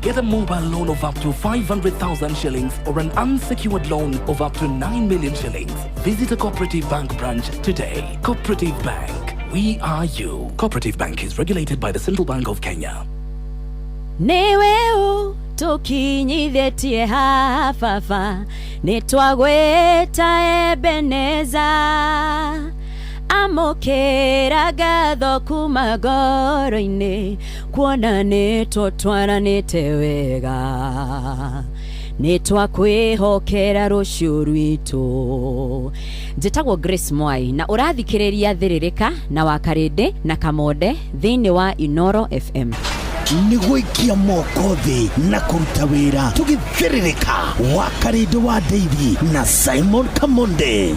Get a mobile loan of up to 500,000 shillings or an unsecured loan of up to 9 million shillings. Visit a Cooperative Bank branch today. Cooperative Bank. We are you. Cooperative Bank is regulated by the Central Bank of Kenya. Nĩwe ũtũkinyithĩtie haha baba, nĩ twagwĩta Ebeneza. Amũkĩra ngatho kuma ngoro-inĩ, kuona nĩ tũtwaranĩte wega, nĩ twakwĩhokera rũciũ rwitũ. Njĩtagwo Grace Mwai na ũrathikĩrĩria Thĩrĩrĩka na Wakarĩndĩ na Kamonde thĩinĩ wa Inoro FM. Nĩ gũikia moko thĩ na kũruta wĩra tũgĩthĩrĩrĩka. Wakarĩndĩ wa Ndeithi na Simon Kamonde.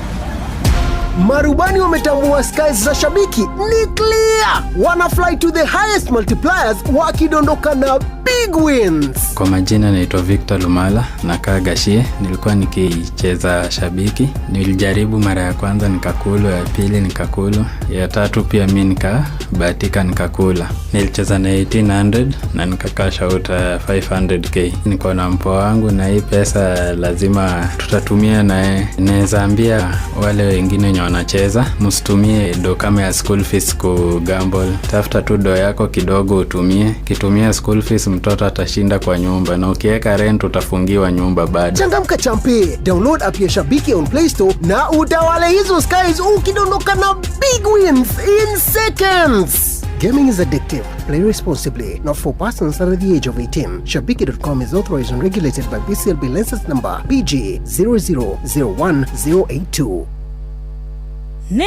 Marubani wametambua skies za Shabiki ni clear. Wana fly to the highest multipliers wakidondoka na big wins. Kwa majina naitwa Victor Lumala, nakaa Gashie. Nilikuwa nikicheza Shabiki, nilijaribu mara ya kwanza nikakulu, ya pili nikakulu, ya tatu pia mi nikabahatika nikakula. Nilicheza na 1800 na nikacash out 500K. Niko na mpoa wangu na hii pesa lazima tutatumia naye. Naweza ambia wale wengine wenye wanacheza, msitumie do kama ya school fees ku gamble. Tafuta tu do yako kidogo utumie. Kitumia school fees, mtoto atashinda kwa nyumba, na ukiweka rent utafungiwa nyumba bado. Changamka champe, download app ya Shabiki on Play Store na utawale hizo skies ukidondoka na big wins in seconds. Gaming is addictive. Play responsibly. Not for persons under the age of 18. Shabiki.com is authorized and regulated by BCLB license number BG 0001082. Nĩ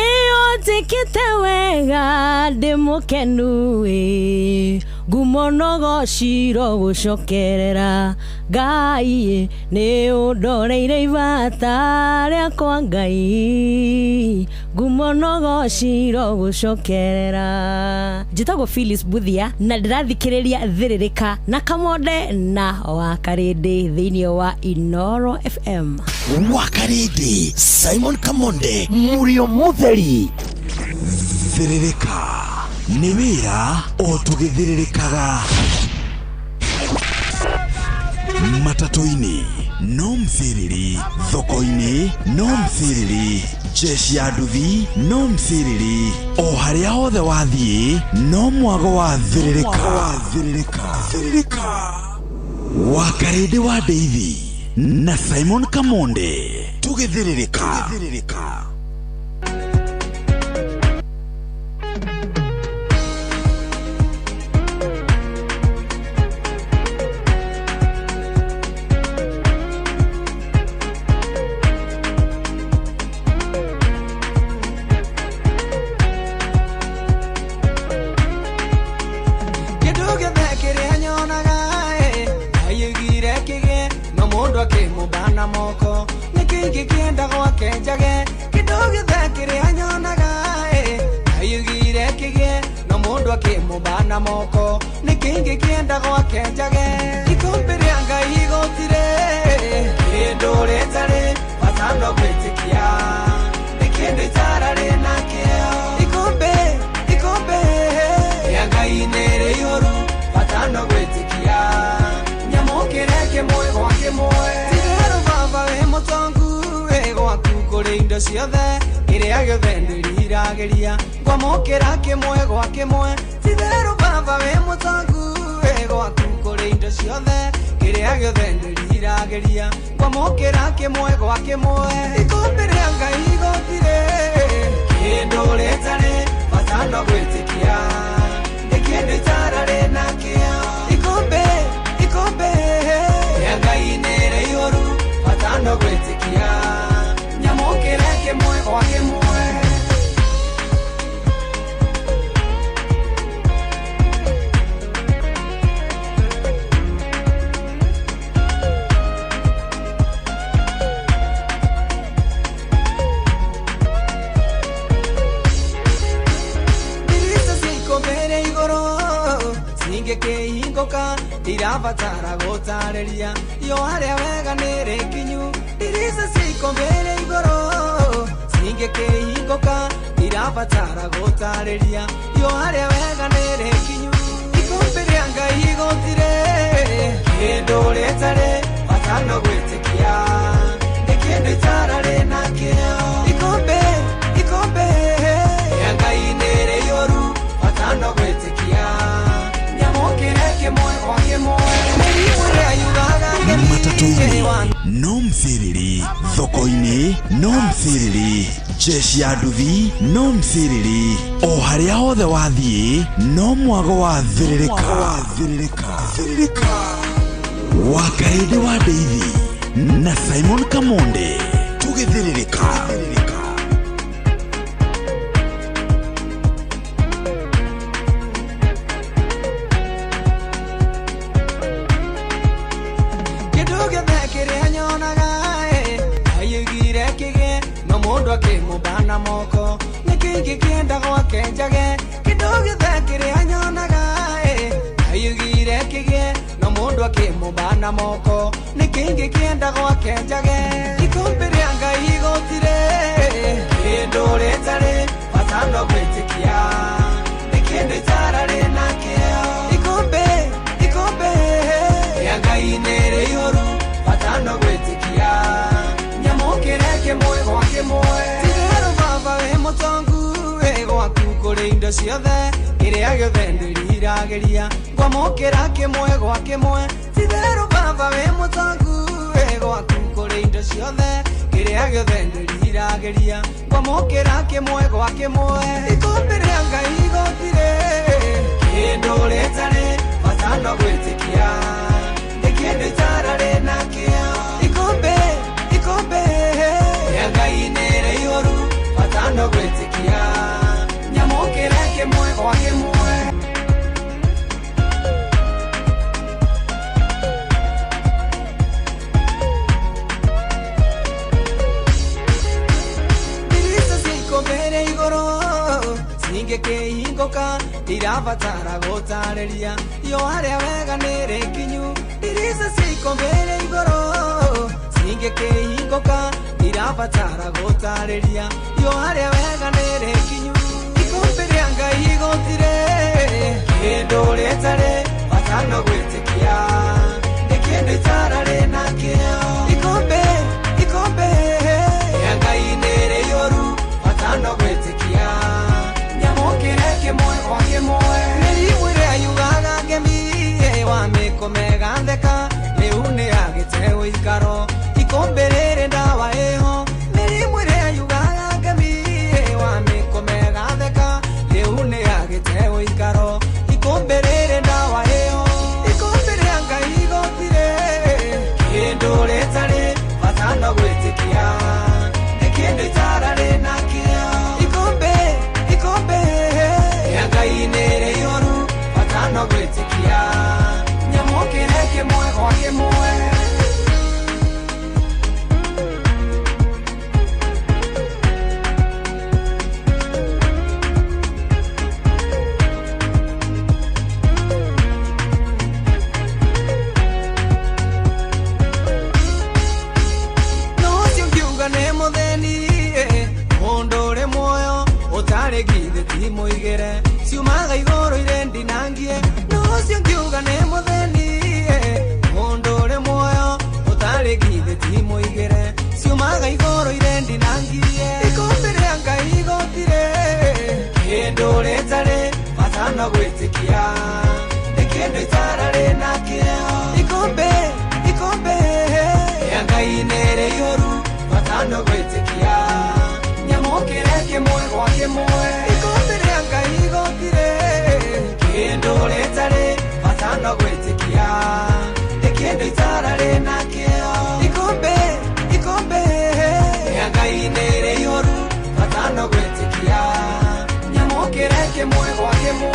ũnjĩkĩte wega, ndĩ mũkenu ĩ, ngumo no gociro gũcokerera Ngai, nĩ ũndoreire ibata rĩakwa Ngai, ngumo no gociro gũcokerera. Njĩtagwo Phyllis Buthia na ndĩrathikĩrĩria Thĩrĩrĩka na Kamonde na Wakarĩndĩ thĩinĩ wa Inoro FM. Wakarĩndĩ, Simon Kamonde, Mũrio Mũtheri. Thĩrĩrĩka nĩ wĩra o tũgĩthĩrĩrĩkaga. Matatũ-inĩ no mthĩrĩri, thoko-inĩ no mthĩrĩri, jeshi ya nduthi no mthĩrĩri, o harĩa hothe wathiĩ no mwago wa thĩrĩrĩka. Wakarĩndĩ wa Ndeithi na Simon Kamonde, tũgĩthĩrĩrĩka. Kĩndũ gĩothe kĩrĩa nyonaga ĩ, aiyũigire kĩgĩe no mũndũ akĩmũmba na moko, nĩ kĩngĩ kĩenda gwake njage. Kĩndũ gĩothe kĩrĩa nyonaga ĩ, aiyũigire kĩgĩe no mũndũ akĩmũmba na moko, nĩ kĩngĩ kĩenda gwake njage. Ikũmbĩ rĩa Ngai gũtirĩ kĩndũ rĩtarĩ bata no gwĩtĩkia, nĩ kĩndũ itararĩ nakĩo. Ikũmbĩ, ikũmbĩ rĩa Ngai nĩ rĩihũru, bata no gwĩtĩkia, nyamũkĩre kĩmwe gwa kĩmwe. Titherũ baba wĩ mũtongu, wĩ gwaku kũrĩ indo ciothe, kĩrĩa gĩothe ndĩriragĩria ngwamũkĩra kĩmwe gwa kĩmwe. Titherũ baba wĩ mũtongu, wĩ gwaku kũrĩ indo ciothe, kĩrĩa gĩothe ndĩriragĩria ngwamũkĩra kĩmwe gwa kĩmwe. Ikũmbĩ rĩa Ngai gũtirĩ kĩndũ rĩtarĩ bata no gwĩtĩkia, nĩ kĩndũ itararĩ nakĩo. Ikũmbĩ, ikũmbĩ rĩa Ngai nĩ rĩihũru, bata no gwĩtĩkia, nyamũkĩre kĩmwe gwa kĩmwe. Ndirica cia ikũmbĩ rĩa igũrũ cingĩkĩhingũka, ndirabatara gũtarĩria yo harĩa wega nĩ rĩkinyu. Ndirica cia ikũmbĩ rĩa igũrũ cingĩkĩhingũka, ndirabatara gũtarĩria yo harĩa wega nĩ rĩkinyu. Ikũmbĩ rĩa Ngai gũtirĩ mciriri thoko-inĩ, no mciriri jeshi ya nduthi, no mciriri o harĩa hothe wathiĩ, no mwago wa thĩrĩrĩka. Wakarĩndĩ wa Ndeithi na Simon Kamonde tũgĩthĩrĩrĩka. Kĩndũ gĩothe kĩrĩa nyonaga ĩ, aiyũigire kĩgĩe no mũndũ akĩmũmba na moko nĩ kĩngĩ kĩenda gwake njage. Kĩndũ gĩothe kĩrĩa nyonaga ĩ, aiyũigire kĩgĩe no mũndũ akĩmũmba na moko nĩ kĩngĩ kĩenda gwake njage. Ikũmbĩ rĩa Ngai gũtirĩ kĩndũ rĩtarĩ bata no gwĩtĩkia, nĩ kĩndũ itararĩ nakĩo. Ikũmbĩ, ikũmbĩ rĩa Ngai nĩ rĩihũru bata no gwĩtĩkia, nyamũkĩre kĩmwe gwa kĩmwe. Titherũ baba wĩ mũtongu, wĩ gwaku kũrĩ indo ciothe, kĩrĩa gĩothe ndĩriragĩria ngwamũkĩra kĩmwe gwa kĩmwe. Titherũ baba wĩ mũtongu, wĩ gwaku kũrĩ indo ciothe, kĩrĩa gĩothe ndĩriragĩria ngwamũkĩra kĩmwe gwa kĩmwe. Ikũmbĩ rĩa Ngai gũtirĩ kĩndũ rĩtarĩ bata no gwĩtĩkia, nĩ kĩndũ itararĩ nakĩo. Ikũmbĩ, ikũmbĩ rĩa Ngai nĩ rĩihũru bata no gwĩtĩkia, nyamũkĩre kĩmwe gwa kĩmwe. Ndirica cia ikũmbĩ rĩa igũrũ cingĩkĩhingũka, ndirabatara gũtarĩria yo harĩa wega nĩ rĩkinyu. Ndirica cia ikũmbĩ rĩa igũrũ cingĩkĩhingũka, ndirabatara gũtarĩria yo harĩa wega nĩ rĩkinyu. Ikũmbĩ rĩa Ngai gũtirĩ kĩndũ rĩtarĩ bata no gwĩtĩkia, nĩ kĩndũ itararĩ nakĩo. Ikũmbĩ, ikũmbĩ rĩa Ngai nĩ rĩihũru bata no gwĩtĩkia, nyamũkĩre kĩmwe gwa kĩmwe. Mĩrimũ ĩrĩa yugaga ngemi wa mĩkũmega theka, rĩu nĩ yagĩte ũikaro, ikũmbĩ rĩrĩ ndawa ĩho. Mĩrimũ ĩrĩa yugaga ngemi wa mĩkũmega theka, rĩu nĩ yagĩte ũikaro, ikũmbĩ rĩrĩ ndawa ĩho. Ikũmbĩ rĩa Ngai gũtirĩ kĩndũ rĩtarĩ bata no gwĩtĩkia, nĩ kĩndũ itararĩ nakĩo. Ikũmbĩ, ikũmbĩ rĩa Ngai nĩ rĩihũru bata no gwĩtĩkia, nyamũkĩre kĩmwe gwa kĩmwe. No ũcio ngiuga nĩ mũthĩni, mũndũ ũrĩ muoyo ũtarĩ githĩ ti mũigĩre, ciumaga igũrũ irĩ ndinangie. No ũcio ngiuga nĩ mũthĩni, mũndũ ũrĩ muoyo ũtarĩ githĩ ti mũigĩre, ciumaga igũrũ irĩ ndinangie. Ikũmbĩ rĩa Ngai gũtirĩ kĩndũ rĩtarĩ bata no gwĩtĩkia, nĩ kĩndũ itararĩ nakĩo. Ikũmbĩ, ikũmbĩ rĩa Ngai nĩ rĩihũru bata no gwĩtĩkia, nyamũkĩre kĩmwe gwa kĩmwe. Ikũmbĩ rĩa Ngai gũtirĩ kĩndũ rĩtarĩ bata no gwĩtĩkia, nĩ kĩndũ itararĩ nakĩo. Ikũmbĩ, ikũmbĩ rĩa Ngai nĩ rĩihũru bata no gwĩtĩkia, nyamũkĩre kĩmwe gwa kĩmwe.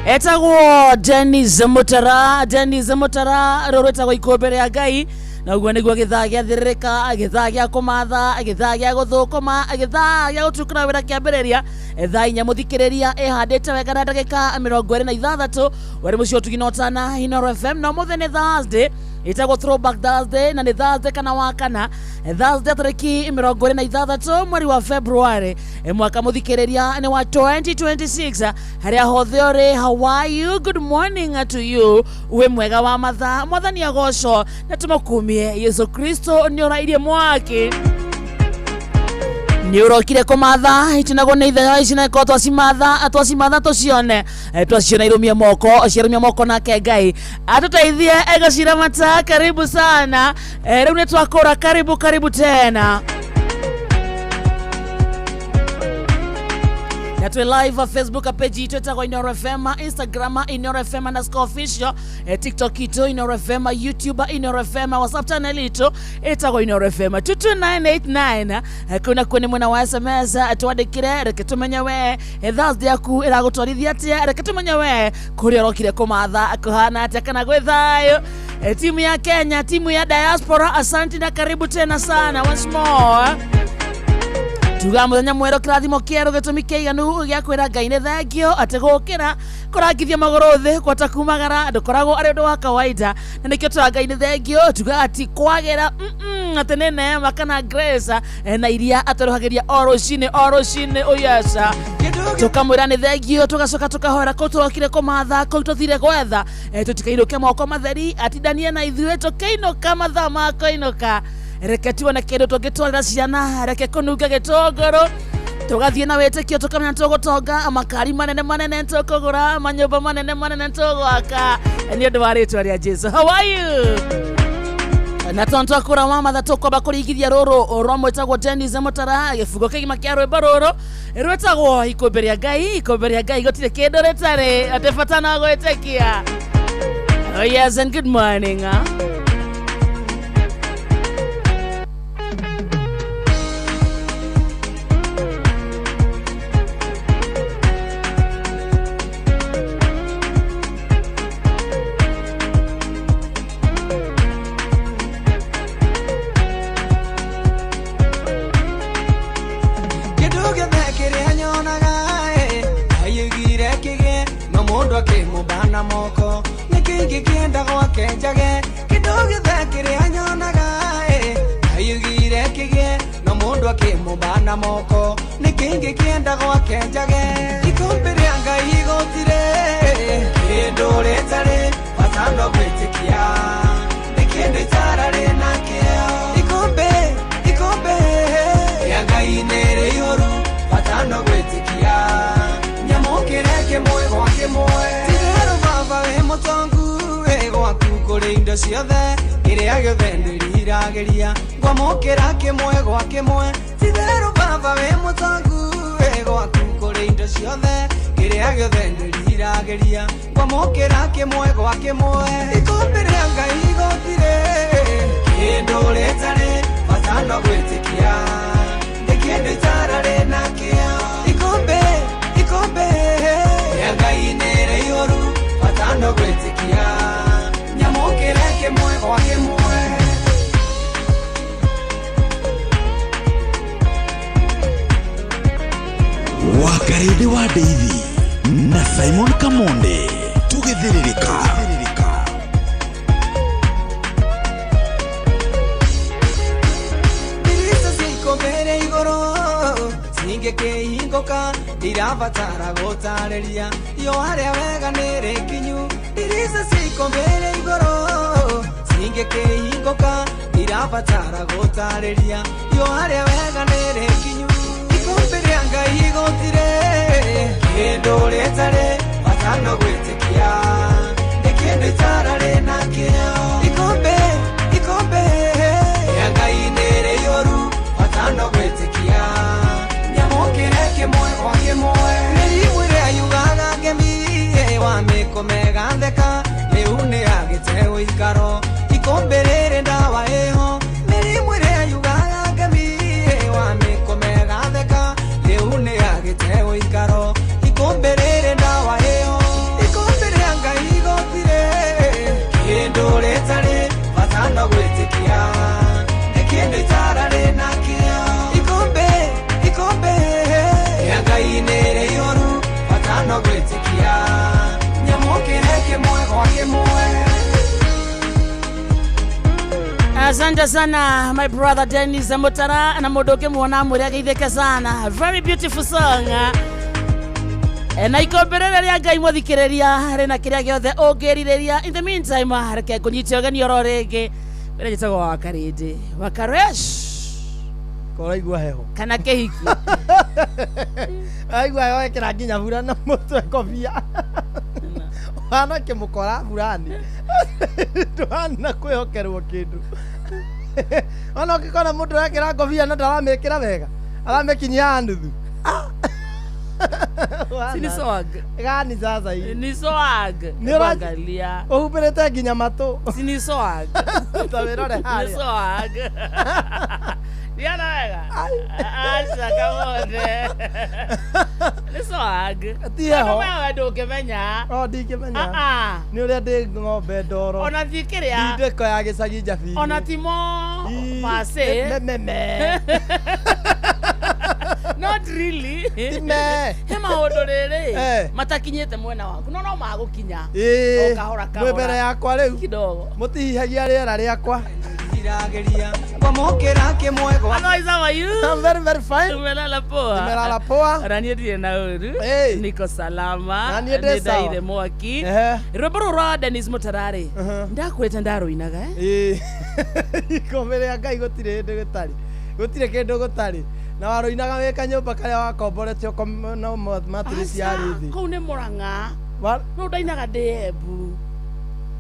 Etagwo Dennis Mutara, Dennis Mutara rũrũ rwĩtagwo ikũmbĩ rĩa Ngai, na ũguo nĩguo gĩthaa gĩathĩrĩrĩka, gĩthaa gĩa kũmatha, gĩthaa gĩa gũthũkũma, gĩthaa gĩa gũtukũra wĩra kĩambĩrĩria thaa 4 mũthikĩrĩria ĩhandĩte wega na ndagĩka 26 weri mũcio ũtugi na ũtana Inoro FM. Na ũmũthĩ nĩ Thursday, ĩtagwo Throwback Thursday, na nĩ Thursday kana wa kana, Thursday tarĩki 26 mweri wa February mwaka mũthikĩrĩria nĩ wa 2026. Harĩa hothe ũrĩ, how are you? Good morning to you. Wĩ mwega wa mathaa, mwathani agocwo na tũmũkumie Yesu Kristo nĩ orairie mwaki. Nĩ ũrokire kũmatha itinagwo nĩ ithenya ici na ikorwo twacimatha twacimatha tũcione. Twaciona irũmie moko, ciarũmia moko nake Ngai atũteithie gũciramata. Karibu sana. Rĩu nĩ twakũra, karibu karibu tena. Na twĩ live Facebook page itũ ĩtagwo Inooro FM, Instagram Inooro FM underscore official, TikTok itũ Inooro FM, YouTube Inooro FM, WhatsApp channel itũ ĩtagwo Inooro FM 22989. Kũu nakuo nĩ mwena wa SMS, twandĩkĩre reke tũmenye we Thursday yaku ĩragũtwarithia atĩa, reke tũmenye we kũrĩa ũrokire kũmatha kũhana atĩa kana gwĩ thayũ. Timu ya Kenya, timu ya diaspora, asanti na karibu tena sana once more. Tuga muthenya mwerũ, kĩrathimo kĩerũ, gĩtũmi kĩiganu gĩa kwĩra Ngai nĩ thengio atĩ gũkĩra kũrangithia magũrũ thĩ kwata kumagara ndũkoragwo arĩ ũndũ wa kawaida, na nĩkĩo tũra Ngai nĩ thengio. Tuga ati kwagĩra atĩ nĩ neema kana grace na iria atũrũhagĩria o rũcinĩ o rũcinĩ ũyesa tũkamwĩra nĩ thengio, tũgacoka tũkahoera kũu tũrokire kũmatha, kũu tũthire gwetha, tũtikainũke moko matheri, atindanie na ithuĩ tũkĩinũka mathaa ma kũinũka. Reke tuone kĩndũ tũngĩtwarĩra ciana, reke kũnunga gĩtũngũrũ, tũgathiĩ na wĩtĩkio tũkamenya tũgũtonga makari manene manene, tũkũgũra manyũmba manene manene, tũgwaka nĩ ũndũ wa rĩtwa rĩa Jesu. How are you? Na tondũ twakũra wa matha tũkwamba kũringithia rũrũ rwa mwĩtagwo Dennis Mũtara, gĩbungo kĩgima kĩa rwĩmbo rũrũ rwĩtagwo Ikũmbĩ rĩa Ngai. Ikũmbĩ rĩa Ngai gũtirĩ kĩndũ rĩtarĩ, atĩ bata no gwĩtĩkia. Oh yes, and good morning, huh? Kĩndũ gĩothe kĩrĩa nyonaga aigire kĩgĩe no mũndũ akĩmũmba na moko nĩ kĩngĩ kĩenda gwake njage. Kĩndũ gĩothe kĩrĩa nyonaga aigire kĩgĩe no mũndũ akĩmũmba na moko nĩ kĩngĩ kĩenda gwake njage. Ikũmbĩ rĩa Ngai gũtirĩ kĩndũ rĩtarĩ bata no gwĩtĩkia nĩ kĩndũ itararĩ nakĩo. Ikũmbĩ ikũmbĩ rĩa Ngai nĩ rĩihũru bata no gwĩtĩkia nyamũkĩre kĩmwe gwa kĩmwe. Titherũ baba wĩ mũtongu wĩ gwaku kũrĩ indo ciothe kĩrĩa gĩothe ndĩriragĩria ngwamũkĩra kĩmwe gwa kĩmwe. Titherũ baba wĩ mũtongu wĩ gwaku kũrĩ indo ciothe kĩrĩa gĩothe ndĩriragĩria ngwamũkĩra kĩmwe gwa kĩmwe. Ikũmbĩ rĩa Ngai gũtirĩ kĩndũ rĩtarĩ bata no gwĩtĩkia nĩ kĩndũ itararĩ nakĩo. Ikũmbĩ ikũmbĩ rĩa Ngai nĩ rĩihũru bata no gwĩtĩkia nyamũkĩre kĩmwe gwa kĩmwe. Wakarĩndĩ wa Ndeithi na Simon Kamonde tũgĩthĩrĩrĩka. Ndirica cia ikũmbĩ rĩa igũrũ cingĩkĩhingũka ndirabatara gũtarĩria yo harĩa wega nĩ rĩkinyu. Ndirica cia ikũmbĩ rĩa igũrũ cingĩkĩhingũka ndirabatara gũtarĩria yo harĩa wega nĩ rĩkinyu. Ikũmbĩ rĩa Ngai gũtirĩ kĩndũ rĩtarĩ bata no gwĩtĩkia nĩ kĩndũ itararĩ nakĩo. Ikũmbĩ ikũmbĩ rĩa Ngai nĩ rĩihũru bata no gwĩtĩkia nyamũkĩre kĩmwe gwa kĩmwe. Mĩrimũ ĩrĩa yugaga ngemi wa mĩkũmega theka rĩu nĩ yagĩte ũikaro ikũmbĩ rĩrĩ ndawa ĩho. Mĩrimũ ĩrĩa yugaga ngemi wa mĩkũmega theka rĩu nĩ yagĩte ũikaro ikũmbĩ rĩrĩ ndawa ĩho. Ikũmbĩ rĩa Ngai gũtirĩ kĩndũ rĩtarĩ bata no gwĩtĩkia nĩ kĩndũ itararĩ nakĩo. Ikũmbĩ ikũmbĩ rĩa Ngai nĩ rĩihũru bata no gwĩtĩkia nyamũkĩre kĩmwe gwa kĩmwe. Asante sana my brother Dennis Mutara na mũndũ ũngĩmuona mwĩre ageithĩke sana. Very beautiful song. Na ikũmbĩ rĩrĩ rĩa Ngai mũthikĩrĩria rĩna kĩrĩa gĩothe ũngĩrirĩria. In the meantime, reke ngũnyite ũgeni oro rĩngĩ. Wĩra njĩtagwo Wakarĩndĩ Wakaresh. Koraigua heho. Kana kĩhiki. Aigua heho ekĩra nginya burana mũtwe kobia. Wana kĩmũkora burani. Ndũhana kwĩhokerwo kĩndũ. Ona ũngĩkona mũndũ arekĩra ngobia na ndaramĩkĩra wega. Aramĩkinyia nuthu. Si ni swag. Gani sasa hii? Ni swag. Ni Angalia. Ũhumbĩrĩte nginya matũ. Si ni swag. Ta wĩrore Ni harĩa. swag. Ndiana wega. Aca kamone. Ni swag. Ti heho. Wewe ndũngĩmenya. O ndingĩmenya. Ah ah. Nĩ ũrĩa ndĩ ng'ombe ndoro. Ona thi kĩrĩa. Ndindĩko ya gĩcagi njabi. Ona timo pase. Me. Not really. Time. He maũndũ rĩrĩ Eh. matakinyĩte mwena waku no no magũkinya. Ĩĩ. O kahora Mwĩ kahora. mbere yakwa rĩu. Kidogo. Mũtihihagia rĩera rĩakwa. Irageria kwamũkĩra kĩmwe gwa Otherwise, how are you? I'm very very fine. Umelala poa? Nimelala poa. Ona niĩ ndirĩ na ũru. Hey. Niko salama. Na niĩ ndĩ sawa. Nĩndaire mwaki. Ehe. Rwĩmbo rũrũ rwa Dennis Mũtararĩ. Ndakwĩte ndarũinaga eh? Ĩĩ. Ikũmbĩ rĩa Ngai gũtirĩ hĩndĩ gũtarĩ. Gũtirĩ kĩndũ gũtarĩ. Na warũinaga wĩ kanyũmba karĩa wakomboretio no matirisi yarĩ thĩ. Kũu nĩ Mũrang'a. No ndainaga ndĩ Embu.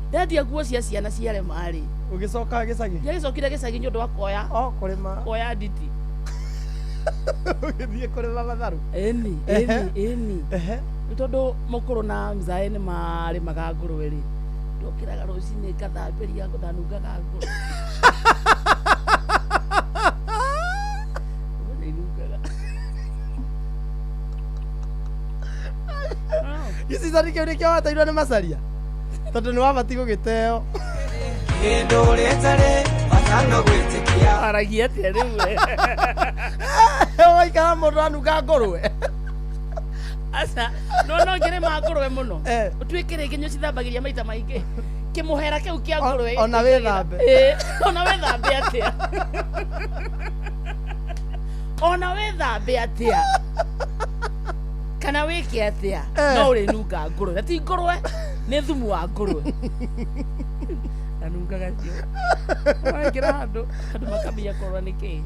Ndendia nguo cia ciana ciarema-rĩ. Ũgĩcoka gĩcagi? Ndiagĩcokire gĩcagi nĩ ũndũ wa kuoya. O kũrĩma. Kuoya nditi. Ũgĩthiĩ kũrĩma matharũ. Ĩni, ĩni, ĩni. Nĩ tondũ mũkũrũ na mzae nĩ marĩmaga ngũrwe rĩ. Ndokĩraga rũcinĩ ngathambĩria ndanungaga ngũrwe. Ngũrwe nĩ inungaga. Gĩcicani kĩu nĩkĩo wateirwo nĩ macaria? Tondũ nĩ wabatiĩ gũgĩteo. Kĩndũ rĩtarĩ bata no gwĩtĩkia. Aragia atĩa rĩu we? Waikara mũndũ anunga ngũrwe. Aca, no no ngĩrĩma ngũrwe mũno. Ũtuĩke rĩngĩ nĩ ũcithambagĩria maita maingĩ. Kĩmũhera kĩu kĩa ngũrwe. Ona wĩthambe. Ĩĩ, ona wĩthambe atĩa. Ona wĩthambe atĩa. Kana wĩke atĩa. No ũrĩnunga ngũrwe. Na ti ngũrwe, nĩ thumu wa ngũrwe. Anungaga cio. Wekĩra handũ, andũ makambia kũrora nĩ kĩĩ.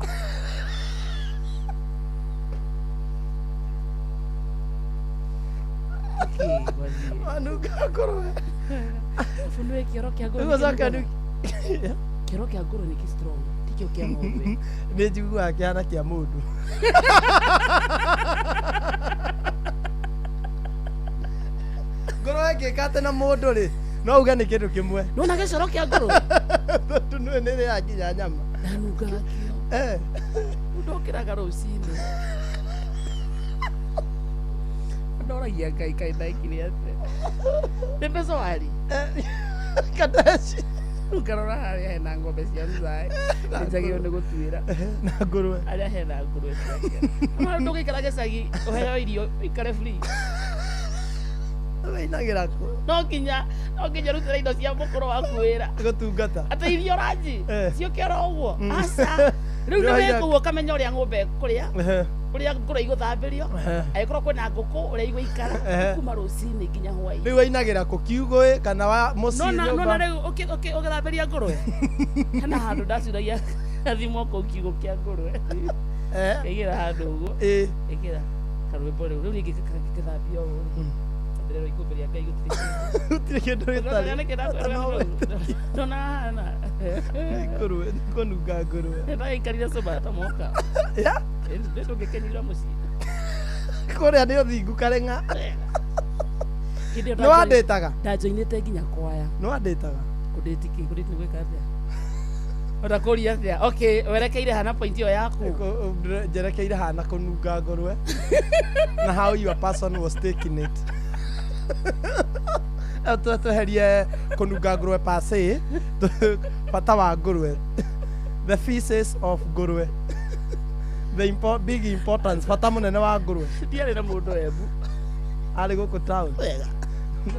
Wanunga ngũrwe. Arabu nĩ kĩoro kĩa ngũrwe. Rĩu ũcoke Kĩoro kĩa ngũrwe nĩ kĩ strong, ti kĩo kĩa ng'ombe. Nĩ njiguaga kĩhana kĩa mũndũ. Ngũrwe ĩngĩka atĩ na mũndũ rĩ, no uge nĩ kĩndũ kĩmwe. Nĩwona gĩcoro kĩa ngũrwe? Tondũ nĩũĩ nĩ ĩrĩaga nginya nyama. Ndanungaga kĩo. Rĩu ndokĩraga rũcinĩ. Ndoragia Ngai kaĩ ndekire atĩa. Nĩ mbeca wari? Kadeshi. Ũkarora harĩa hena ng'ombe cia mzae. Nĩnjagĩrĩirwo nĩ gũtuĩra. Na ngũrwe. Harĩa hena ngũrwe ciake. No ndũgĩikara gĩcagi ũheo irio ũikare free. Wĩinagĩra kũ? No nginya rutĩre indo cia mũkũrũ waku wĩra. Gũtungata. Atĩ irio ranji ciũke oro ũguo. Aca. Rĩu nĩ wĩ kũu ũkamenya ũrĩa ng'ombe ĩkũrĩa. Ũrĩa ngũrwe igũthambĩrio. Angĩkorwo kwĩna ngũkũ ũrĩa igũikara kuma rũcinĩ nginya hwaĩ-inĩ. Rĩu wainagĩra kũ kiugũ ĩ kana wa mũciĩ Nona nyũmba? rĩu ũgĩthambĩria ngũrwe. Hena handũ ndacuragia gathimwo kũu kiugũ kĩa ngũrwe. Ngaigĩra handũ ũguo. Ĩkĩra karwĩmbo rĩu. Rĩu niĩ ngĩthambia ũũ rĩ. Ndĩrerwo ikũmbĩ rĩa Ngai gũtirĩ kĩndũ. Gũtirĩ kĩndũ gĩtarĩ. Ndona hana. Ngũrwe, nĩ kũnunga ngũrwe. Ndagĩikarire soba ta moka. Ya? Nĩ ndũngĩkenyira mũciĩ. Kũrĩa nĩ ũthingu kareng'a. Hĩndĩ ĩyo Nĩ wandĩtaga? Ndanjoinĩte nginya kwaya. Nĩ wandĩtaga? Kũndĩti kĩ? Kũndĩti nĩ gwĩka atĩa? Ũtakũria atĩa? Okay, werekeire hana point ĩyo yaku. Njerekeire hana kũnunga ngũrwe. Na how your person was taking it. Tweherie kũnunga ngũrwe per se, bata wa ngũrwe. The feces of ngũrwe. The big importance, bata mũnene wa ngũrwe. Ndiarĩ na mũndũ Embu. Arĩ gũkũ town. Wega.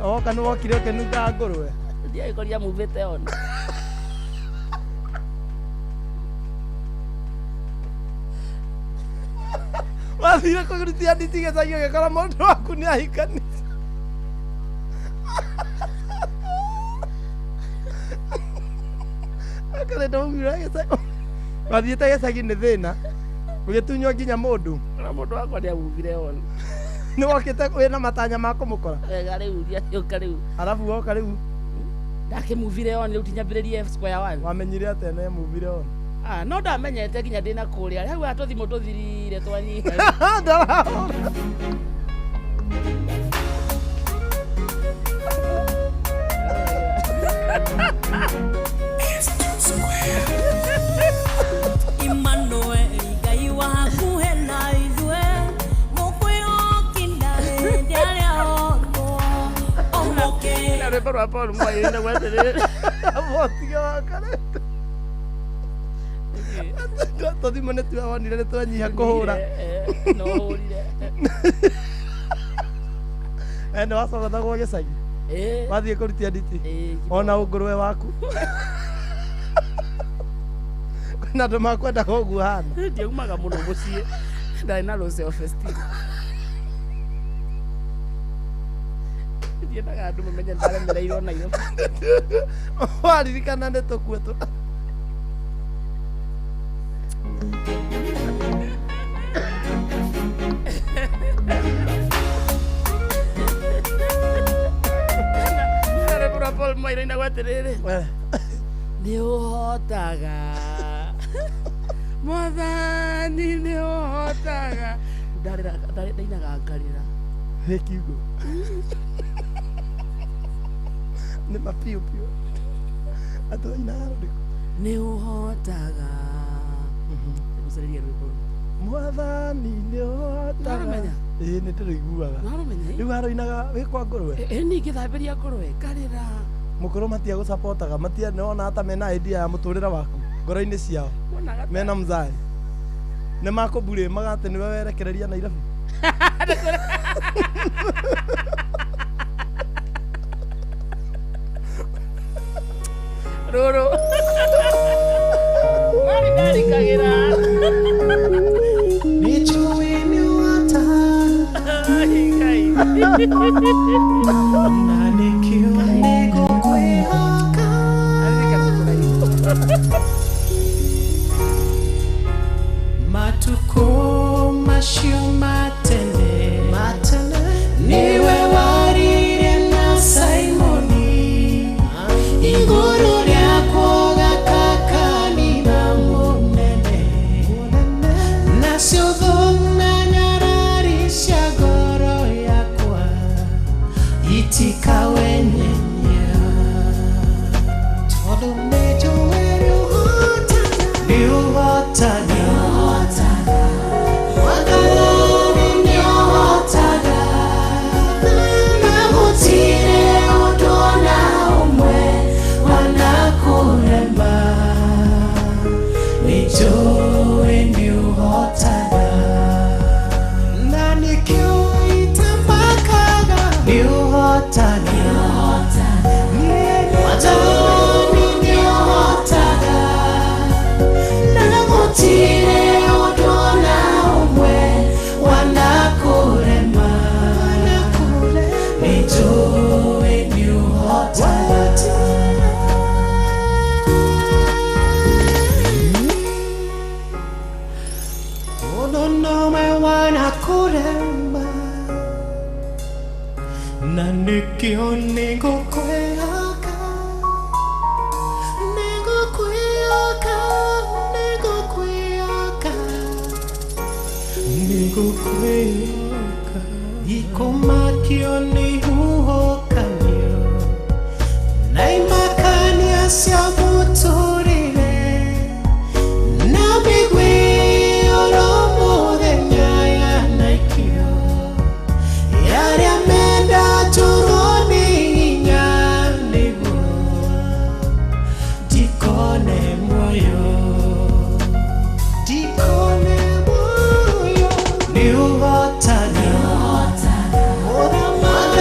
Woka nĩ wokire ũkĩnunga ngũrwe. Ndiagĩkorire muvĩte ona. Wathire kũrutia nditi gĩcagi ũgĩkora mũndũ waku nĩ ahikanĩtie. Akarenda maumire gĩcagi. Wathiĩte gĩcagi nĩ thĩna. Ũgĩtunywo nginya mũndũ. Na mũndũ wakwa nĩamuvire on. Nĩ wokĩte wĩna matanya ma kũmũkora. Wega rĩu ndiacũka rĩu. Arabu woka rĩu. Ndakĩmuvire on rĩu tinyambĩrĩrie square one. Wamenyire atĩa nĩ muvire on? Ah, no ndamenyete nginya ndĩna kũrĩa. Hau tũthimũ tũthirire twanyiha. Ndarahũra. Emmanuel Ngai wa hakuhĩ na ithuĩ mũkwĩhoki ndarĩ ndarĩa otwo ũmũkĩ Na rwĩmbo rwa Paul Mwai rwĩtagwo atĩrĩrĩ. Motige wakarĩte. Tũthimũ nĩ tuonire nĩ twanyiha kũhũra. No hũrire. Nĩ wacogothagwo gĩcagi. Wathiĩ kũrutia nditi. Ona ũngũrwe waku. Kwĩna andũ makwendaga ũguo hana. Ndiaumaga mũno mũciĩ. Ndarĩ na low self esteem. Ndiendaga andũ mamenye ndaremereirwo Nairobi. Waririkana nĩ tũkue tũ. Na rwĩmbo rwa Paul Mwai rũinagwo atĩrĩrĩ. Nĩ ũhotaga. Mwathani nĩ ũhotaga. Ndarĩraga, ndainaga ngarĩra. Nĩ kiugo. Nĩ ma piũ piũ. Atĩ wainaga rũrĩkũ? Nĩ ũhotaga. Ngũcarĩrie rwĩmbo rũu. Mwathani nĩ ũhotaga. Nĩwarũmenya? Ĩĩ nĩ ndĩrũiguaga. Nĩwarũmenya? Rĩu aroinaga wĩ kwa ngũrwe? Ĩ niĩ ngĩthambĩria ngũrwe ngarĩra. Mũkũrũ matiagũcapotaga, matia nĩwona ta mena idea ya mũtũrĩre waku ngoro-inĩ ciao. Monaga ta- Mena mzai. Nĩ makũmburĩmaga atĩ nĩwe werekereria Nairobi. Rũrũ. Mami ndarikagĩra. Nĩnjũĩ nĩũhotaga. Ai, Ngai. Na nĩkĩo nĩngũkwĩhoka. Matukũ macio ma tene nĩwe warire na Simoni igũrũ rĩakwo gakakanitha mũnene nacio thũ na nyarari cia ngoro yakwa itikawenyenya tondũ nĩnjũĩ nĩũhotaga Mwathani nĩũhotaga na gũtirĩ ũndũ ona ũmwe wanakũrema nĩnjũĩ nĩũhotaga na nĩkĩo itamakaga nĩũhotaga Mwathani nĩũhotaga na gũtirĩ ũndũ ona ũmwe wanakũrema nĩnjũĩ nĩũhotaga. Ũndũ ũmwe wanakũrema na nĩkĩo nĩngũkwĩhoka nĩngũkwĩhoka nĩngũkwĩhoka nĩngũkwĩhoka ikũmakio nĩ huhũkanio na imakania cia mũtũrĩre na mĩguĩ oro mũthenya yanaikio yarĩa menda njũrwo nĩ hinya nĩguo ndikone muoyo ndikone muoyo nĩũhotaga Mwathani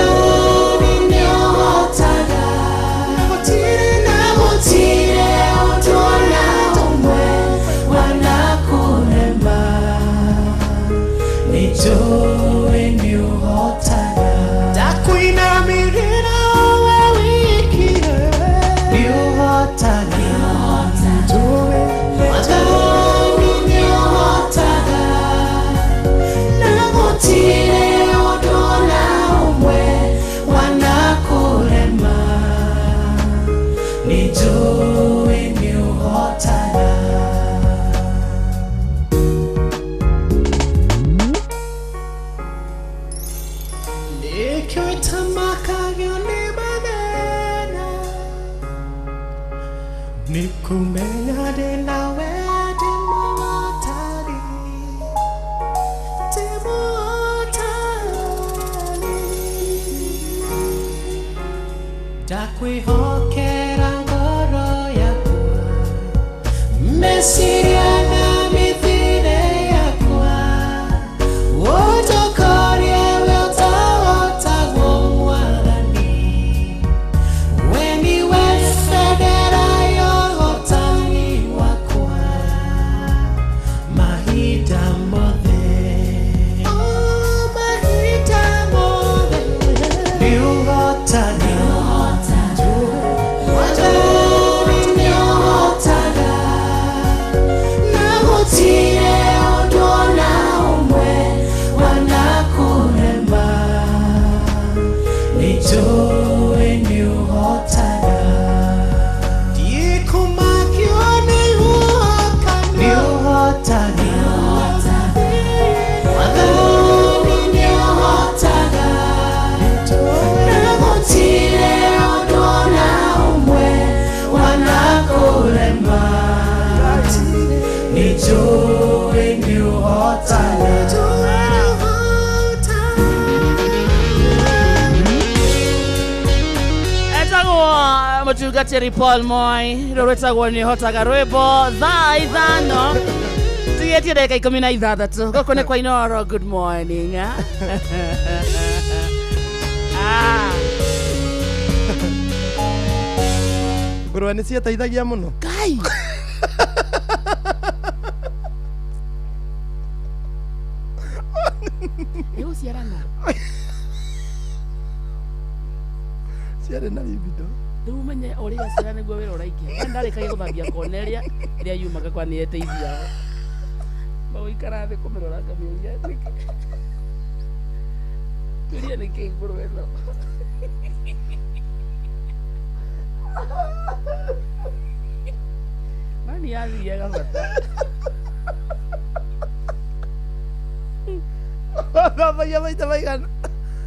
Ndakwĩhokera ngoro yakwa meciria na mĩthiĩre yakwa ũnjokorie we ũtahotagwo mwathani we nĩwe bendera ya ũhotani wakwa mahinda mothe Oh, mahinda mothe nĩũhotaga Mwathani nĩũhotaga na gũtirĩ ũndũ ona ũmwe wanakũrema nĩnjũĩ nĩũhotaga ndikũmakio nĩ guoka nĩũhotaga Mwathani nĩũhotaga na gũtirĩ ũndũ ona ũmwe wanakũrema nĩnjũĩ nĩũhotaga Etagwo mũtungatĩri Paul Moi rũrũ rwĩtagwo nĩ hotaga rwĩmbo thaa 5 tigĩtie ndagĩka 16 gũkũ nĩ kwa Inoro good morning. Ah, Ngũrwe nĩ ciateithagia mũno. Ngai ĩgũciarana Ciarĩ na libido. Rĩu ũmenye ũrĩa ciana nĩguo wĩra ũraingĩha we ndarĩkagia gũthambia kona ĩrĩa ĩrĩa yumaga kwa nĩeteithia magũikara thĩ kũmĩrora ngamĩũria mĩũria nĩkĩ ngũrwe ĩno mani yathiaga bata. Thambagia maita maigana.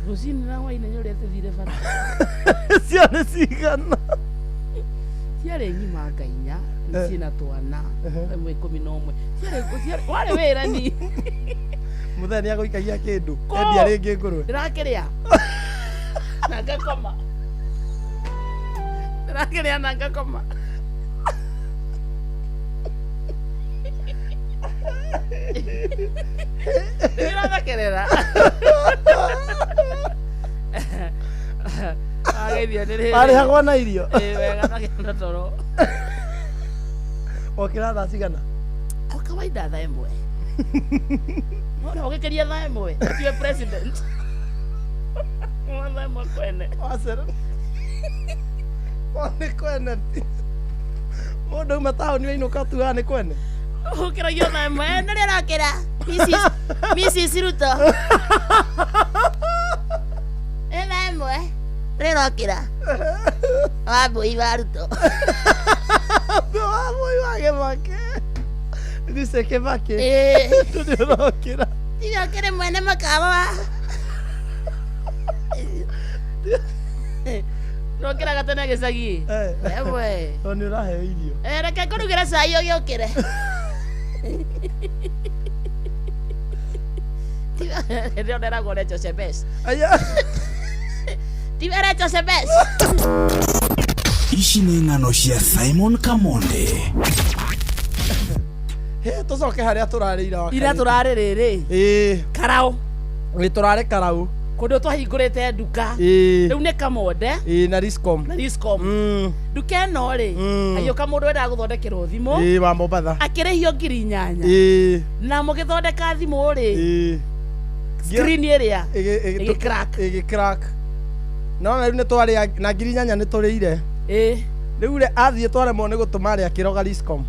Rũcinĩ na hwainĩ nĩ ũrĩa tũthire bata. Ciarĩ cigana. Ciarĩ ng'ima nga inya ciĩna twana ĩmwe 11 ciarĩ warĩ wĩra ni. Mũthee nĩagũikagia kĩndũ. Kũ? Endia rĩngĩ ngũrwe. Ndĩrakĩrĩa na ngakoma ndĩrakĩrĩa na ngakoma ndĩrathakerera ageithio nĩ rĩrĩ. Warĩhagwo na irio. Ĩĩ, wega nakĩona toro. Okĩra thaa cigana. Kwa kawaida thaa 1 nona ũgĩkĩria thaa 1 tiwe president. Uma thaa 1 kwene. Wacera. O nĩ kwene. Mũndũ auma taũni wainũka tugaga nĩ kwene. Ũkĩragio thaa 1 nĩ ũrakĩra Mrs. Ruto ĩ thaa 1 rĩrokĩra wambũi wa Ruto. Wambũi wa Kĩbakĩ. Nice Kĩbakĩ. Ĩĩ. Tondũ ũrokĩra. Tiga ũkĩrĩ mwene makawa wa rokĩraga tene gĩcagi 1. Tondũ nĩ ũraheo irio. Eh, reke ngũrugĩre cai ũgĩũkĩre. Rĩo nderagwo Rachel Shebesh. Aya. Tiwe Rachel Shebesh. Ici nĩ ng'ano cia Simon Kamonde. He tũcoke harĩa tũrarĩ ira wa Ira kerĩ. tũrarĩ rĩrĩ. Ĩĩ. Karau. Ĩĩ tũrarĩ Karau. Kũndũ twahingũrĩte nduka. Ĩĩ. Rĩu nĩ Kamonde. Ĩĩ na Riscom. Na Riscom. Nduka ĩno rĩ, agĩũka mũndũ wendaga gũthondekerwo thimũ. Ĩĩ wa Mombatha. Akĩrĩhio 8,000. Ĩĩ. Na mũgĩthondeka thimũ rĩ. Ĩĩ. Screen ĩrĩa ĩgĩ-crack. Ĩgĩ-crack. No na rĩu nĩ twarĩa na 8,000 nĩ tũrĩire. Ĩĩ. Rĩu rĩ athiĩ twaremwo nĩ gũtũma rĩ akĩroga Riscom.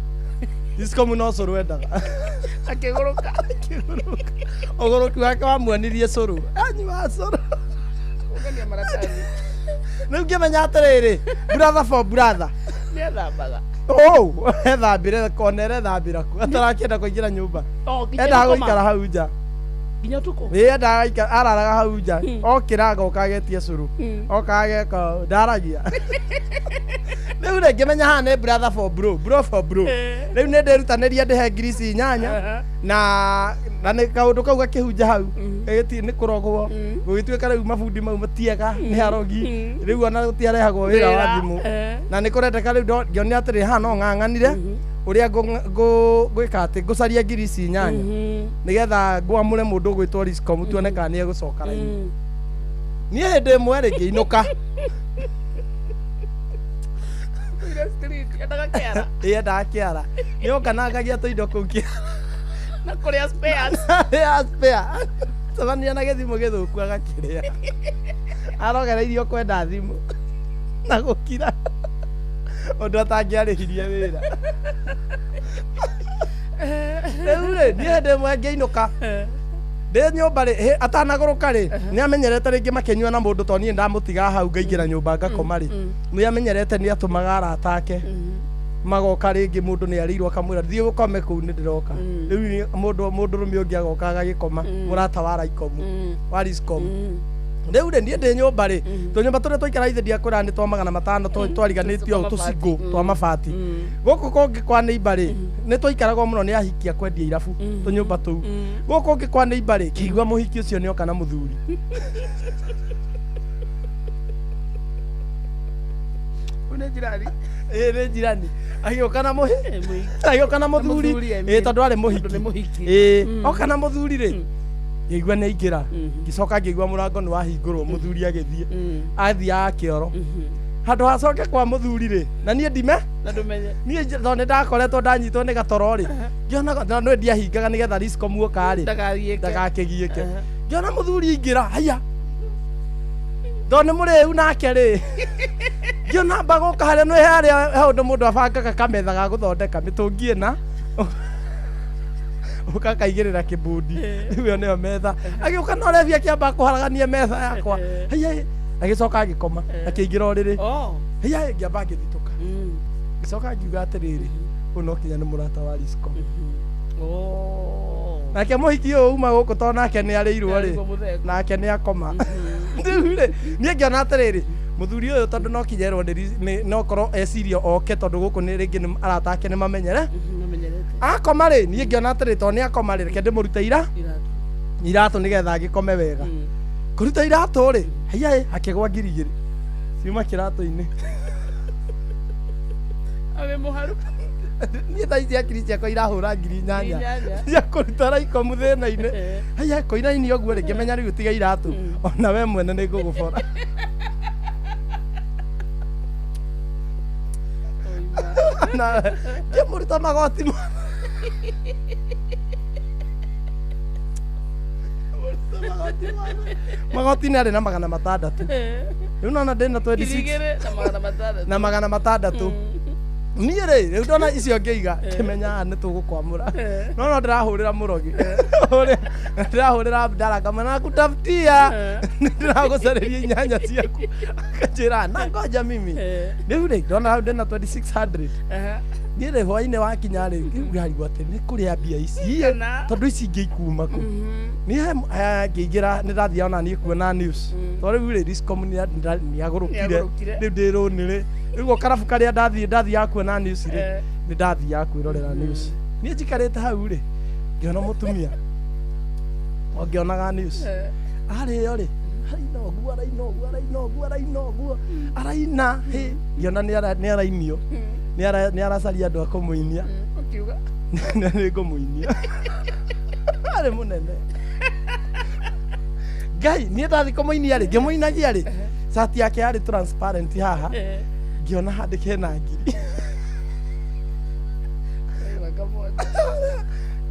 Riscom no cũrũ endaga. Akĩgũrũka. Ũgũrũki wake wamuonirie cũrũ. Anyua cũrũ. Kũngania maratathi. Rĩu ngĩmenya atĩrĩrĩ, brother for brother. Nĩethambaga. Oh, ethambire kona ethambira ku atarakĩenda kũingĩra nyũmba. Oh, nginya Endaga gũkoma. gũikara hau nja. Nginya ũtukũ. Ĩ endaga araraga hau nja, okĩra agoka agetia cũrũ, oka ageka ndaragia. Rĩu rĩ, ngĩmenya haha nĩ brother for bro, bro for bro. Rĩu nĩ ndĩrutanĩria ndĩhe ngiri ici inyanya, na nĩ kaũndũ kau gakĩhunja hau, gĩgĩti nĩ kũrogwo, gũgĩtuĩka rĩu mabundi mau matiega, nĩ arogi, rĩu ona gũtiarehagwo wĩra wa thimũ. Na nĩ kũrendeka rĩu ngĩonire atĩrĩ, haha no ng'ang'anire ũrĩa ngwĩka atĩ ngũcaria ngiri ici inyanya nĩgetha ngwamũre mũndũ ũgwĩtwo Riscom, tuone kana nĩ egũcoka raini. Niĩ hĩndĩ ĩmwe rĩ, ngĩinũka. Endaga kĩara. Ĩ endaga kĩara, nĩ onganangagia tũindo kũu kĩara. Na kũrĩa spares. Ya spare cemania na gĩthimũ gĩthũku agakĩrĩa, arogereirio kwenda thimũ na gũkira ũndũ atangĩarĩhirie wĩra. Rĩu rĩ, niĩ hĩndĩ ĩmwe ngĩinũka ndĩ nyũmba rĩ, atanagũrũka rĩ, nĩ amenyerete rĩngĩ makĩnyua na mũndũ, tondũ niĩ ndamũtiga hau ngaingĩra nyũmba ngakoma rĩ, nĩ amenyerete nĩ atũmaga arata ake magoka rĩngĩ, mũndũ nĩ arĩirwo akamwĩra, thiĩ ũkome kũu, nĩ ndĩroka. Rĩu mũndũ mũndũrũme ũngĩ agoka agagĩkoma, mũrata wa Raikomu wa Riscom. Rĩu rĩ, niĩ ndĩ nyũmba rĩ, tũnyũmba tũrĩa twaikara ithe ndiakwĩra nĩ twa 500, twariganĩtio ũũ tũcingũ twa mabati. Gũkũ kũngĩ kwa neighbor rĩ, nĩ twaikaragwo mũno nĩ ahiki a kwendia irabu tũnyũmba tũu. Gũkũ kũngĩ kwa neighbor rĩ, kĩigua mũhiki ũcio nĩ oka na mũthuri. Nĩ njirani. Ĩ nĩ njirani, agĩũka na mũhi agĩũka na mũthuri, ĩ tondũ arĩ mũhiki, ĩ oka na mũthuri rĩ, ngĩigua nĩ aingĩra. Ngĩcoka ngĩigua mũrango nĩ wahingũrwo, mũthuri agĩthiĩ, athiaga kĩoro handũ hacoke kwa mũthuri rĩ, na niĩ ndime Na ndũmenye. Niĩ tondũ nĩ ndakoretwo ndanyitwo nĩ gatoro rĩ, ngĩona na nĩ ndiahingaga nĩgetha Riscom muoka rĩ Ndakagiĩke. Ndagakĩgiĩke. Ngĩona mũthuri aingĩra, haya, tondũ nĩ mũrĩu nake rĩ, ngĩona mba gũka harĩa nĩ harĩa he ũndũ mũndũ abangaga kametha ga gũthondeka mĩtũngi ĩna, ũgakaigĩrĩra kĩbundi, rĩu ĩyo nĩyo metha. Agĩũka na ũrebi akĩamba kũharagania metha yakwa, haya, agĩcoka agĩkoma, akĩingĩra ũrĩrĩ. Haya, ngĩamba ngĩthitũka, ngĩcoka ngiuga atĩrĩrĩ, ũyũ no kinya nĩ mũrata wa Riscom. Nake mũhiki ũyũ uma gũkũ, tondũ nake nĩ arĩirwo rĩ, nake nĩ akoma. Rĩu rĩ, niĩ ngĩona atĩrĩrĩ, mũthuri ũyũ tondũ no kinya erwo nĩ no korwo eciria oke, tondũ gũkũ nĩ rĩngĩ nĩ arata ake nĩ mamenyere akoma rĩ, niĩ ngĩona atĩrĩ, tondũ nĩ akoma rĩ, reke ndĩmũrute ira iratũ nĩgetha agĩkome wega. Kũruta iratũ rĩ, haiya, hakĩgwa 2000 ciuma kĩratũ-inĩ. Awe mũharu. Niĩ thaa ici akiri ciakwa irahũra 8000 8,000. Cia kũruta raikomu thĩna-inĩ. Haiya, kũinainio ũguo rĩ, ngĩmenya rĩu tiga iratũ, ona we mwene nĩ ngũgũbora. Na ngĩmũruta magoti magoti nĩ arĩ na 600, rĩu nona ndĩna Ngiri 26 igĩrĩ na magana matandatũ. Na 600. Niĩ rĩ, rĩu ndona icio ngĩiga, ngĩmenya haha nĩ tũgũkwamũra, no no ndĩrahũrĩra mũrogi ũrĩa ndĩrahũrĩra Abdala, ngamwĩra nakutafutia, ndĩragũcarĩria inyanya ciaku, akanjĩra na ngoja mimi. Rĩu rĩ, ndona hau ndĩna 2600. Niĩ rĩ, hwainĩ wakinya rĩ, ngĩrigwo atĩ nĩ kũrĩa mbia ici, Kana. tondũ ici ingĩ ikuma kũ? Niĩ ngĩingĩra, nĩ ndathiaga ona niĩ kuona news, tondũ rĩu rĩ, Riscom nĩ agũrũkire. Nĩagũrũkire. Rĩu ndĩ rũni rĩ, rĩu o karabu karĩa ndathiĩ ndathiaga kuona news rĩ, nĩ ndathiaga kwĩrorera news. Niĩ njikarĩte hau rĩ, ngĩona mũtumia o ngĩonaga news arĩo rĩ, araina ũguo, araina ũguo, araina ũguo, araina ũguo, araina hĩ, ngĩona nĩ arainio, nĩ aracaria andũ a kũmũinia. Ũkiuga. Nĩ ngũmũinia, arĩ mũnene ngai. Niĩ ndathi kũmũinia rĩ, ngĩmũinagia rĩ, cati yake yarĩ transparent haha, ngĩona handĩ kena ngiri,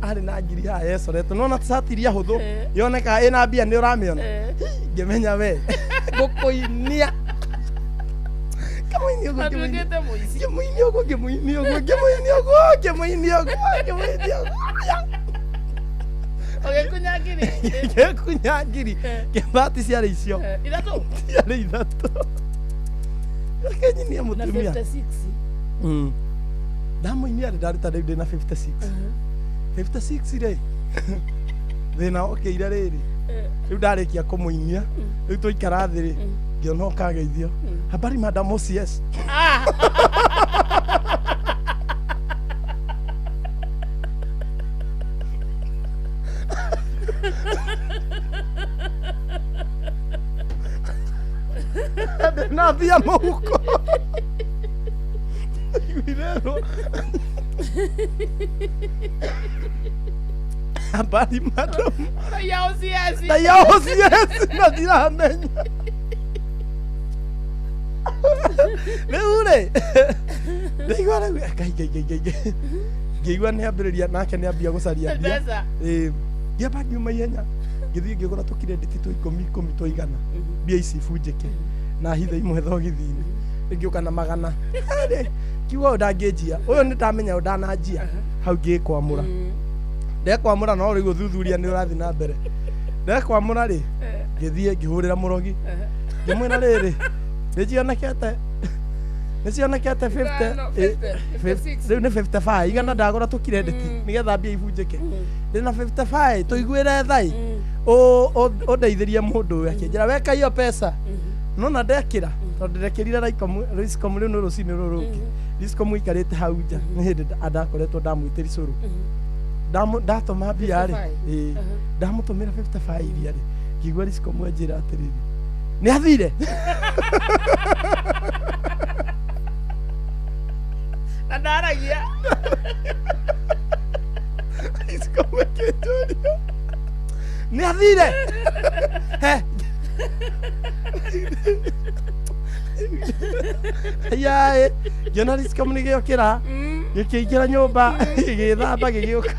arĩ na ngiri haha yecoretwo, nona cati iria hũthũ yonekaga ĩna mbia, nĩ ũramĩona. Ngĩmenya we ngũkũinia, ngĩmũinia ũguo, ngĩmũinia. Atuĩkĩte mũici. Ngĩmũinia ũguo, ngĩmũinia ũguo, ngĩmũinia ũguo, ngĩmũinia ũguo, ngĩmũinia ũguo. Ũgĩkunya ngiri. Ngĩkunya ngiri, kĩbati ciarĩ icio. Ithatũ. Ciarĩ ithatũ, akenyinia Na mũtumia. 56. Ndamũinia rĩ, ndaruta rĩu ndĩna 56 56 rĩ. Thĩna okĩire rĩrĩ, rĩu ndarĩkia kũmũinia, rĩu twaikara thĩ rĩ, ngĩona ũkageithio, "Habari, madam OCS." Ndĩna mbia mũhuko. Iguirerwo, "Habari, madam." Raia OCS. Raia OCS na ndiramenya. Rĩu rĩ, ndaigua rĩu, ngai ngai ngai ngai ngai, ngĩigua nĩ ambĩrĩria nake nĩ ambia gũcaria mbia. Mbeca. Ĩĩ, ngĩamba ngiuma ihenya, ngĩthiĩ ngĩgũra tũkirĩndĩti twa ikũmi ikũmi twa igana, mbia ici ibunjĩke na hithe imwe thogithi-inĩ. Ngĩũka na magana. Rĩ, kiuga ũyũ ndangĩnjia, ũyũ nĩ ndamenya ũyũ ndananjia hau. Ngĩkwamũra, ndekwamũra, no rĩu ũthuthuria nĩ ũrathiĩ na mbere. Ndekwamũra rĩ, ngĩthiĩ ngĩhũrĩra mũrogi, ngĩmwĩra rĩrĩ, nĩcionekete, nĩcionekete 50. Ithano, 50, 50, 56. Rĩu nĩ 55 igana ndagũra tũkirendeti nĩgetha mbia ibunjĩke. Ndĩna 55, tũiguĩre thai, ũndeithĩrie mũndũ ũyũ. Akĩnjĩra, "Weka hiyo pesa." Nona ndekĩra, tondũ ndekĩrire Raicom. Rĩu nĩ rũcinĩ rũrũ rũngĩ, Riscom ikarĩte hau nja, nĩ hĩndĩ ndakoretwo ndamwĩtĩri cũrũ. Ndatũma mbia rĩ, 55. ĩĩ, ndamũtũmĩra 55 iria rĩ, ngĩigua Riscom anjĩra atĩrĩrĩ, nĩ athire. Na ndaragia. Riscom akĩnjũria, "Nĩ athire?" He yaĩ, ngĩona Riscom nĩ gĩokĩra, gĩkĩingĩra nyũmba, gĩgĩthamba, gĩgĩũka,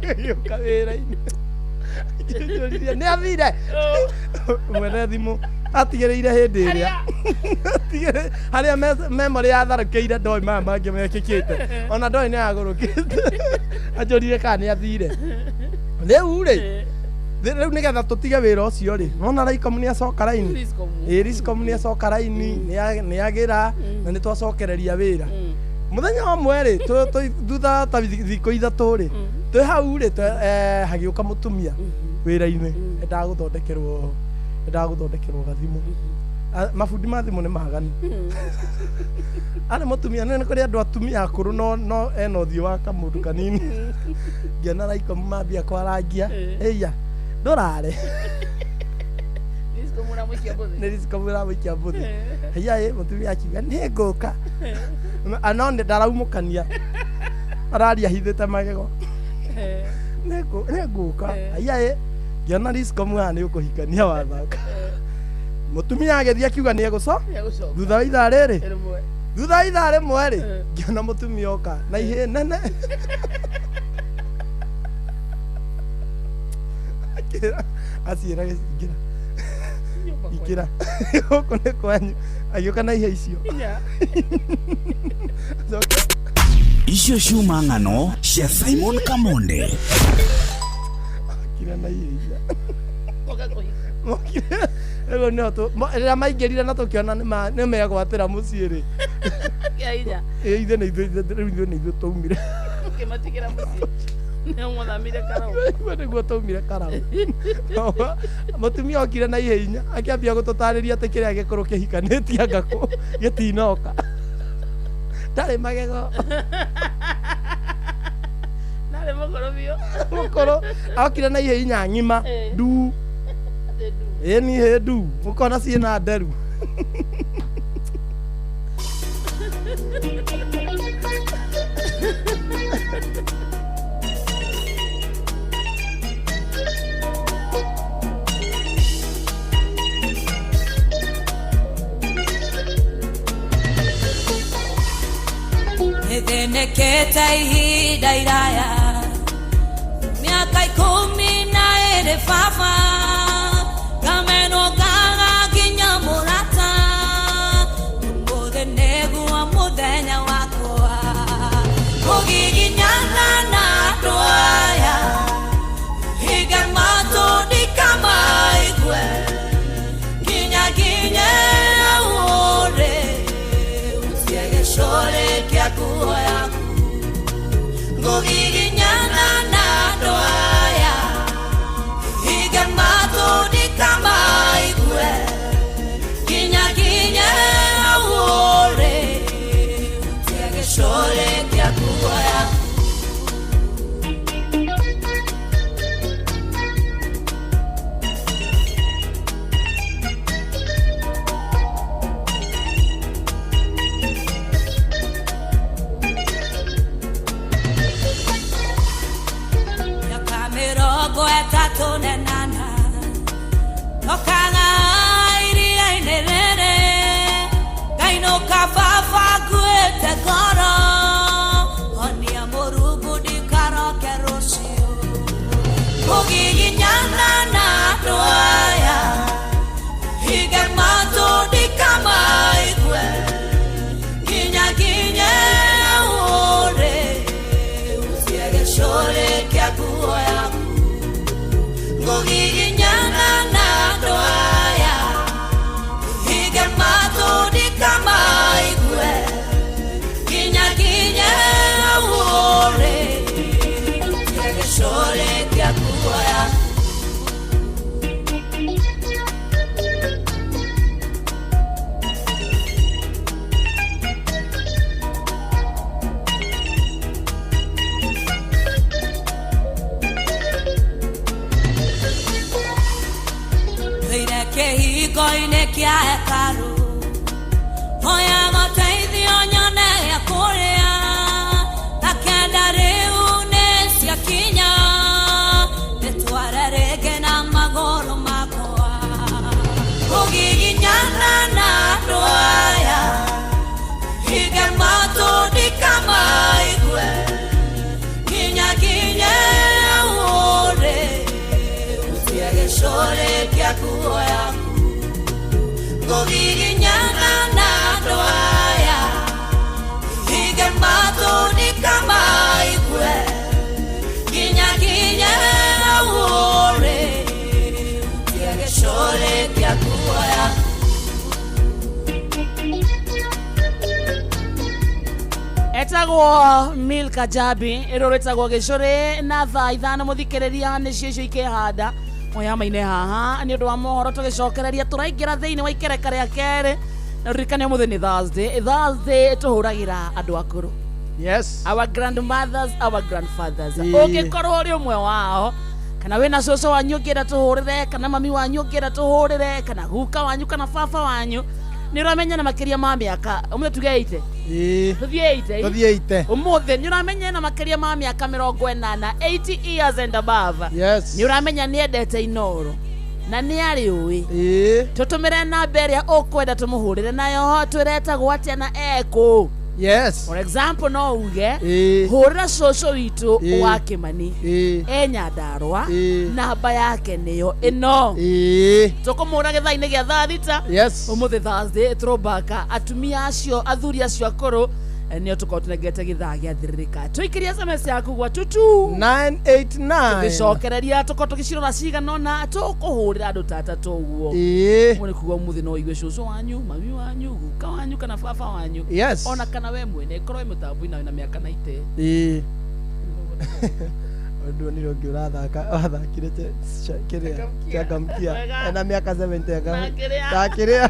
gĩgĩũka wĩra-inĩ, kĩnjũririe, "Nĩ athire?" Mwene thimũ atigĩrĩire hĩndĩ ĩrĩa harĩa memory yatharũkĩire, ndoĩ maya mangĩ mekĩkĩte, ona ndoĩ nĩ agũrũkĩte. Anjũrire kana nĩ athire. Rĩu rĩ, rĩu nĩgetha tũtige wĩra ũcio rĩ, nona Raicom nĩ acoka raini. Riscom. Ĩ, Riscom nĩ acoka raini, nĩ agĩra na nĩ twacokereria wĩra. Mũthenya ũmwe rĩ, thutha ta thikũ 3 rĩ, twĩ hau rĩ, hagĩũka mũtumia wĩra-inĩ, endaga gũthondekerwo gathimũ. Mabundi ma thimũ nĩ maganu. Arĩ mũtumia, nĩ kũrĩ andũ atumia akũrũ, no ena ũthiũ wa kamũndũ kanini. Ngĩona Raicom mambia kwarangia, ĩya ndũrare. Riscom ũramũikia mbũthĩ. Nĩ Riscom ĩramũikia mbũthĩ. Haiya ĩ, mũtumia akiuga, "Nĩ ngũka." No nĩ ndaraumũkania, araria hithĩte magego, "Nĩ ngũka." Haiya ĩ, ngĩona Riscom haha nĩ ũkũhikania wathaka. Mũtumia agĩthiĩ akiuga nĩ egũco Nĩegũcoka. thutha wa ithaa rĩrĩ. Rĩmwe. Thutha wa ithaa rĩmwe rĩ, ngĩona mũtumia oka na ihĩ nene. Akĩra aciĩra, "Ingĩra, ingĩra, gũkũ nĩ kwanyu." Agĩũka na ihe icio. Inya. Acoka. Icio ciuma ng'ano cia Simon Kamonde. Okire na ihe inya. Oka kũhika. Mokire rĩu nĩho rĩrĩa maingĩrire na tũkĩona nĩ megwatĩra mũciĩ rĩ. Kĩa inya. Ĩ, ithuĩ nĩ ithuĩ, rĩu ithuĩ nĩ ithuĩ twaumire. Ũkĩmatigĩra mũciĩ. Nĩ mwathamire karau. Ũguo nĩguo twaumire karau. Mũtumia okire na ihe inya, akĩambia gũtũtarĩria atĩ kĩrĩa gĩkũrũ kĩhikanĩtie ngakũ gĩtinoka, ndarĩ magego. Ndarĩ mũkũrũ biũ. Mũkũrũ okire na ihe inya ng'ima. Ndu. Atĩ ndu. Ĩ, ni ihĩ ndu, ũkona ciĩna nderu. Nĩthĩnĩkĩte ihinda iraya, mĩaka 12, baba, ngamenwo ngaga nginya mũrata. Ũmũthĩ nĩguo mũthenya wakwa kũgiginyana na andũ aya, hinga matũ ndikamaigue nginya nginye ũrĩ ũtie gĩcũrĩ kĩa nguo yaku. Ngũgiginyana na andũ aya. Mĩrongo ĩtatũ na ĩnana Okaga iria-inĩ rĩrĩ Ngainũka baba nguĩte ngoro Honia Mũrungu ndikaroke rũciũ Kũgiginyana na andũ aya Hinge matũ ndikamaigue Nginya nginye ũrĩ Utie gĩcũrĩ kĩa nguo yaku Kũgiginyana na andũ aya Hinge matũ ndikamaigue Nginya nginye ũrĩ Utie gĩcũrĩ kĩa nguo yaku. Thĩire kĩhingo-inĩ kĩa hekarũ hoyaga ũteithio nyone gĩa kũrĩa na kenda rĩu nĩ ciakinya ndĩtware rĩngĩ na magũrũ makwa kũgiginyana na andũ aya hinge matũ ndikamaigue nginya nginye ũrĩ utie gĩcũrĩ kĩa nguo yaku Kũgiginyana na andũ aya hinge matũ ndikamaigue nginya nginye ũrĩ utie gĩcũrĩ kĩa nguo yaku. Etagwo Milka Jabi ĩrũrĩtagwo gĩcũrĩ na thaa 5 mũthikĩrĩria nĩcio icio ikĩhanda moyama-inĩ haha nĩ ũndũ wa mohoro tũgĩcokereria tũraingĩra thĩinĩ wa ikereka rĩa kerĩ na ririkane ũmũthĩ nĩ Thursday. Thursday tũhũragĩra andũ akũrũ. Yes. Our grandmothers, our grandfathers. Ĩĩ. Ũngĩkorwo ũrĩ ũmwe wao kana wĩna cũcũ wanyu ũngĩenda tũhũrĩre kana mami wanyu ũngĩenda tũhũrĩre kana guka wanyu kana baba wanyu nĩ ũramenya na makĩria ma mĩaka ũmũthĩ tuge 80. Ĩĩ. Tũthiĩ 80. Tũthiĩ 80. Ũmũthĩ nĩ ũramenya na makĩria ma mĩaka 80, 80 years and above. Yes. Nĩ ũramenya nĩ endete Inooro na nĩ arĩ ũĩ. Ĩĩ. Tũtũmĩre namba ĩrĩa ũkwenda tũmũhũrĩre nayo twĩretagwo atĩa na ekũ. Yes. For example no uge Ĩĩ. hũrĩra cũcũ witũ Ĩĩ. wa Kĩmani Ĩĩ. e Nyandarũa Ĩĩ. namba yake nĩyo ĩno. Ĩĩ. Tũkũmũra gĩthaa-inĩ gĩa thaa 6. Yes. Ũmũthĩ Thursday throwback atumia acio athuri acio akũrũ nĩo tũkorwo tũnengete gĩthaa gĩa thĩrĩrĩka. Tũikĩrie SMS yaku gwa tutu 989. Tũgĩcokereria tũkorwo tũgĩcirora cigana ũna tũkũhũrĩra andũ ta atatũ ũguo. Ĩĩ. Ũguo nĩ kuga ũmũthĩ no ũigue cũcũ wanyu mami wanyu guka wanyu kana baba wanyu. Yes. Ona kana we mwene korwo wĩ mũtambo-inĩ wĩna mĩaka 90. Ĩĩ. Nduonire ũngĩ ũrathaka wathakire kĩrĩa changamkia Wega. ena mĩaka 70 Nakĩrĩa. ndakĩrĩa.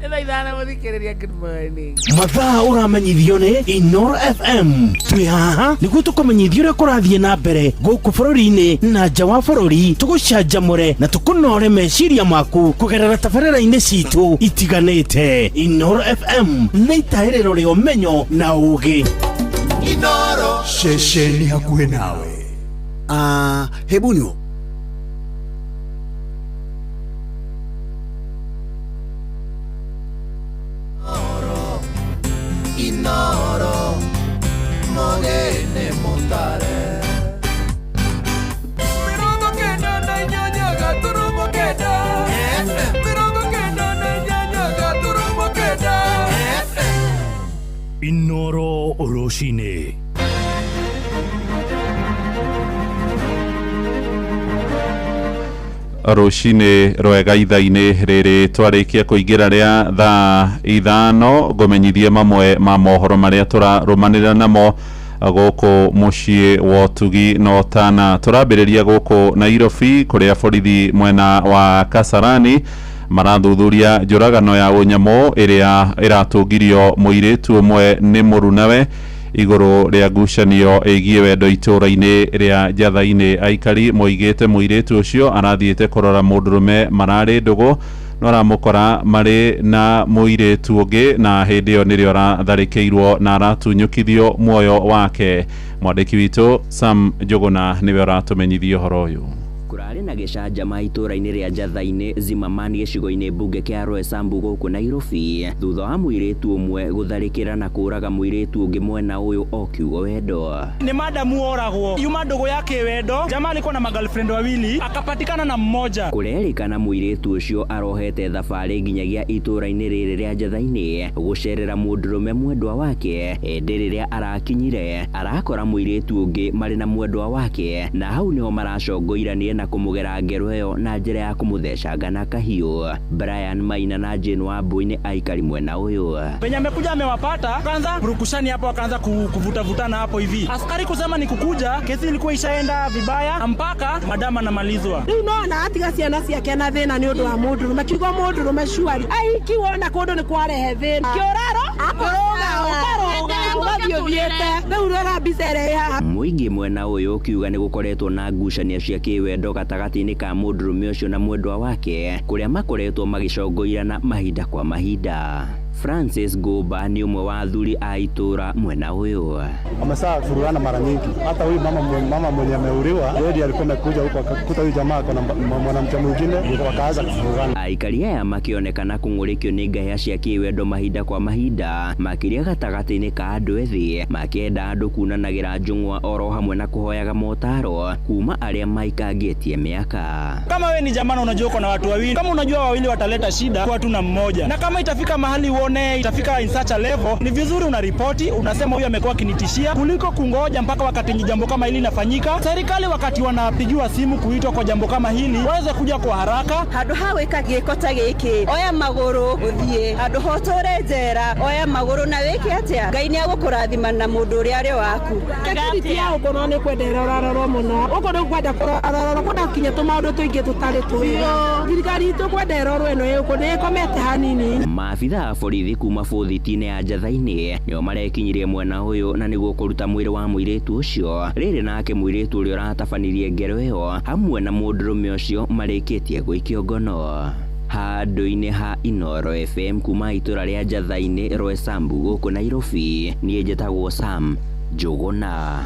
Nĩ thaa 5 mũthikĩrĩria, good morning. Mathaa ũramenyithio nĩ Inooro FM. Twĩ haha nĩguo tũkũmenyithia ũrĩa kũrathiĩ na mbere gũkũ bũrũri-inĩ na nja wa bũrũri, tũgũcanjamũre na tũkũnore meciria maku kũgerera tabarĩra-inĩ citũ itiganĩte. Inooro FM nĩ itahĩrĩro rĩa ũmenyo na ũũgĩ. Inooro ceceni hakuhĩ nawe. Hebu nio Inooro mogene mutare 98.9 FM 99.9 FM. Inooro rũcinĩ. Rũcinĩ rwega ithaa-inĩ rĩrĩ twarĩkia kũingĩra rĩa thaa 5 ngũmenyithie mamwe ma mohoro marĩa tũrarũmanĩrĩra namo gũkũ mũciĩ wa ũtugi na ũtana. Tũrambĩrĩria gũkũ Nairobi kũrĩa borithi mwena wa Kasarani marathuthuria njũragano ya ũnyamũ ĩrĩa ĩratũngirio mũirĩtu ũmwe nĩ mũrunawe igũrũ rĩa ngucanio ĩgiĩ wendo itũũra-inĩ rĩa Njatha-inĩ. Aikari moigĩte mũirĩtu ũcio arathiĩte kũrora mũndũrũme mararĩ ndũgũ no aramũkora marĩ na mũirĩtu ũngĩ na hĩndĩ ĩyo nĩrĩo aratharĩkĩirwo na aratunyũkithio muoyo wake. Mwandĩki witũ Sam Njũgũna nĩwe ũratũmenyithia ũhoro ũyũ. Kũrarĩ na gĩcanjama itũũra-inĩ rĩa Njatha-inĩ Zimmerman gĩcigo-inĩ mbunge kĩa Roysambu gũkũ Nairobi thutha wa mũirĩtu ũmwe gũtharĩkĩra na kũũraga mũirĩtu ũngĩ mwena ũyũ o kiugo wendo. Ni madamu oragwo yuma ndugu ya kiwendo, jamaa alikuwa na magirlfriend wawili akapatikana na mmoja. Kũrerĩkana mũirĩtu ũcio arohete thabarĩ nginyagia itũũra-inĩ rĩrĩ rĩa Njatha-inĩ gũcerera mũndũrũme mwendwa wake, ĩndĩ rĩrĩa arakinyire arakora mũirĩtu ũngĩ marĩ na mwendwa wake, na hau nĩho maracongoiranie na kũmũgera ngero ĩyo na njĩra ya kũmũthecanga na kahiũ. Brian Maina na Jane Wambui nĩ aikari mwena ũyũ. Penye amekuja amewapata, kwanza purukushani hapo, akaanza kuvutavutana hapo hivi. Askari kusema ni kukuja, kesi ilikuwa ishaenda vibaya mpaka madama anamalizwa. Rĩu nona atiga ciana ciake na thĩna nĩ ũndũ wa mũndũrũme, kiugo mũndũrũme cuari aikiwona kũndũ nĩ kwarehe thĩna, kĩũraro ũrũga ũkarũga ũgathiĩ ũthiĩte, rĩu rora mbica ĩrĩa ĩ haha. Mũingĩ mwena ũyũ ũkiuga nĩ gũkoretwo na ngucanio cia kĩwendo gatagatĩ-inĩ ka mũndũrũme ũcio na mwendwa wake, kũrĩa makoretwo magĩcongoirana mahinda kwa mahinda. Francis Goba nĩ ũmwe wa athuri a itũũra mwena ũyũ. Wamesaa furugana mara nyingi. Hata huyu mama mwenye ameuliwa, yeye alikuwa amekuja huko akakuta huyu jamaa ako na mwanamke mwingine, wakaanza kufurugana. Aikari aya makĩonekana kũng'ũrĩkio nĩ ngahĩha cia kĩwendo mahinda kwa mahinda, makĩria gatagatĩ-inĩ ka andũ ethĩ, makĩenda andũ kunanagĩra njũng'wa oro hamwe na kũhoyaga motaro kuma arĩa maikangĩtie mĩaka. Kama we ni jamaa na unajua uko na watu wawili, kama unajua wawili wataleta shida, kwa tu na mmoja, na kama itafika mahali uone itafika in such a level, ni vizuri unaripoti, unasema huyu amekuwa akinitishia, kuliko kungoja mpaka wakati jambo kama hili linafanyika. Serikali wakati wanapigiwa simu kuitwa kwa jambo kama hili, waweze kuja kwa haraka. Handũ ha gwĩka gĩko ta gĩkĩ, oya magũrũ ũthiĩ, handũ ha ũtũre njera, oya magũrũ na wĩke atĩa, Ngai nĩ egũkũrathima na mũndũ ũrĩa arĩ waku. Security ya ũkũ no nĩ kwenda ĩrorarorwo mũno, ũkũ nĩ kwenda kũrorarorwo, kwenda kinya tũmaũndũ tũingĩ tũtarĩ twega. Thirikari itũ kwenda ĩrorwo ĩno ĩ ũkũ nĩ ĩkomete hanini. Maabitha a borithi kuma bũthiti-inĩ ya Njatha-inĩ nĩo marekinyirie mwena ũyũ na nĩguo kũruta mwĩrĩ wa mũirĩtu ũcio. Rĩrĩ nake mũirĩtu ũrĩa ũratabanirie ngero ĩyo hamwe na mũndũrũme ũcio marĩkĩtie gũikio ngono. Handũ-inĩ ha Inooro FM kuma itũra rĩa Njatha-inĩ Roysambu gũkũ Nairobi, niĩ njĩtagwo Sam Njũgũna.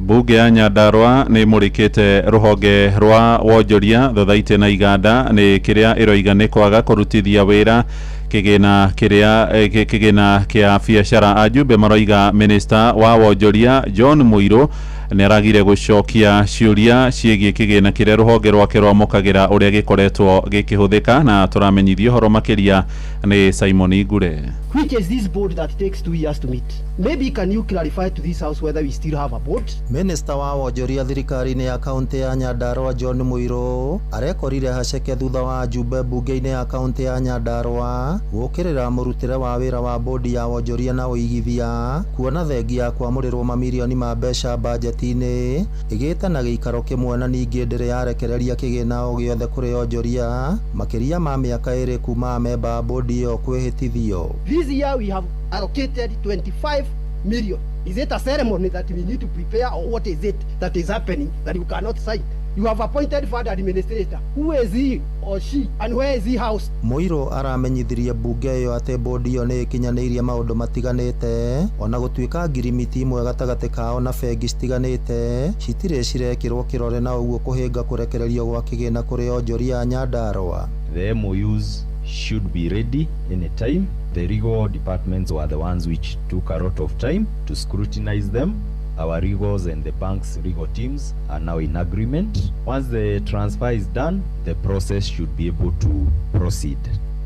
Mbunge ya Nyandarua nĩ ĩmũrĩkĩte rũhonge rwa wonjoria thothaitĩ na iganda nĩ kĩrĩa ĩroiga nĩ kwaga kũrutithia wĩra kĩgĩna kĩrĩa kĩgĩna kĩa biacara. Ajumbe maroiga minista wa wonjoria John Muiru nĩ aragire gũcokia ciũria ciĩgiĩ kĩgĩna kĩrĩa rũhonge rwake rwamũkagĩra ũrĩa gĩkoretwo gĩkĩhũthĩka, na tũramenyithio ũhoro makĩria nĩ Simon Ngure. Which is this board that takes 2 years to meet? Maybe can you clarify to this house whether we still have a board? Minister wa wonjoria thirikari-inĩ ya kaunti ya Nyandarua John Muiru arekorire haceke thutha wa ajumbe mbunge-inĩ ya kaunti ya Nyandarua gũkĩrĩra mũrutĩre wa wĩra wa bodi ya wonjoria na ũigithia, kuona thengia ya kwamũrĩrwo mamirioni ma mbeca bajeti-inĩ ĩgĩte na gĩikaro kĩmwe na ningĩ ndĩrĩ yarekereria kĩgĩna o gĩothe kũrĩ onjoria makĩria ma mĩaka 2 kuma amemba a bodi ĩyo kwĩhĩtithio. This year we have allocated 25 million. Is it a ceremony that we need to prepare, or what is it that is happening that you cannot sign? You have appointed fund administrator. Who is he or she, and where is he housed? Muiru aramenyithirie mbunge ĩyo atĩ bodi ĩyo nĩ ĩkinyanĩirie maũndũ matiganĩte, ona gũtuĩka ngirimiti imwe gatagatĩ kao na bengi citiganĩte citirĩ cirekĩrwo kĩrore na ũguo kũhĩnga kũrekererio gwa kĩgĩna kũrĩ onjoria a Nyandarua. The MOUs should be ready any time. The legal departments were the ones which took a lot of time to scrutinize them. Our legals and the bank's legal teams are now in agreement. Once the transfer is done, the process should be able to proceed.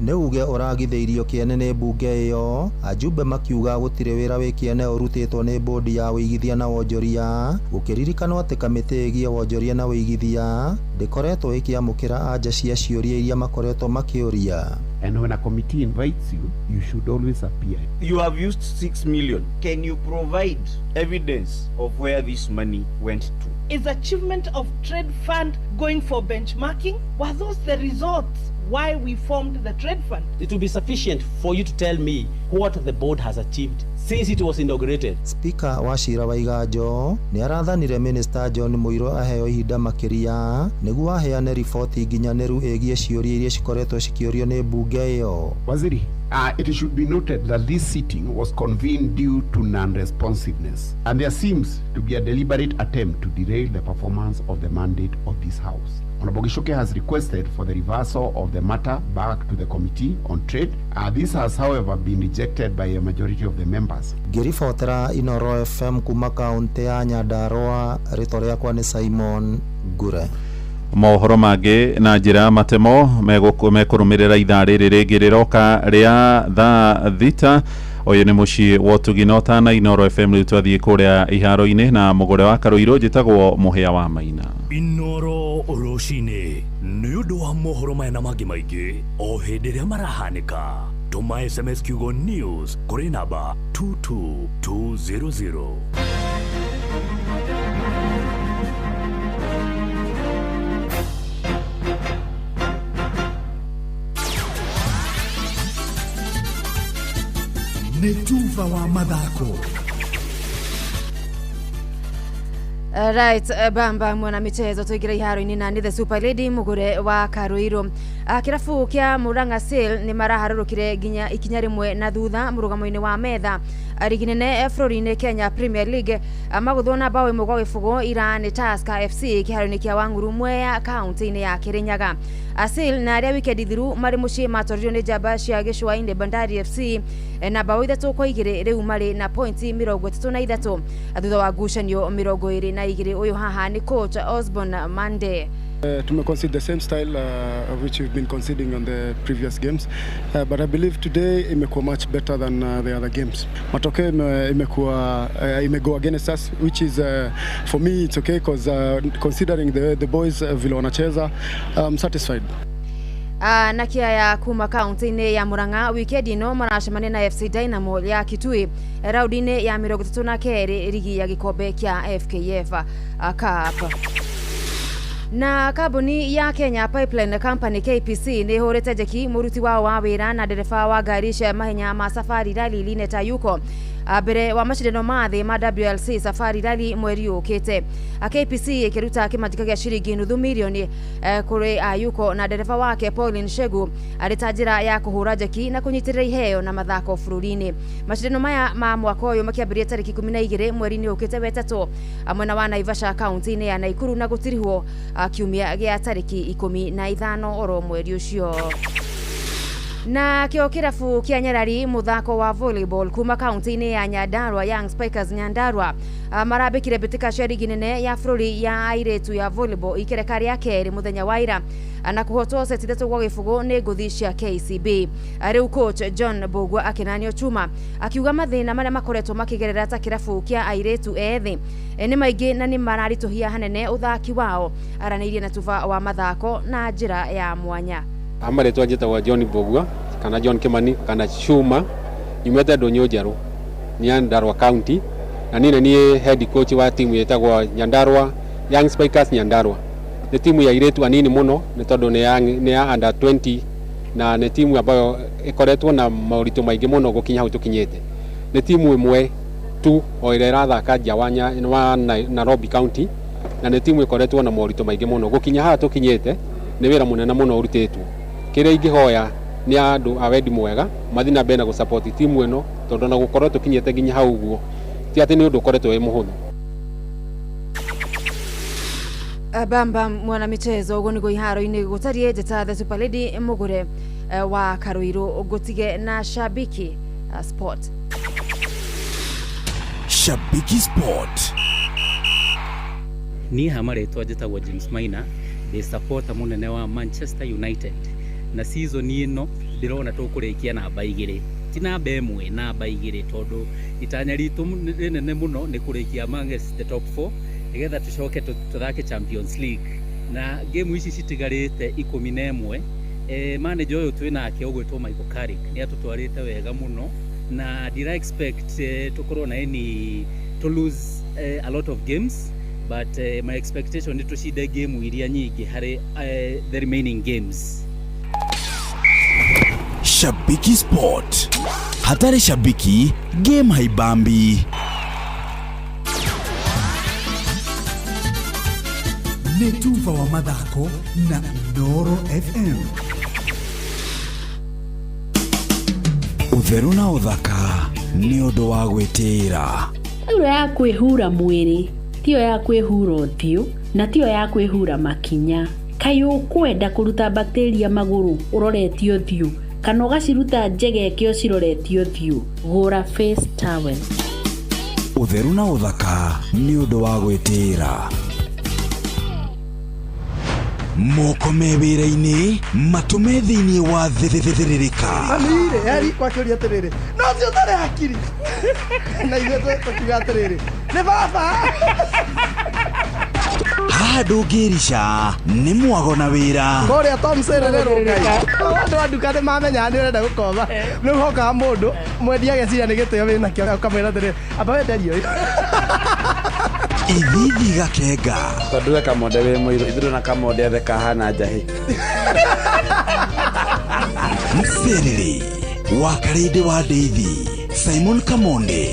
Nĩ uge ũragithĩirio kĩene nĩ mbunge ĩyo, ajumbe makiuga gũtirĩ wĩra wĩ kĩene ũrutĩtwo nĩ bodi ya ũigithia na wonjoria, gũkĩririkanwo atĩ kamĩtĩ ĩgiĩ wonjoria na ũigithia ndĩkoretwo ĩkĩamũkĩra anja cia ciũria iria makoretwo makĩũria. And when a committee invites you, you should always appear. You have used 6 million. Can you provide evidence of where this money went to? Is achievement of trade fund going for benchmarking? Were those the results why we formed the trade fund? It will be sufficient for you to tell me what the board has achieved since it was inaugurated. Speaker wa cira wa Iganjo nĩ arathanire Minister John Muiru aheo ihinda makĩria nĩguo aheane riboti nginyanĩru ĩgiĩ ciũria iria cikoretwo cikĩũrio nĩ mbunge ĩyo. Waziri, It should be noted that this sitting was convened due to non-responsiveness, and there seems to be a deliberate attempt to derail the performance of the mandate of this House. Honorable Gichuki has requested for the reversal of the matter back to the Committee on Trade. This has, however, been rejected by a majority of the members. Ngĩribotera Inoro FM kuma kaunti ya Nyandarua, rĩtwa rĩakwa nĩ Simon Ngure. Mohoro mangĩ na njĩra ya matemo mekũrũmĩrĩra ithaa rĩrĩ rĩngĩ rĩroka rĩa thaa 6. Ũyũ nĩ mũciĩ wa ũtugi na ũtana Inoro FM. Rĩu twathiĩ kũrĩa iharo-inĩ na mũgũre wa Karũirũ. Njĩtagwo Mũhĩa wa Maina. Inoro rũcinĩ nĩ ũndũ wa mohoro maya na mangĩ maingĩ o hĩndĩ ĩrĩa marahanĩka, tũma SMS kiugo news kũrĩ namba 22200. Nĩ tuba wa mathako. Right, bamba mwana michezo, tuingire iharo-inĩ na nĩ the super lady Mugure wa Karuiru. Kĩrabu kĩa Murang'a Seal nĩ maraharũrũkire nginya ikinya rĩmwe na thutha mũrũgamo-inĩ wa metha rigi nene bũrũri-inĩ Kenya Premier League, magũthwo na bao 1-0 ira nĩ Tusker FC kĩharo-inĩ kĩa Wang'uru Mwea kaunti-inĩ ya Kirinyaga. Seal na arĩa wikendi thiru marĩ mũciĩ matoririo nĩ njamba cia gĩcũa-inĩ Bandari FC na bao 3-2, rĩu marĩ na pointi 33 thutha wa ngucanio 22. Ũyũ haha nĩ coach Osborne Mande. Tumeconcede the same style which we've been conceding on the previous games, but I believe today imekuwa much better than the other games. Matokeo imekuwa imego against us, which is for me it's okay because considering the boys vile wanacheza, I'm satisfied. Na kĩa kuma kaunti-inĩ ya Murang'a, wikendi ĩno maracemania na FC Dynamo ya Kitui raundi-inĩ ya 32 rigi ya gĩkombe kĩa FKF Cup. Na kambuni ya Kenya Pipeline Company KPC nĩ ĩhũrĩte njeki mũruti wao wa wĩra na ndereba wa ngari cia mahenya ma Safari Rally Linet Ayuko mbere wa macindano ma thĩ ma WLC Safari Rally mweri ũkĩte. KPC ĩkĩruta kĩmanjĩka gĩa ciringi nuthu mirioni kũrĩ Ayuko na ndereba wake Pauline Shegu arĩ ta njĩra ya kũhũra njeki na kũnyitĩrĩra iheo na mathako bũrũri-inĩ. Macindano maya ma mwaka ũyũ makĩambĩrĩria tarĩki 12 mweri-inĩ ũkĩte wetatũ mwena wa Naivasha kaunti-inĩ ya Naikuru na gũtirihwo kiumia gĩa tarĩki 15 oro mweri ũcio. Na kĩo kĩrabu kĩa Nyarari mũthako wa volleyball kuma kaunti-inĩ ya Nyandarua Young Spikers Nyandarua marambĩkire mbĩtĩka cia rigi nene ya bũrũri ya airĩtu ya volleyball ikereka rĩa kerĩ mũthenya wa ira na kũhotwo seti 3-0 nĩ ngũthi cia KCB. Rĩu coach John Mbugua akĩnanio chuma akiuga mathĩna marĩa makoretwo makĩgerera ta kĩrabu kĩa airĩtu ethĩ nĩ maingĩ na nĩ mararitũhia hanene ũthaki wao. Aranĩirie na tuba wa mathako na njĩra ya mwanya. Amarĩtwa njĩtagwo John Mbugua kana John Kimani kana Chuma, nyumĩte Ndũnyũ Njerũ, Nyandarua County, na niĩ nĩ niĩ head coach wa timu ĩtagwo Nyandarua Young Spikers Nyandarua. Nĩ timu ya airĩtu anini mũno nĩ tondũ nĩ ya under 20 na nĩ timu ambayo ĩkoretwo na moritũ maingĩ mũno gũkinya hau tũkinyĩte. Nĩ timu ĩmwe tu o ĩrĩa ĩrathaka nja wa Nairobi County, na nĩ timu ĩkoretwo na moritũ maingĩ mũno gũkinya haha tũkinyĩte. Nĩ wĩra mũnene mũno ũrutĩtwo. Kĩrĩa ingĩhoya nĩ andũ a wendi mwega mathiĩ na mbere na gũsupport timu ĩno, tondũ ona gũkorwo tũkinyĩte nginya hau ũguo ti atĩ nĩ ũndũ ũkoretwo wĩ mũhũthũ. Bamba mwana michezo, ũguo nĩguo iharo-inĩ gũtariĩ. Njĩta the super lady Mũgũre wa Karũirũ ngũtige na Shabiki Sport. Shabiki Sport. Niĩ ha marĩtwa njĩtagwo James Maina, ndĩ supporter mũnene wa Manchester United, na season ĩno ndĩrona tũkũrĩkia namba 2, ti namba 1, namba 2, tondũ itanya ritũ rĩnene mũno nĩ kũrĩkia amongst the top 4 nĩgetha tũcoke tũthake Champions League. Na game ici citigarĩte 11, manager ũyũ twĩ nake ũgwĩtwo Michael Carrick nĩ atũtwarĩte wega mũno, na ndira expect tũkorwo na any to lose a lot of games, but my expectation nĩ tũcinde game iria nyingĩ harĩ the remaining games. Shabiki Sport. Hatari shabiki, game haibambi. Nĩ tuba wa mathako na Inooro FM. Ũtheru na ũthaka nĩ ũndũ wa gwĩtĩĩra. Taurũ ya kwĩhura mwĩrĩ tiyo ya kwĩhura ũthiũ na tiyo ya kwĩhura makinya. Kaĩ ũkwenda kũruta bakteria magũrũ ũroretie ũthiũ kana ũgaciruta njegeke ũciroretie ũthiũ? Gũra face towel. Ũtheru na ũthaka nĩ ũndũ wa gwĩtĩĩra. Moko me wĩra-inĩ matũme thĩinĩ wa thĩthĩthĩrĩrĩka. Mami-rĩ, eri kwakĩũria atĩrĩrĩ, no ũcio ũtarĩ hakiri na ithuĩ tũkiuga atĩrĩrĩ, nĩ baba. Haha ndũngĩrica nĩ mwago na wĩra. Kũrĩa Tom Serererwo Ngai. Andũ a nduka nĩ mamenyaga nĩ ũrenda gũkomba. Rĩu hokaga mũndũ mwendia ageciria nĩ gĩtĩo wĩnakĩo ũkamwĩra atĩrĩrĩ, amba wenderie ũyũ. Ithithi gakenga. Tondũ we Kamonde wĩ mũirũ, ithuĩ na Kamonde othe kahana njahĩ. Mserere wa Karĩndĩ wa Ndeithi, Simon Kamonde,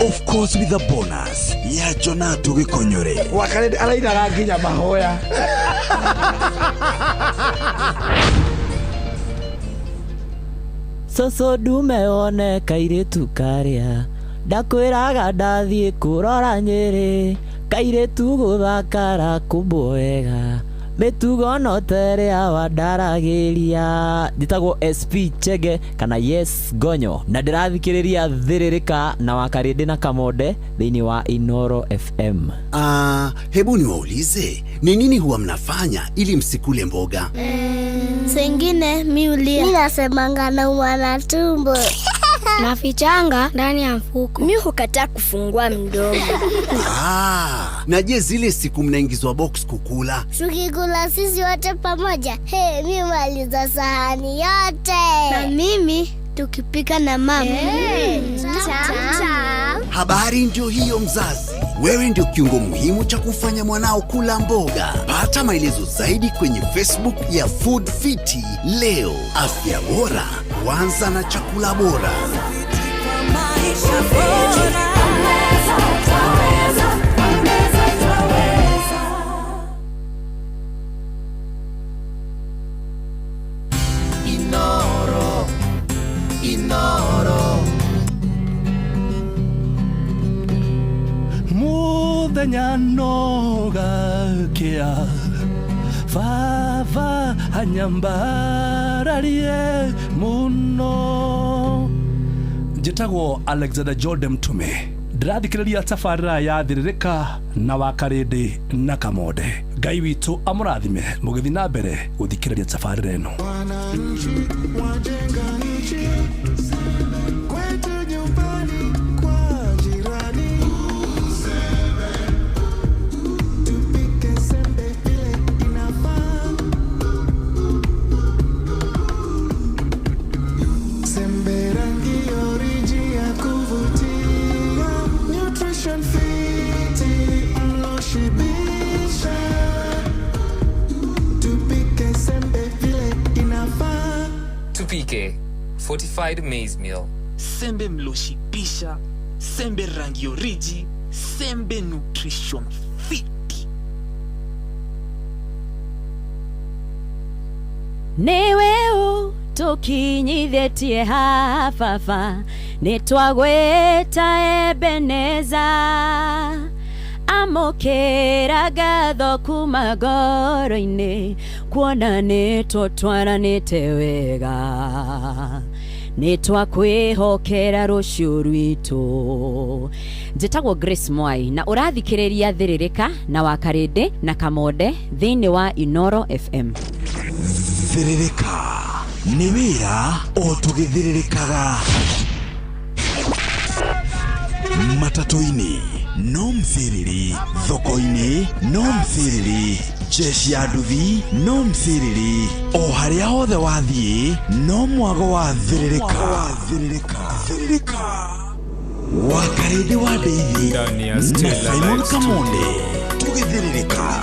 of course with a bonus ya Jonatu Gĩkonyore. Wa Karĩndĩ arainaga nginya mahoya. Cũcũ ndume wone kairĩtu karĩa ndakwĩraga ndathiĩ kũrora Nyĩrĩ, kairĩtu gũthakara kũmbwo wega mĩtugo no ta ĩrĩa wandaragĩria. Njĩtagwo SP Chege kana Yes Gonyo na ndĩrathikĩrĩria Thĩrĩrĩka na Wakarĩndĩ na Kamonde thĩinĩ wa Inoro FM. Hebu niwaulize, ni nini huwa mnafanya ili msikule mboga? Sengine mi ulia. Mi nasemanga naumwa na tumbo. Nafichanga ndani ya mfuko. Mi hukataa kufungua mdomo. Na je, zile siku mnaingizwa box kukula? Tukikula sisi wote pamoja, hey, mi maliza sahani yote. Na mimi tukipika na mama. Hey, Habari ndio hiyo mzazi. Wewe ndio kiungo muhimu cha kufanya mwanao kula mboga. Pata maelezo zaidi kwenye Facebook ya Food Fiti leo. Afya bora huanza na chakula bora. Inoro, Inoro. Muthenya no gakia baba anyambararie muno. Njĩtagwo Alexander Jordan Mtume, ndĩrathikĩrĩria tabarĩra ya Thĩrĩrĩka na Wakarĩndĩ na Kamonde. Ngai witũ amũrathime mũgĩthiĩ na mbere gũthikĩrĩria tabarĩra ĩno. Wananchi wajenga nchi kwetu nyumbani kwa jirani. Tupike sembe vile inafaa. Sembe rangi oriji ya kuvutia. Nutrition fiti mloshibisha. Tupike sembe vile inafaa. Tupike fortified maize meal. Sembe mloshibisha, sembe rangi oriji, sembe nutrition fiti. Nĩwe ũtũkinyithĩtie haha baba, nĩtwagwĩta Ebeneza. Amũkĩra ngatho kuma ngoro-inĩ, kuona nĩtũtwaranĩte wega. Nĩtwakwĩhokera rũciũ rwitũ. Njĩtagwo Grace Mwai na ũrathikĩrĩria Thĩrĩrĩka na Wakarĩndĩ na Kamonde thĩinĩ wa Inoro FM. Thĩrĩrĩka nĩ wĩra o tũgĩthĩrĩrĩkaga. Matatũ-inĩ no msiriri, thoko-inĩ no msiriri, jeshi ya nduthi no msiriri, o harĩa hothe wathiĩ no mwago wa thĩrĩrĩka. Thĩrĩrĩka. Wakarĩndĩ wa Ndeithi na Simon Kamonde tũgĩthĩrĩrĩka.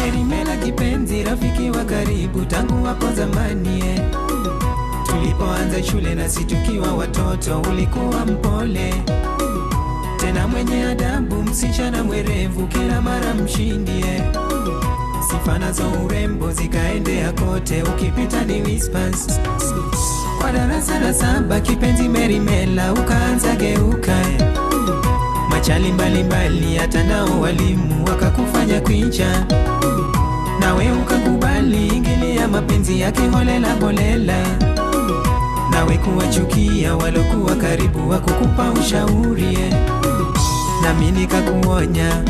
Merimela kipenzi, rafiki wa karibu tangu hapo zamani. Tulipoanza shule na si tukiwa watoto, ulikuwa mpole tena mwenye adabu, msichana mwerevu, kila mara mshindie. Sifa nazo urembo zikaendea kote, ukipita ni whispers. Kwa darasa la 7 kipenzi Merimela ukaanza geuka, machali mbalimbali hata nao walimu wakakufanya kuicha, nawe ukakubali ingilia mapenzi yake holela holela, nawe kuwachukia walokuwa karibu wakukupa ushauri, nami nikakuonya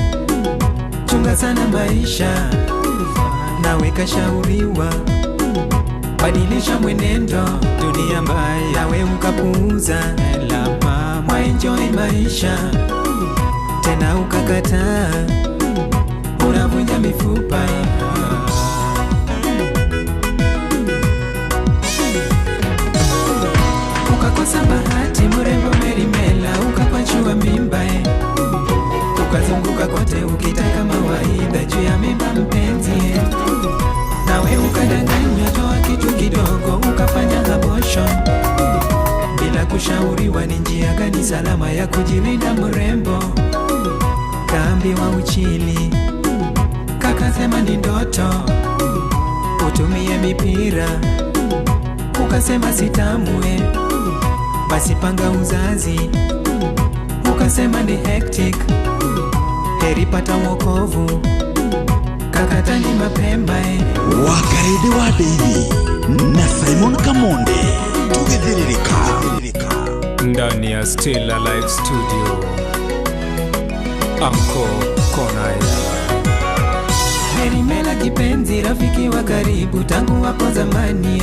chunga sana maisha, nawe kashauriwa badilisha mwenendo, dunia mbaya, nawe ukapuuza, mwaenjoy maisha tena ukakataa, unavunja mifupa. Ukakosa bahati mrembo Merimela, ukakwachua mimba, ukazunguka kote ukitaka mawaidha juu ya mimba mpenzi, nawe ukadanganywa toa kitu kidogo ukafanya abortion, bila kushauriwa ni njia gani salama ya kujilinda mrembo. Kaambiwa uchili, kakasema ni ndoto, utumie mipira, ukasema sitamwe, basi panga uzazi, ukasema ni hectic, heri pata wokovu, kakatani mapema. Wakarede wa David na Simon Kamonde tugithiririka ndani ya Still Alive Studio. Anko Konaya. Merimela kipenzi, rafiki wa karibu tangu hapo zamani,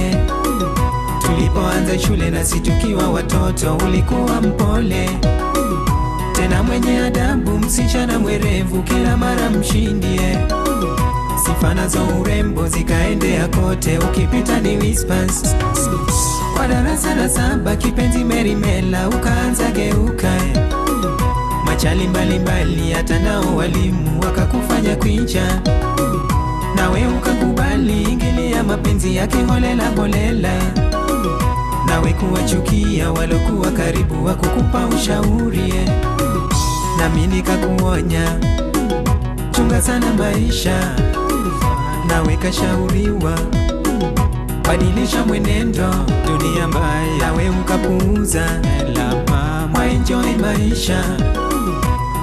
tulipoanza shule na situkiwa watoto, ulikuwa mpole tena mwenye adabu, msichana mwerevu, kila mara mshindie. Sifa nazo urembo zikaendea kote, ukipita ni whispers. Kwa darasa la 7 kipenzi Merimela ukaanza geuka, machali mbalimbali hata nao walimu wakakufanya kuicha, nawe ukakubali ingilia mapenzi yake holela holela, nawe kuwachukia walokuwa karibu wakukupa ushauri, nami nikakuonya chunga sana maisha, nawe kashauriwa badilisha mwenendo, dunia mbaya, nawe ukapuuza, mwaenjoy maisha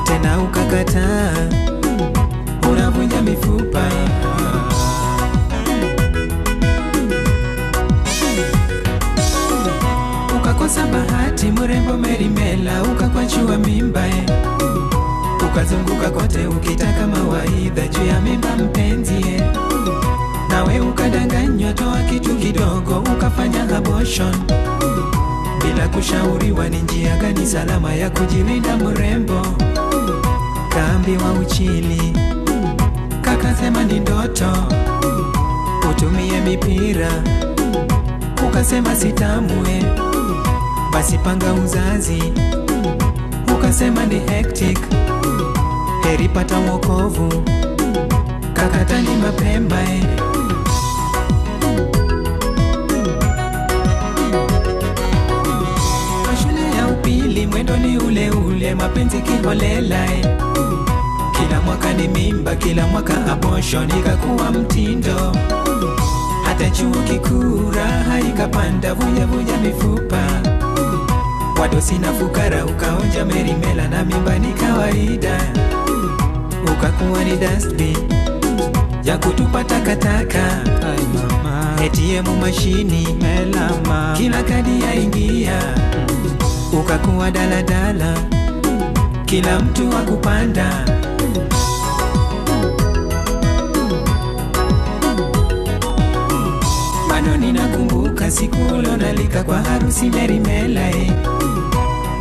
tena ukakataa, unavunja mifupa. Ukakosa bahati mrembo Merimela, ukakwachua mimba, ukazunguka kote ukitaka mawaidha juu ya mimba mpenzi, nawe ukadanganywa toa kitu kidogo ukafanya abortion, bila kushauriwa ni njia gani salama ya kujilinda mrembo. Kaambiwa uchili, kakasema ni ndoto, utumie mipira, ukasema sitamwe, basi panga uzazi, ukasema ni hectic, heri pata wokovu, kakatani mapema. Kwa shule ya upili mwendo ni ule ule, mapenzi kiholela, kila mwaka ni mimba, kila mwaka abortion ikakuwa mtindo, hata chuo kikuu raha ikapanda, vuja vuja mifupa, wadosi na fukara ukaonja Merimela na mimba ni kawaida, ukakuwa ni dustbin ya kutupa takataka, ATM mashini kila kadi ya ingia, ukakuwa daladala kila mtu wa kupanda. Bado ninakumbuka siku ulonalika kwa harusi Merimela,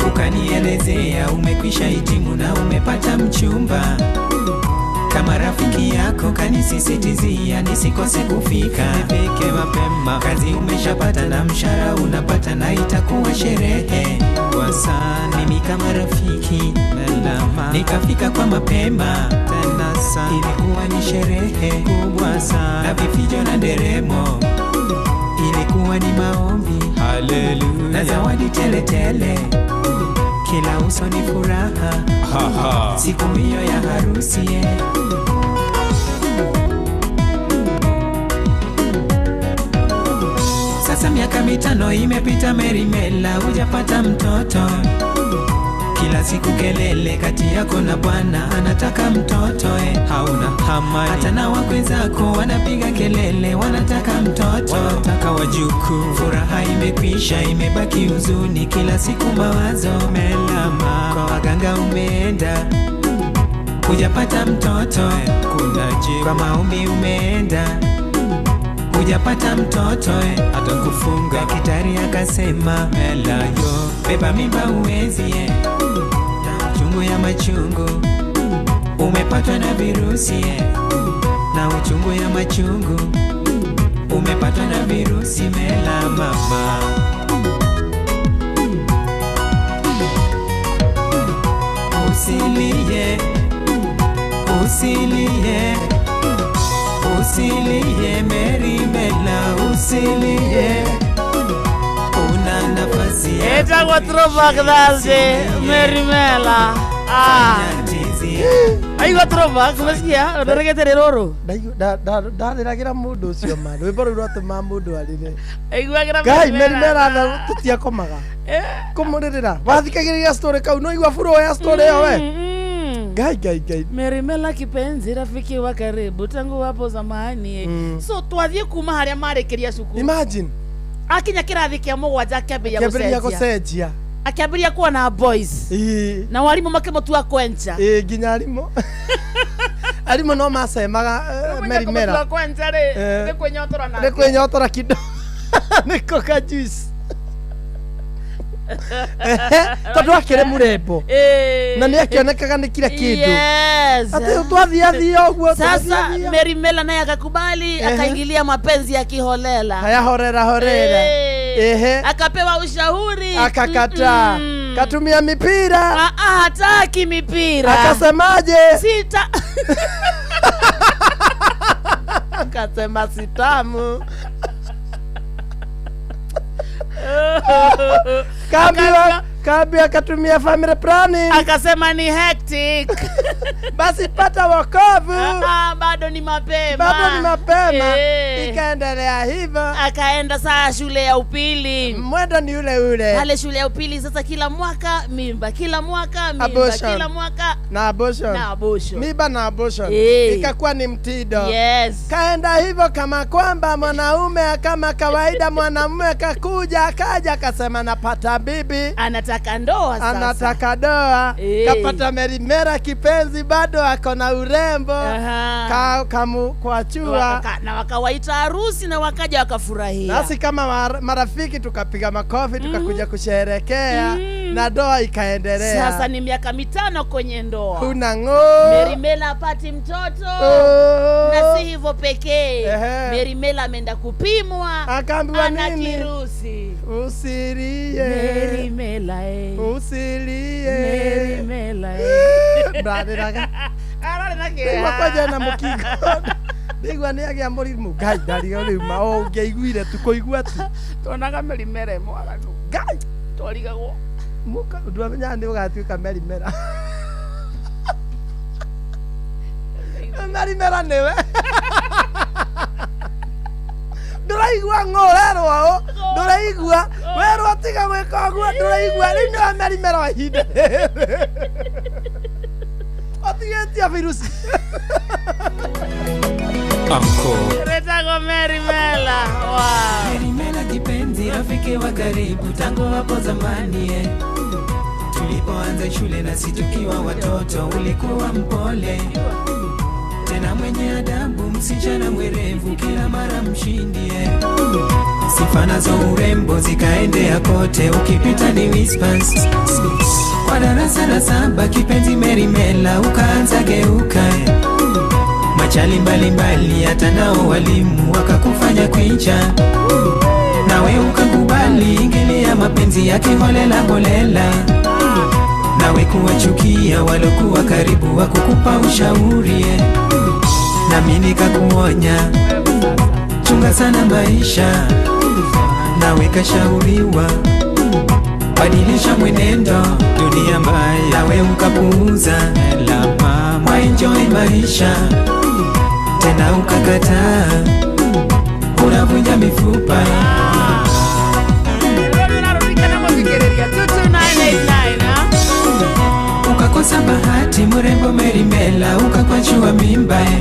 ukanielezea umekwisha hitimu na umepata mchumba, kama rafiki yako kanisisitizia nisikose kufika, nifike mapema, kazi umeshapata na mshahara unapata na itakuwa sherehe kwa sana. Mimi kama rafiki nikafika kwa mapema tena sana, ilikuwa ni sherehe kubwa sana na vifijo na nderemo, ilikuwa ni maombi Haleluya na zawadi tele tele, kila uso ni furaha siku hiyo ya harusi. Miaka 5 imepita, Merimela hujapata mtoto. Kila siku kelele kati yako na bwana, anataka mtoto hauna amani. Hata na wakwe zako wanapiga kelele, wanataka mtoto, wanataka wajukuu. Furaha imekwisha, imebaki huzuni, kila siku mawazo. Melama, kwa waganga umeenda, hujapata mtoto. Kuna jibu. Kwa maombi umeenda, hujapata mtoto. Atakufunga. Daktari akasema Mela yo, beba mimba uwezi na uchungu ya machungu, umepatwa na virusi na uchungu ya machungu, umepatwa na virusi. Mela mama, usilie, usilie, usilie Merimela, usilie, una nafasi ya Etagwo throwback Thursday, Merimela. Ah. Aigua throwback, umesikia? Unaregete rũrũ. Ndarĩragĩra mũndũ ũcio ma rwĩmbo rũu rwatũmaga mũndũ arĩre. Aiguagĩra Ngai Merimela tha tũtiakomaga kũmũrĩrĩra wathikagĩrĩria story kau no igua flow ya story ĩyo we. Ngai Ngai Ngai. Merimela kipenzi, rafiki wa karibu tangu hapo zamani. So twathiĩ kuma harĩa marĩkĩria cukuru. Imagine. Akinya kĩrathi kĩa mũgwanja akĩambĩrĩria Akĩambĩrĩria gũcenjia. gũcenjia. Akĩambĩrĩria kuona boys. Na warimũ makĩmũtua kwencha. Ĩĩ nginya arimũ. Arimũ no macemaga Merimela. Kũmũtua kwencha rĩ, nĩ kwĩnyotora nake. Nĩ kwĩnyotora kido. Nĩ coca juice. Tondũ akĩrĩ mũrembo na nĩ akĩonekaga nĩ kila kĩndũ. Yes. Ati twathiathia ũguo. Sasa Merimela naye akakubali, akaingilia mapenzi ya kiholela. Haya horera horera. Ehe. Akapewa ushauri. Akakataa. Katumia mipira. Hataki mipira. Akasemaje? Sita. Akasema sitamu. Kaambiwa katumia family planning. Akasema ni hectic. Basi pata wokovu. Bado ni mapema. Bado ni mapema. Ikaendelea hivyo. Akaenda saa shule ya upili. Mwendo ni ule ule. Pale shule ya upili sasa kila mwaka mimba, kila mwaka mimba, Abortion. kila mwaka na abortion. Na abortion. Mimba na abortion. Ikakuwa ni mtindo. Yes. Kaenda hivyo kama kwamba mwanaume kama kawaida mwanamume akakuja akaja akasema napata bibi. Anataka ndoa sasa. Anataka doa. Kapata Merimela kipenzi bado ako na urembo. Kamukwachua. Na wakawaita harusi na wakaja wakafurahia. Nasi kama marafiki tukapiga makofi tukakuja kusherehekea na doa ikaendelea. Sasa ni miaka 5 kwenye ndoa. Huna ng'o. Merimela apati mtoto. Na si hivyo pekee. Merimela ameenda kupimwa. Akaambiwa nini? Ana kirusi. Usilie. Merimela Usilie. Merimela. Ndarĩraga. Ararĩ na Ndaigua kĩeha. kwanja na mũkingo. Ndaigua nĩ agĩa mũrimũ. Ngai ndarigwo rĩu ma o ũngĩaiguire tu kũigua tu. Tuonaga Merimela ĩ mwaganu. Ngai. Twarigagwo. Mũka ndwamenyaga nĩ ũgatuĩka Merimela. Merimela nĩwe. Ndũraigua ng'ũrerwo ũũ, ndũraigua werwo tiga gwĩka ũguo, ndũraigua rĩu nĩwe Merimela wa ihinda rĩrĩ. Ũtigĩtie virusi. Retagwo Merimela. Wow. Merimela kipenzi, rafiki wa karibu tangu hapo zamani. Tulipoanza shule nasi tukiwa watoto, ulikuwa mpole tena mwenye adabu, msichana mwerevu, kila mara mshindi. Sifa nazo urembo zikaendea kote, ukipita ni whispers. Kwa darasa la 7 kipenzi Merimela ukaanza geuka. Machali mbalimbali hata nao walimu wakakufanya kwicha. Nawe ukakubali ingilia mapenzi yake holela holela. Nawe kuwachukia walokuwa karibu wakukupa ushauri. Nami nikakuonya chunga sana maisha. Nawe kashauriwa badilisha mwenendo, dunia mbaya. Nawe ukapuuza, enjoy maisha. Tena ukakataa, unavunja mifupa. Mũthikĩrĩria 22989 ah? Ukakosa bahati mrembo Merimela, ukakwachua mimba eh.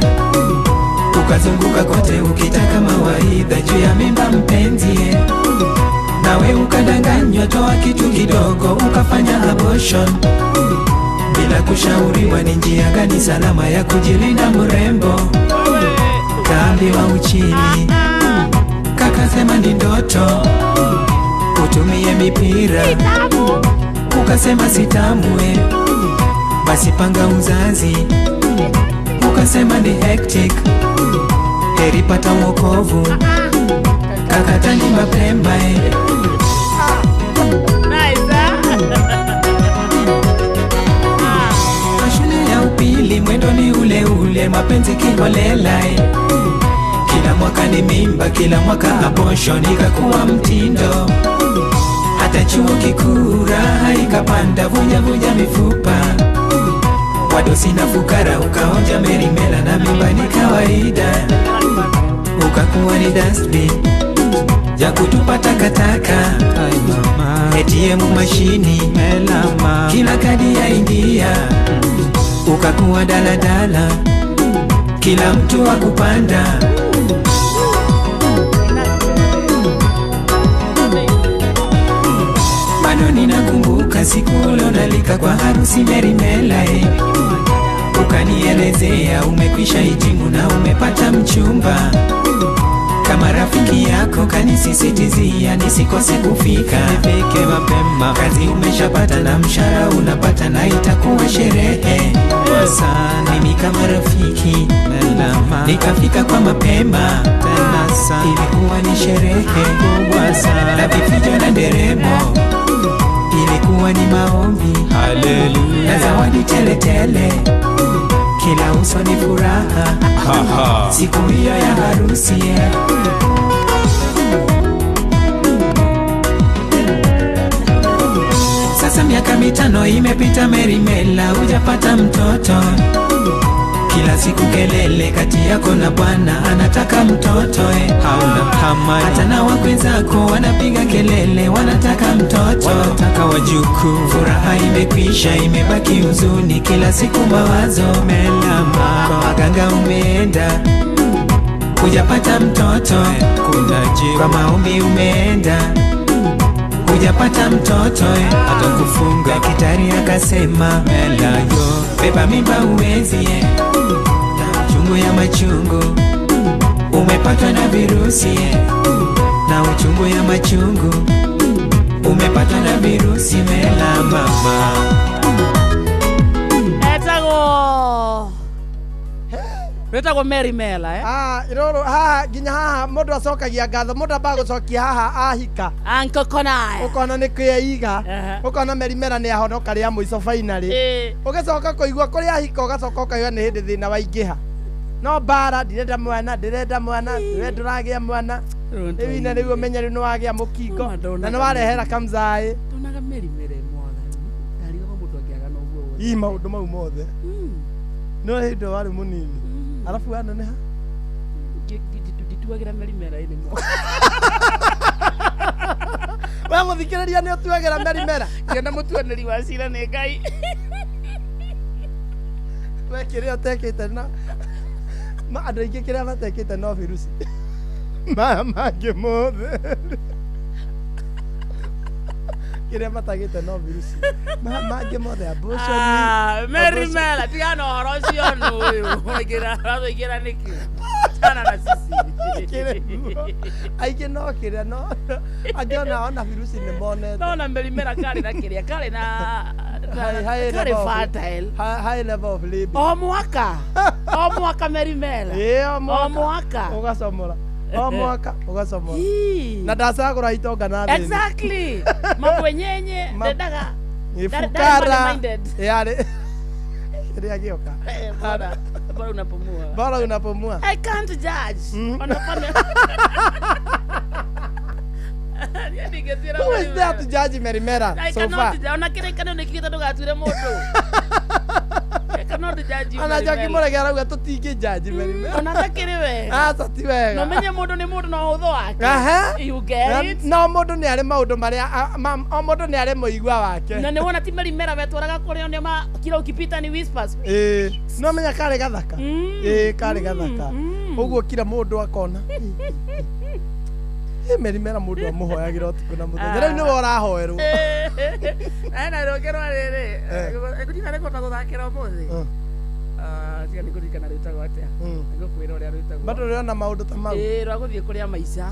Ukazunguka kote ukitaka mawaidha juu ya mimba mpenzi eh. Nawe ukadanganywa, toa kitu kidogo, ukafanya abortion bila kushauriwa ni njia gani salama ya kujilinda mrembo. Kaambiwa uchini, kakasema ni ndoto, utumie mipira, ukasema sitamwe, basi panga uzazi, ukasema ni hectic, heri pata wokovu, kakatani mapema eh. Nice, ah? Kwa shule ya upili mwendo ni ule ule, mapenzi kiholela eh. Kila mwaka ni mimba, kila mwaka abortion ikakuwa mtindo. Hata chuo kikuu raha ikapanda, vuja vuja mifupa. Wadosi na fukara ukaonja merimela na mimba ni kawaida. Ukakuwa ni dustbin ya kutupa takataka. ATM mashini kila kadi ya ingia. Ukakuwa daladala kila mtu wa kupanda. Bado ninakumbuka siku ulionalika kwa harusi Merimela eh. Ukanielezea umekwisha hitimu na umepata mchumba. Kama rafiki yako kanisisitizia nisikose kufika, nifike mapema. Kazi umeshapata na mshahara unapata na itakuwa sherehe sana. Mimi kama rafiki nikafika kwa mapema tena sana. Ilikuwa ni sherehe kubwa sana na vifijo na nderemo, ilikuwa ni maombi Haleluya. na zawadi teletele, kila uso ni furaha siku hiyo ya harusi yeah. Sasa miaka 5 imepita, Merimela hujapata mtoto. Kila siku kelele kati yako na bwana anataka mtoto eh. Hauna hamani. Hata na wakwenzako wanapiga kelele wanataka mtoto, wanataka wajukuu. Furaha imekwisha, imebaki huzuni, kila siku mawazo Melama. Kwa waganga umeenda hujapata mtoto eh. Kuna jibu. Kwa maombi umeenda hujapata mtoto eh. Atakufunga. Daktari akasema Mela yo. beba mimba uwezi eh. Na uchungu ya machungu umepatwa na virusi eh. Na uchungu ya machungu umepatwa na virusi Mela mama. Etagwo wĩtagwo Mary Mela eh? Ah, iroro haha nginya haha mũndũ acokagia ngatho mũndũ ambaga gũcokia haha ahika Uncle Konaya ũkona nĩ kwĩiga ũkona merimera nĩ ahonoka rĩa mũico finally ũgĩcoka kũigua kũrĩa ahika ũgacoka ũkaigua nĩ hĩndĩ thĩna waingĩha no mbara ndirenda mwana ndĩrenda mwana we ndũragĩa mwana rĩu ina rĩu ũmenye rĩu nĩ wagĩa mũkingo na nĩ warehera kamzaĩ ndonaga Mary Mela mwathani ndarigagwo mũndũ angĩaga na ũguo wothe. ii maũndũ mau mothe no hĩndĩ warĩ mũnini arabu waneneha Ndituagĩra Mary Mela anymore. we mũthikĩrĩria nĩ ũtuagĩra merimera Ngĩona mũtuanĩri wa cira nĩ Ngai. We kĩrĩa ũtekĩte na ma andũ aingĩ kĩrĩa matekĩte no virusi maya mangĩ mothe kĩrĩa matagĩte no virusi maya mangĩ mothe abortion Ah, Mary Mela tigana na ũhoro ũcio nũ ũyũ ũraingĩra nĩkĩ chana na sisi aingĩ no kĩrĩa no angĩ ona virusi nĩ monete nona Mary Mela karĩ na kĩrĩa karĩ na High karĩ level of- fertile high level of labor o mwaka o mwaka Mary Mela Ĩĩ, o mwaka. o mwaka ũgacomora o mwaka ũgacomora na ndacagũra itonga na thĩni exactly mabwenyenye ndendaga Nĩ Ndarĩ- ndarĩ fukara money-minded. yarĩ kĩrĩa gĩoka Eh, bora bora unapumua bora unapumua I can't judge. Wanafanya Niĩ ndingĩtuĩra Who is Mary there Mela. to judge Merimera I so cannot far? judge. Ona kĩrĩkanĩro nĩ kiugĩte ndũgatuĩre mũndũ. I cannot Tũtingĩ-judge Ona Njoki Merimela. Mũrege arauga tũtingĩ judge Merimela. Ona takĩrĩ wega. Aca ti wega. Na ũmenye mũndũ nĩ mũndũ na ũhũthũ wake. Aha. You get it? No mũndũ nĩ arĩ maũndũ marĩa o mũndũ nĩ arĩ mũigua wake. Na nĩ wona ti Merimela wetwaraga kũrĩa nĩ ma kila ukipita ni whispers. Ĩĩ, no menya karĩ gathaka. Ĩĩ, karĩ gathaka. Ũguo kila mũndũ akona. Ĩ Merimela mũndũ amũhoyagĩra ũtukũ na mũthenya. Rĩu nĩwe ũrahoerwo. Na rũngĩ rwa rĩrĩ ngũririkana nĩ kũhota gũthakĩra ũmũthĩ. Ah, tiga nĩ ngũririkana rwĩtagwo atĩa. Nĩngũkwĩra ũrĩa rwĩtagwo. Bado ũrĩona maũndũ ta mau. Ĩĩ, rwa gũthiĩ kũrĩa maica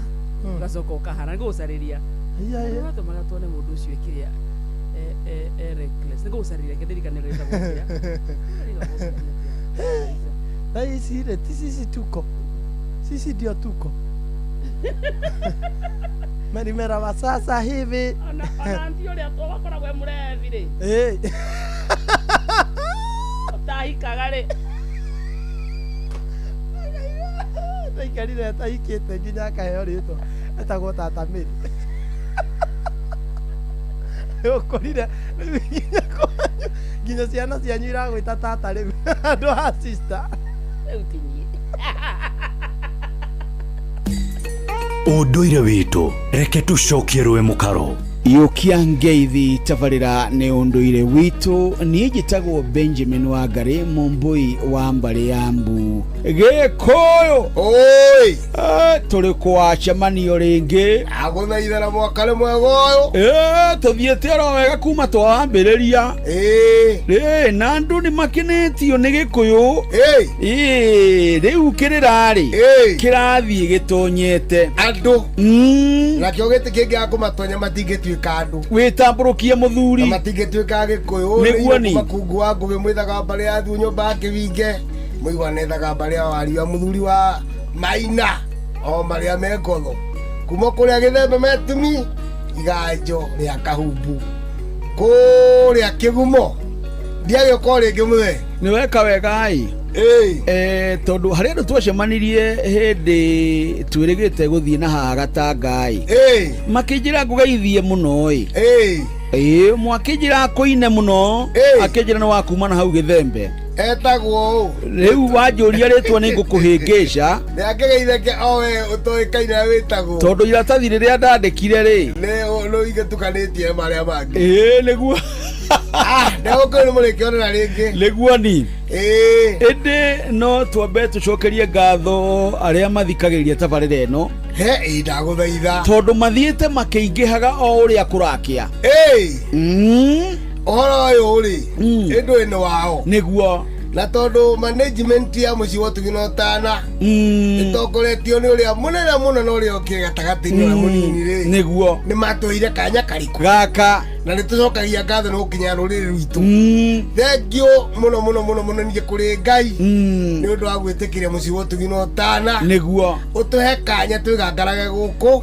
ũgacoka ũkahara nĩngũgũcarĩria. Iya, iya. Rwatũmaga tuone mũndũ ũcio ekĩrĩa e reckless. Nĩngũgũcarĩria reke ndirikane rwĩtagwo atĩa. Na ici rĩ, ti sisi tuko. Sisi ndio tuko. Merimela wa sasa hivi. Ona anti ũrĩa wakoragwo e mũrebi rĩ. Ĩĩ. Ũtahikaga rĩ. Ndaikarire atahikĩte nginya akaheo rĩtwa etagwo tata Mary. Ũkũrire rĩu nginya kwanyu nginya ciana cianyu iragwĩta tata rĩu andũ a sister. Rĩu ti niĩ. Ũndũire witũ reke tũcokie rũĩ mũkaro. Iũkia ngeithi tabarĩra nĩ ũndũire witũ. Niĩ njĩtagwo Benjamin Wangari, mũmbũi wa mbarĩ ya mbu Gĩkũyũ. Oi, tũrĩ kwacemanio rĩngĩ. Agũthaithana mwaka nĩ mwega ũyũ. Tũthiĩte oro wega kuma twambĩrĩria. Ĩ na andũ nĩ makenetio nĩ Gĩkũyũ. Rĩu kĩrĩra-rĩ kĩrathiĩ gĩtonyete andũ nakĩo gĩtĩ kĩngĩ kũmatonya matingĩtuĩka andũ. Wĩtambũrũkie mũthuri. Na matingĩtuĩka Gĩkũyũ. Nĩguo ni. Makungu wa ngũgĩ mwĩthaga mbarĩ ya thu nyũmba ya kĩwinge mũigua nethaga mbarĩ ya waria mũthuri wa maina o marĩa me ngotho kuma kũrĩa gĩthembe metumi iganjo rĩa kahumbu kũrĩa kĩgumo ndiagĩũka o rĩngĩ mũthee. Nĩ weka wega ĩ. Tondũ harĩ andũ twacemanirie hĩndĩ twĩrĩgĩte gũthiĩ na haha gatanga ĩ, makĩnjĩra ngũgeithie mũno ĩ. Ĩ mwakĩnjĩra kũine mũno, akĩnjĩra nĩ wakuma na hau gĩthembe. Etagwo ũ? Rĩu wanjũria rĩtwa nĩ ngũkũhĩngĩca. Nĩakĩgeitheke o we ũtoĩkaine wĩtagwo. Tondũ iratathi rĩrĩa ndandĩkire rĩ nĩ nĩ igĩtukanĩtie marĩa mangĩ. Ĩĩ nĩguo. Ndegũkũyũ nĩ mũrĩkĩonana rĩngĩ. Nĩguo ni. Ĩndĩ no twambe tũcokerie ngatho arĩa mathikagĩrĩria tabarĩra ĩno. He ĩ ndagũthaitha. Tondũ mathiĩte makĩingĩhaga o ũrĩa kũrakĩa. Ũhoro ũyũ rĩ ĩndũ ĩno wao. Nĩguo. Na tondũ management ya mũciĩ wa ũtugi na ũtana ĩtongoretio nĩ ũrĩa mũnene mũno na ũrĩa ũkĩrĩ gatagatĩ-inĩ ũrĩa mũnini rĩ nĩguo nĩ matũheire kanya karĩkũ gaka na nĩ tũcokagia ngatho nĩ gũkinya rũrĩrĩ rwitũ. Thengiũ mũno mũno mũno mũno ningĩ kũrĩ Ngai nĩ ũndũ wa gwĩtĩkĩria mũciĩ wa ũtugi na ũtana nĩguo ũtũhe kanya twĩgangarage gũkũ o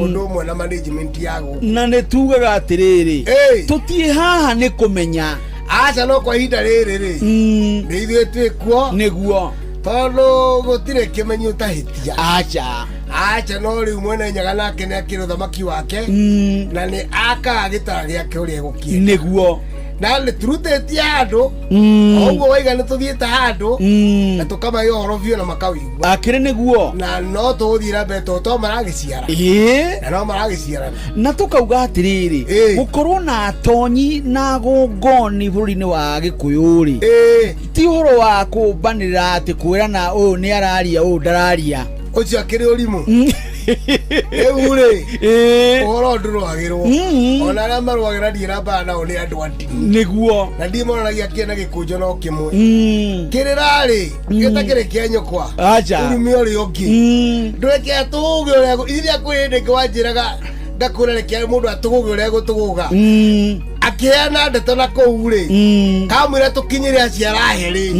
ũndũ ũmwe na management ya gũkũ. Na nĩ tugaga atĩrĩrĩ, tũtiĩ haha nĩ kũmenya. Aca no kwa ihinda rĩrĩ rĩ nĩ ithuĩ twĩ kuo. Nĩguo. Tondũ gũtirĩ kĩmenyi ũtahĩtia. Aca. Aca no rĩu mwene Nyaga nake nĩ akĩrĩ ũthamaki wake na nĩ akaga gĩtara gĩake ũrĩa egũkĩenda. Nĩguo. Na nĩ tũrutĩtie handũ o ũguo waiga nĩ tũthiĩte handũ na tũkamahe ũhoro biũ na makawĩigua. Akĩrĩ nĩguo. Na no tũgũthiĩ na mbere tondũ to maragĩciara. Ĩĩ. Na no maragĩciarana. Na tũkauga atĩrĩrĩ, gũkorwo na atonyi na gũngoni bũrũri-inĩ wa Gĩkũyũ rĩ, ti ũhoro wa kũmbanĩrĩra atĩ kwĩrana ũyũ nĩ araria ũyũ ndararia. Ũcio akĩrĩ ũrimũ. Rĩu rĩ ũhoro ndũrũagĩrwo ona arĩa marũagĩra ndiĩ na mbara nao nĩ andũ a ndini. Nĩguo. Na ndiĩ monanagia kĩna gĩkũnjo no kĩmwe. Kĩrĩra rĩ gĩtakĩrĩ kĩa nyũkwa. Aca. Ũrume ũrĩa ũngĩ. Ndũreke atũgũge ũrĩa ithuĩ kwĩ hĩndĩ ĩngĩ wanjĩraga ngakwĩra reke mũndũ atũgũge ũrĩa egũtũgũga. Akĩheana ndeto na kũu rĩ kamwĩra tũkinyĩre acio arahe rĩ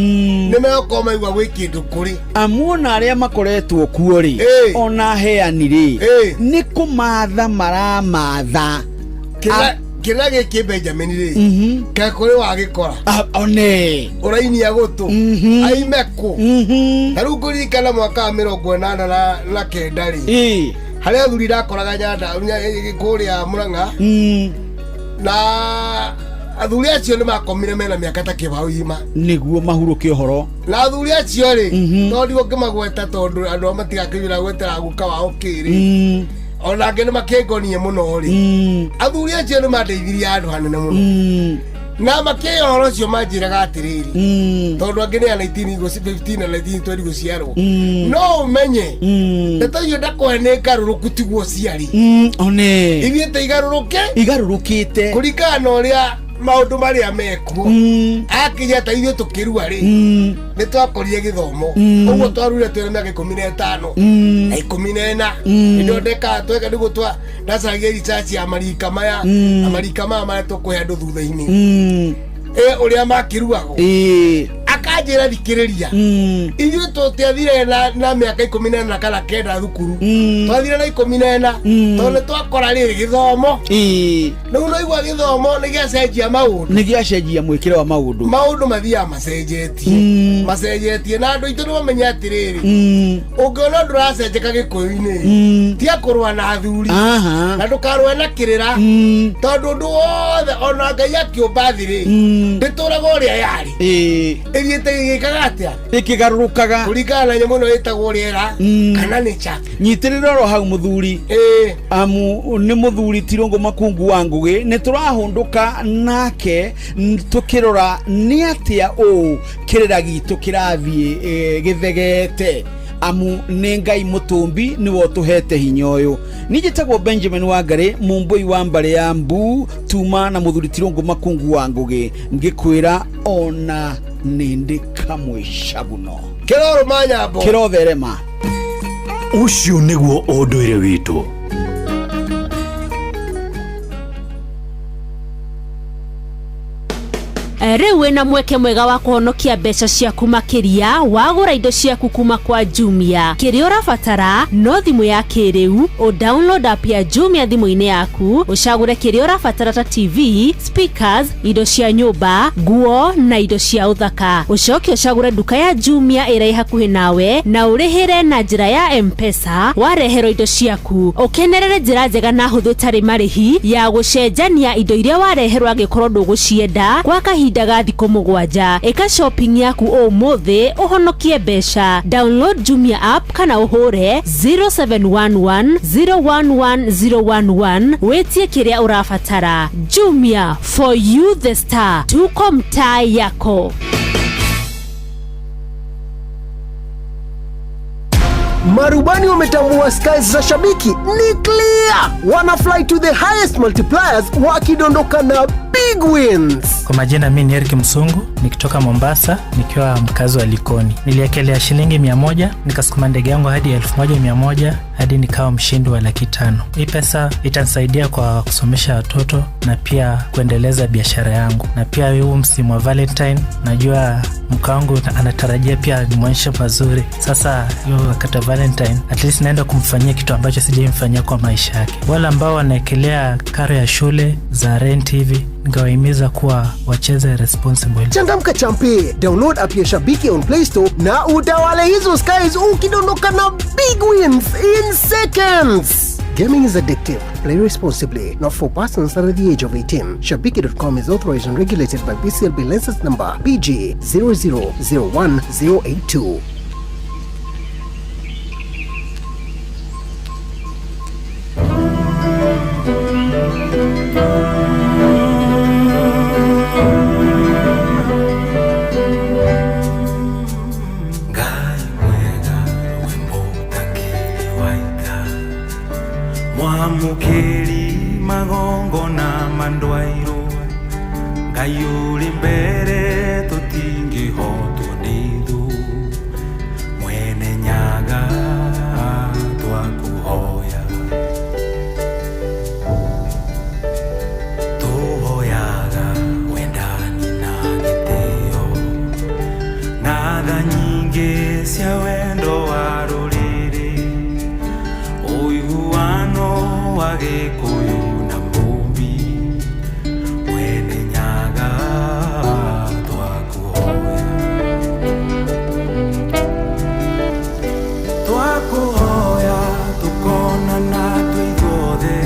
nĩ megũkorwo maigua gwĩ kĩndũ kũrĩ. Amu ona arĩa makoretwo kuo rĩ ona aheani rĩ nĩ kũmatha maramatha. Kĩrĩra gĩkĩ Benjamin rĩ kaĩ kũrĩ wagĩkora. One ũrainia gũtũ aime kũ. Ta rĩu ngũririkana mwaka wa 89 rĩ harĩa athuri ndakoraga Nyanda kũrĩa Mũrang'a na Athuri acio nĩ makomire mena mĩaka ta kĩbaũ ima. Nĩguo mahurũke ũhoro. Na athuri acio rĩ, to ndigũkĩmagweta tondũ andũ a matigakĩnyuĩra gwetera guka wao kĩrĩ. Ona angĩ nĩ makĩngonie mũno rĩ. Athuri acio nĩ mandeithirie handũ hanene mũno. Na makĩoya ũhoro ũcio manjĩraga atĩrĩrĩ, tondũ angĩ nĩ a 19 15 na 1920 gũciarwo. No ũmenye ndeto icio ndakũhe nĩ ngarũrũku tiguo ciarĩ. One. Ithiĩte igarũrũke igarũrũkĩte kũringana na ũrĩa maũndũ marĩa mekuo. Akinya ta ithuĩ tũkĩrua rĩ, nĩ twakorire gĩthomo. Ũguo twarurire twĩna mĩaka 15 na 14. Nĩndĩo ndekaga tweka nĩguo ndacaragia research ya marika maya na marika maya marĩa tũkũhe andũ thutha-inĩ. Ũrĩa makĩruagwo. Akanjĩra thikĩrĩria, ithuĩ tũtiathire na mĩaka 14 kana 9 thukuru. Twathire na 14 tondũ nĩ twakora rĩrĩ gĩthomo. Rĩu no igua gĩthomo nĩ gĩacenjia maũndũ. Nĩ gĩacenjia mwĩkĩre wa maũndũ. Maũndũ mathiaga macenjetie. Macenjetie na andũ aitũ nĩ mamenye atĩrĩrĩ, ũngĩona ũndũ ũracenjeka gĩkũyũ-inĩ, tiga kũrũa na athuri na ndũkarũe na kĩrĩra, tondũ ũndũ wothe ona Ngai akĩũmba thĩ rĩ, ndĩtũraga ũrĩa yarĩ. Ĩthiĩte ĩgĩkaga atĩa? Ĩkĩgarũrũkaga kũringana na nyamũ ĩno ĩtagwo rĩera kana nature. Nyitĩrĩra oro hau mũthuri, amu nĩ mũthuri Tirũngũ Makungu wa Ngũgĩ. Nĩ tũrahũndũka nake tũkĩrora nĩ atĩa ũũ kĩrĩra gitũ kĩrathiĩ gĩthegete, amu nĩ Ngai mũtũmbi nĩwe ũtũhete hinya ũyũ. Niĩ njĩtagwo Benjamin Wangari, mũmbũi wa mbarĩ ya Mbu, tuma na mũthuri Tirũngũ Makungu wa Ngũgĩ, ngĩkwĩra ona nĩndĩ kamwe caguno. Kĩrorũma nyambo. Kĩrotherema. Ũcio nĩguo ũndũire witũ. Rĩu wĩna mweke mwega wa kũhonokia mbeca ciaku makĩria wagũra indo ciaku kuma kwa Jumia. Kĩrĩa ũrabatara no thimũ ya kĩrĩu, ũ download app ya Jumia thimũ-inĩ yaku, ũcagũre kĩrĩa ũrabatara ta TV, speakers, indo cia nyũmba, nguo na indo cia ũthaka. Ũcoke ũcagũre nduka ya Jumia ĩrĩa ĩ hakuhĩ nawe na ũrĩhĩre na njĩra ya M-Pesa wareherwo indo ciaku. Ũkenerere njĩra njega na hũthũ ĩtarĩ marĩhi ya gũcenjania indo iria wareherwo angĩkorwo ndũgũcienda kwa kahinda ga thikũ 7. Ĩka shopping yaku ũmũthĩ ũhonokie mbeca. Download Jumia app kana ũhũre 0711 011 011 wĩtie kĩrĩa ũrabatara. Jumia, for you the star. Tuko mtaa yako. Marubani wametambua skies za shabiki ni clear. Wana fly to the highest multipliers wakidondoka na big wins. Kwa majina mimi ni Eric Msungu, nikitoka Mombasa, nikiwa mkazi wa Likoni. Niliekelea shilingi 100, nikasukuma ndege yangu hadi 1100 hadi nikawa mshindi wa 500,000. Hii pesa itanisaidia kwa kusomesha watoto na pia kuendeleza biashara yangu. Na pia huu msimu wa Valentine, najua mke wangu anatarajia pia nimwonyeshe mazuri. Sasa hiyo wakati wa Valentine, at least naenda kumfanyia kitu ambacho sijaimfanyia kwa maisha yake. Wale ambao wanaekelea karo ya shule za rent hivi, ningewahimiza kuwa wacheze responsible. Changamka champe, download app ya Shabiki on Play Store na utawale hizo skies ukidondoka na big wins in seconds. Gaming is addictive. Play responsibly. Not for persons under the age of 18. Shabiki.com is authorized and regulated by BCLB license number PG 0001082. Mwamũkĩri magongona mandwairwo, Ngai ũrĩ mbere tũtingĩhotwo nĩ thũ, mwene Nyaga twakũhoya. Tũhoyaga wendani na gĩtĩo, na tha nyingĩ cia wendo wa rũrĩrĩ, ũiguano wa Gĩkũyũ na Mũmbi, mwene Nyaga twakũhoya. Twakũhoya tũkonana twĩ ithuothe,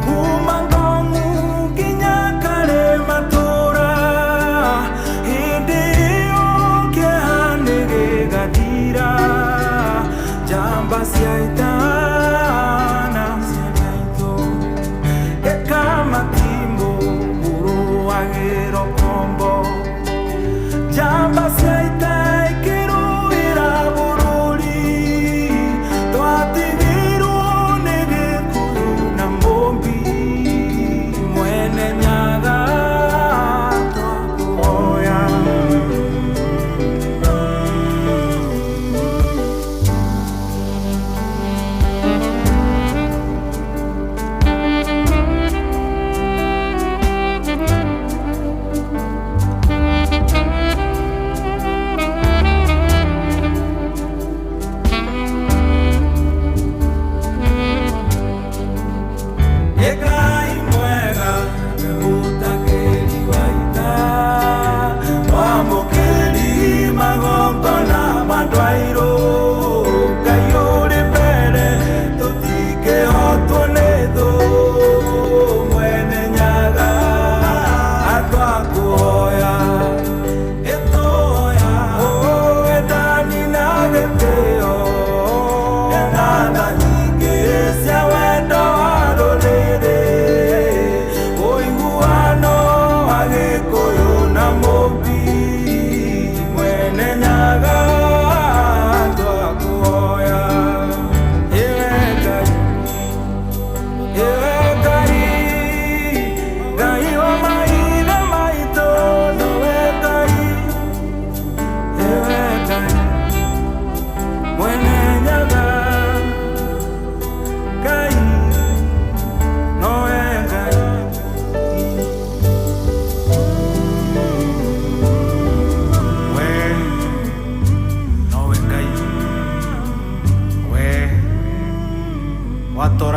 kuma Ngong'u nginya Karĩma.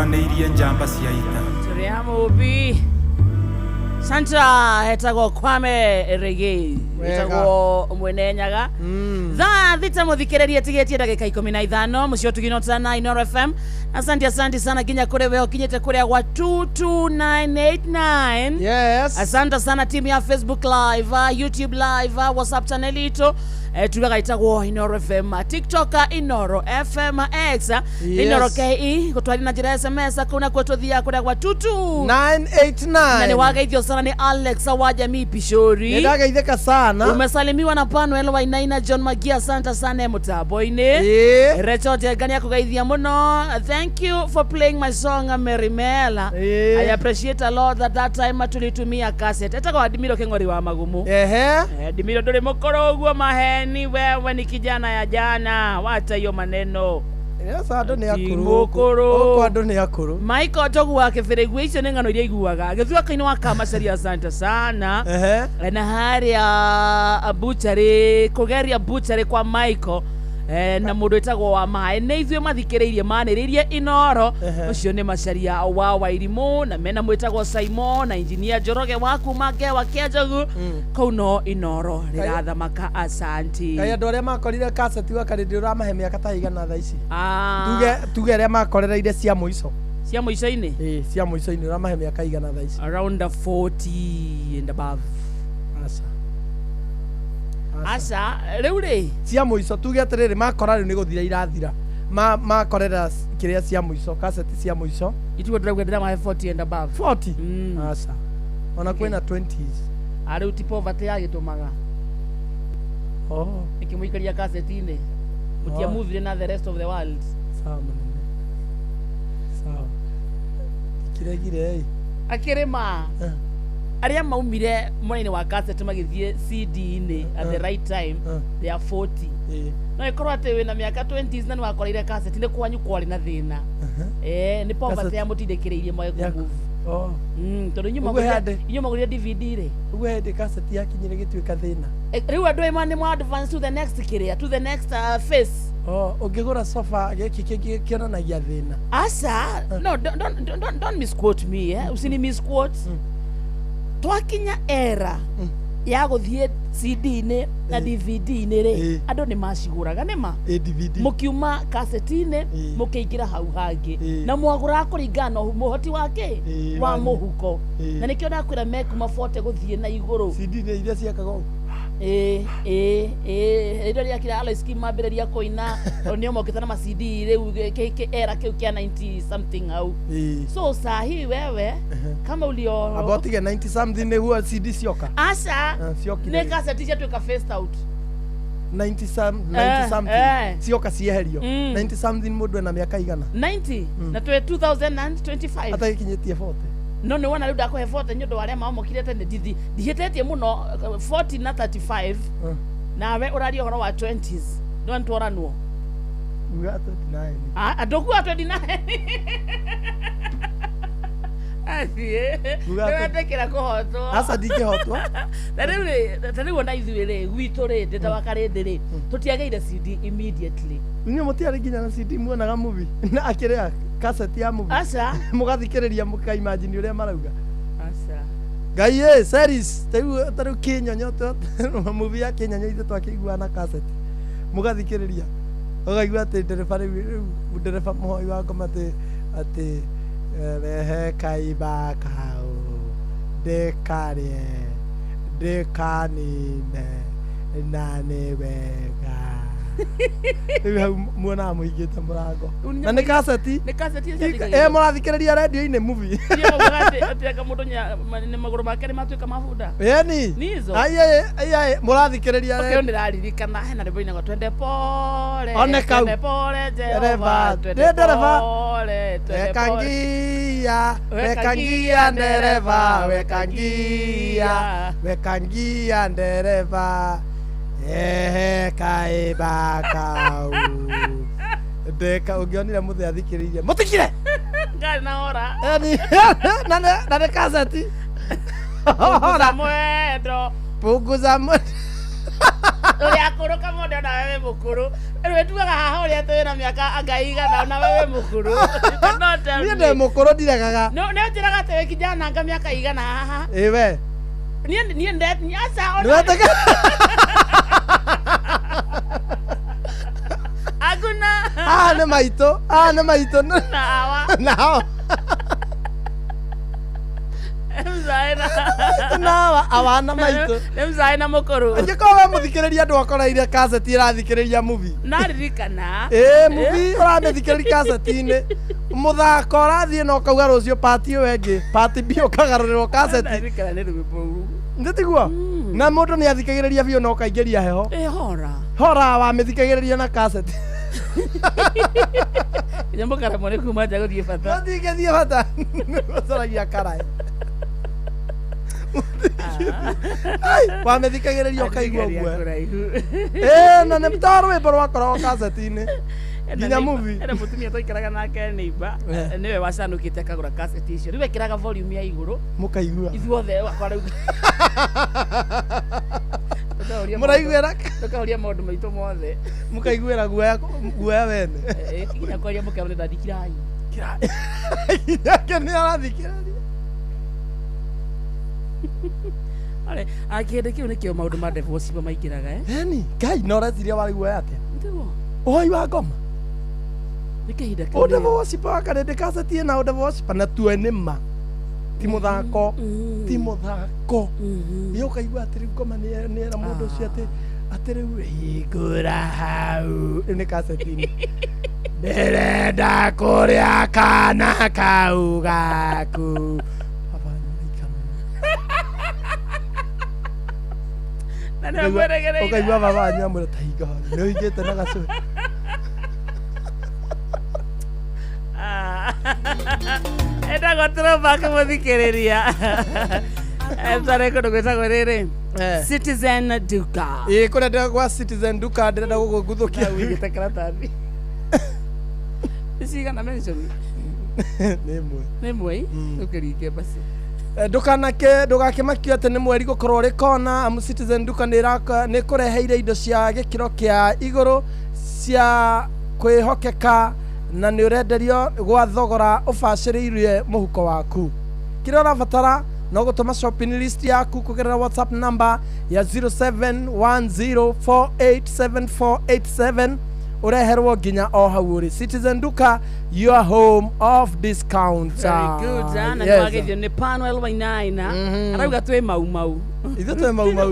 Nĩacoranĩirie njamba cia ita. Tũrĩ Mũmbi Santa etagwo Kwame Rege. Wega. Etagwo Mwene Nyaga. Thaa 6 mũthikĩrĩrie tigĩtie ndagĩka 15 mũcio tũginota na Inoro FM. Asante, asante sana nginya kũrĩ we ũkinyĩte kũrĩa gwa 22989. Yes. Asante sana timu ya Facebook Live, YouTube Live, WhatsApp channel itũ tugaga ĩtagwo Inoro FM, TikTok Inoro FM, X Inoro KE gũtwari na njĩra ya SMS kũu nakuo tũthiaga kũrĩa gwa 22 989. Na nĩ wageithio sana nĩ Alex wa Jamii Pishori. Nĩndageithĩka sana. Umesalimiwa na Panuel Wainaina, John Magia, asante sana mũtambo-inĩ. Rachel Njenga nĩ akũgeithia mũno. Thank you for playing my song, Mary Mela. I appreciate a lot that that time tulitumia cassette. Etagwo Adimiro Kĩng'ori wa Magumu. Ehe. Dimiro ndũrĩ mũkũrũ ũguo maheni, wewe ni kijana ya jana, wacha hiyo maneno. Yes, andũ nĩ Ti akũrũ. mũkũrũ. Gũkũ andũ nĩ akũrũ. Michael Njogu wa Kĩbĩrĩgu, icio nĩ ng'ano iria iguaga gĩthwaka-inĩ wa Kamacaria, asante sana. Na harĩa buchari kũgeria buchari kwa Michael na mũndũ wĩtagwo wa maĩ nĩ ithuĩ mathikĩrĩirie manĩrĩirie Inoro. Ũcio nĩ Macaria wa Wairimũ na mena mwĩtagwo Simon na injinia Njoroge wa kuma Ngewa kĩa Njogu kũu no Inoro rĩrathamaka, asanti. Kaĩ andũ arĩa makorire kaseti wa karĩndĩ ũramahe mĩaka ta igana thaa ici? Ah. Tuge arĩa makorereire cia mũico. Cia mũico-inĩ. Ĩĩ, cia mũico-inĩ ũramahe mĩaka igana thaa ici? Around the 40 and above. Aca. Aca rĩu rĩ. Cia mũico, tuge atĩrĩrĩ, makora rĩu nĩ gũthira irathira. Makorera kĩrĩa cia mũico, kaseti cia mũico. Ituo ndĩrauga ndĩramahe 40 and above. 40? Aca. Ona kwĩna 20s. Arĩu ti poverty yagĩtũmaga. Oh. Ĩkĩmũikaria kaseti-inĩ mũtiamuvire na the rest of the world. Sawa mũnene. Sawa. Kiregire ĩ. Akĩrĩma arĩa maumire mwena-inĩ wa cassette magĩthiĩ CD-inĩ at the right time, they are 40. No ĩkorwo atĩ wĩna mĩaka 20s na nĩ wakoreire cassette nĩ kwanyu kwarĩ na thĩna, nĩ poverty Cassette. yamũtindĩkĩrĩirie mwage kũmove. Oh. Tondũ inyuĩ Ũguo inyuĩ mwagũrire DVD rĩ. Ũguo hĩndĩ cassette yakinyire gĩtuĩka thĩna. Rĩu andũ aya nĩ mwa advance to the next kĩrĩa, to the next phase. Oh, ũngĩgũra sofa gĩkĩ kĩngĩ kĩonanagia thĩna. Asa, no, don't misquote me, eh? Usini misquote. Twakinya era ya gũthiĩ CD-inĩ na DVD-inĩ rĩ, andũ nĩ macigũraga nĩ ma DVD. Mũkiuma kaseti-inĩ mũkĩingĩra hau hangĩ na mwagũraga kũringana na mũhoti wake wa mũhuko, na nĩkĩo ndakwĩra mekuma 40 gũthiĩ na igũrũ. CD nĩ iria ciakaga ũũ. Ĩĩ ĩĩ ĩĩ, rĩrĩa rĩakira Alois Kim mambĩrĩria kũina tondũ nĩo mokĩte na ma CD rĩu era kĩu kĩa 90 something hau. So sahi wewe kama ulio Amba ũtige 90 something nĩguo CD cioka. Aca. Ciokire. Nĩ kaseti ciatuĩka phased out. 90 some 90 something cioka cieherio. 90 something mũndũ ena mĩaka igana? 90 na twĩ 2025. Atagĩkinyĩtie 40. No nĩ wona rĩu ndakũhe 40 nĩ ũndũ wa arĩa maomokire tene, ndithi ndihĩtĩtie mũno, 40 na 35, nawe ũraria ũhoro wa 20s no nĩtworanwo. Uga 29. Andũkua 29 athiĩ nĩwetĩkĩra kũhotwo. Aca, ndingĩhotwo. Na rĩu rĩ, ta rĩu ona ithuĩ rĩ, gwitũ rĩ, ndĩ ta wakarĩndĩ rĩ, tũtiagĩire CD immediately. Inyuĩ mũtiarĩ nginya na CD muonaga movie na akĩrĩa cassette ya movie? Aca. Mũgathikĩrĩria mũkaimagine ũrĩa marauga. Aca. Ngai ĩ series tarĩu kĩnyonyo, movie ya kĩnyonyo ithuĩ twakĩiguaga na cassette, mũgathikĩrĩria ũkaigua atĩ ndereba rĩu ndereba mũhoi wa ngoma atĩ rehe kaiba kau ndĩkarĩe ndĩkanine na nĩ wega. Rĩu hau muonaga mũhingĩte mũrango na nĩ kaseti. Nĩ kaseti. Ĩ mũrathikĩrĩria radio-inĩ movie. Atiaka mũndũ nĩ magũrũ make nĩ matuĩka mabunda. Ĩni. Nizo. Ai mũrathikĩrĩria. Okay, nĩraririkana hena rwĩmbo inagwo twende pole. One kau. Twende pole Jehova. Dereva. Twende Nĩ ndereba. pole, twende Weka pole. ngia, weka Weka ngia ngia ndereva, ndereva, weka ngia, weka ngia ndereva. Ehe kaiba kau. Ndeka ũngĩonire mũthee athikĩrĩirie. Mũtikire. Ngari na ora. Eni na nĩ kaseti. Punguza mwendo. Punguza mwendo. Ũrĩa akũrũ kamũndũ onawe wĩ mũkũrũ. Rĩu tugaga haha ũrĩa atĩ wĩna mĩaka anga igana ona we wĩ mũkũrũ. You cannot tell Niĩ me. ndĩ mũkũrũ ndiregaga. No, nĩ ũnjĩraga atĩ wĩ kijana anga mĩaka igana haha. Ĩ we. Niĩ nde aca ona. Nĩwetĩka- Hakuna. Haha nĩ maitũ, haha nĩ maitũ. Na awa. Na awa. Mzae na. Na awa, awa na maitũ. Nĩ mzae na mũkũrũ. Angĩkorwo we mũthikĩrĩria ndwakoreire kaseti ĩrathikĩrĩria movie. Naririkana. Ĩ movie ũramĩthikĩrĩria kaseti-inĩ. Mũthako ũrathiĩ na ũkauga rũciũ part ĩyo ĩngĩ, part B ũkagarũrĩrwo kaseti. Naririkana nĩ rwĩmbo rũu. Nĩ tiguo? Na mũndũ nĩ athikagĩrĩria biũ na ũkaingĩria heho. Ĩ hora. Hora wamĩthikagĩrĩria na kaseti. Nginya mũkaremwo nĩ kuma nja gũthiĩ bata. Mũtingĩthiĩ bata. Ũcaragia karaĩ. Ai, wamĩthikagĩrĩria ũkaigua Athikagĩrĩria ũguo. kũraihu. Ĩ na nĩ ta rwĩmbo rwakoragwo kaseti-inĩ. Nginya movie. Ena mũtumia twaikaraga nake neighbor, nĩwe wacanũkĩte akagũra kaseti icio. Rĩu ekĩraga volume ya igũrũ. Mũkaigua. Ithuothe wakwa rĩu. Mũraiguĩra Tũkahuria maũndũ maitũ mothe. Mũkaiguĩra guoya guoya wene. Nginya kwaria mũkerwo nĩ ndathi kirai. Nginyake nĩ arathikĩrĩria. Ore, kĩndũ kĩu nĩkĩo maũndũ ma devil worship maingĩraga eh? Eni, Ngai no ũreciria warĩ guoya atĩa? Nĩguo. Ũhoi wa ngoma. Nĩ kahinda kau. Ũndũ worship wa karĩndĩ kaseti ĩna ũndũ worship na tuo nĩ ma. Ti mũthako. Ti mũthako. Ĩ ũkaigua atĩ rĩu ngoma nĩ era mũndũ ũcio atĩ atĩ rĩu hingũra hau. Rĩu nĩ kaseti-inĩ. Ndĩrenda kũrĩa kana kau gaku. Na nĩwe mweregereire. Ũkaigua baba wanyu amwĩra ta hinga hau. Nĩ ũhingĩte na gacũhĩ. Endagwo throwback mũthikĩrĩria. Twarĩ kũndũ gwĩtagwo rĩrĩ Citizen Duka. Ĩ kũrĩa ndĩra gwa Citizen Duka ndĩrenda gũkũguthũkia. Wĩigĩte karatathi. Cigana mention? Nĩ ĩmwe. Nĩ ĩmwe? Ũkĩringe basi. Ndũkanake ndũgakĩmakio atĩ nĩ mweri gũkorwo ũrĩ kona amu Citizen Duka nĩ ĩkũreheire indo cia gĩkĩro kĩa igũrũ cia kwĩhokeka na nĩ ũrenderio gwa thogora ũbacĩrĩire mũhuko waku. Kĩrĩa ũrabatara no gũtũma shopping list yaku kũgerera WhatsApp number ya 0710487487 ũreherwo nginya o hau ũrĩ. Citizen Duka, your home of discount. Very good. Na Yes. nĩwagethio nĩ Panuel Wainaina. Arauga twĩ mau mau. Ithuĩ twĩ mau mau.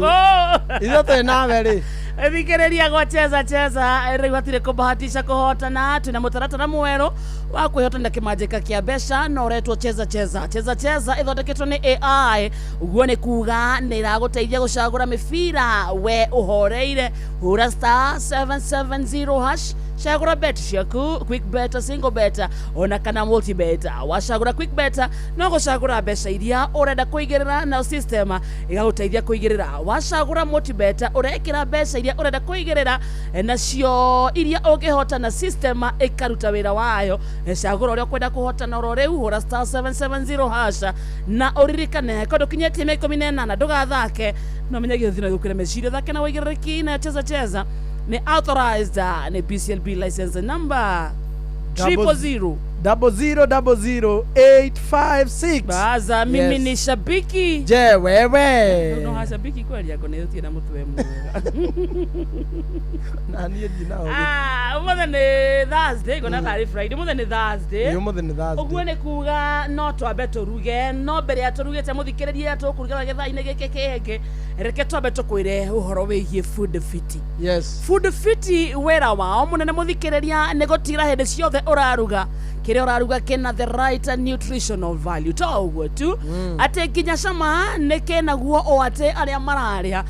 Ithuĩ twĩ nawe rĩ. Thikĩrĩria gwa cheza cheza rĩu hatirĩ kũbahatisha kũhotana twĩna mũtaratara mwerũ wa kwĩhotanĩra kĩmanjĩka kĩa mbeca na ũretwo cheza cheza. Cheza cheza ĩthondeketwo nĩ AI ũguo nĩ kuga nĩ ĩragũteithia gũcagũra mĩbira we ũhoreire. Hũra star 770 hash cagũra bet ciaku quick bet, single bet ona kana multi bet. Wacagũra quick bet no gũcagũra mbeca iria ũrenda kũigĩrĩra na system ĩgagũteithia kũigĩrĩra. Wacagũra multi bet ũrekĩra mbeca iria ũrenda kũigĩrĩra nacio iria ũngĩhota na system ĩkaruta wĩra wayo. Cagũra ũrĩa ũkwenda kũhotana oro rĩu hũra star 770 hash na ũririkane ko ndũkinyĩtie mĩaka 18 ndũgathake no menye gĩthĩ no gĩũkĩre meciria thake na wĩigĩrĩrĩki na cheza cheza ni authorized ni BCLB license number 000 0000856. Baza mimi Yes. ni shabiki. Je, wewe? No hashabiki kweli yako nĩ ũtirĩ na mũtwe mwega. Na niĩ ndinaũgĩ. Ũmũthĩ nĩ Thursday, ngona tarĩ Friday. Ũmũthĩ nĩ Thursday. Ĩ, ũmũthĩ nĩ Thursday. Ũguo nĩ kuga no twambe tũruge, no mbere ya tũrugĩte mũthikĩrĩria tũkũruga gĩthaa-inĩ gĩkĩ kĩngĩ, reke twambe tũkwĩre ũhoro wĩgiĩ Food Fiti. Yes. Food Fiti wĩra wao mũnene mũthikĩrĩria nĩ gũtigĩra hĩndĩ ciothe ũraruga kĩrĩa ũraruga kĩna the right nutritional value. To ũguo tu atĩ nginya cama nĩ kĩnaguo o atĩ arĩa mararĩa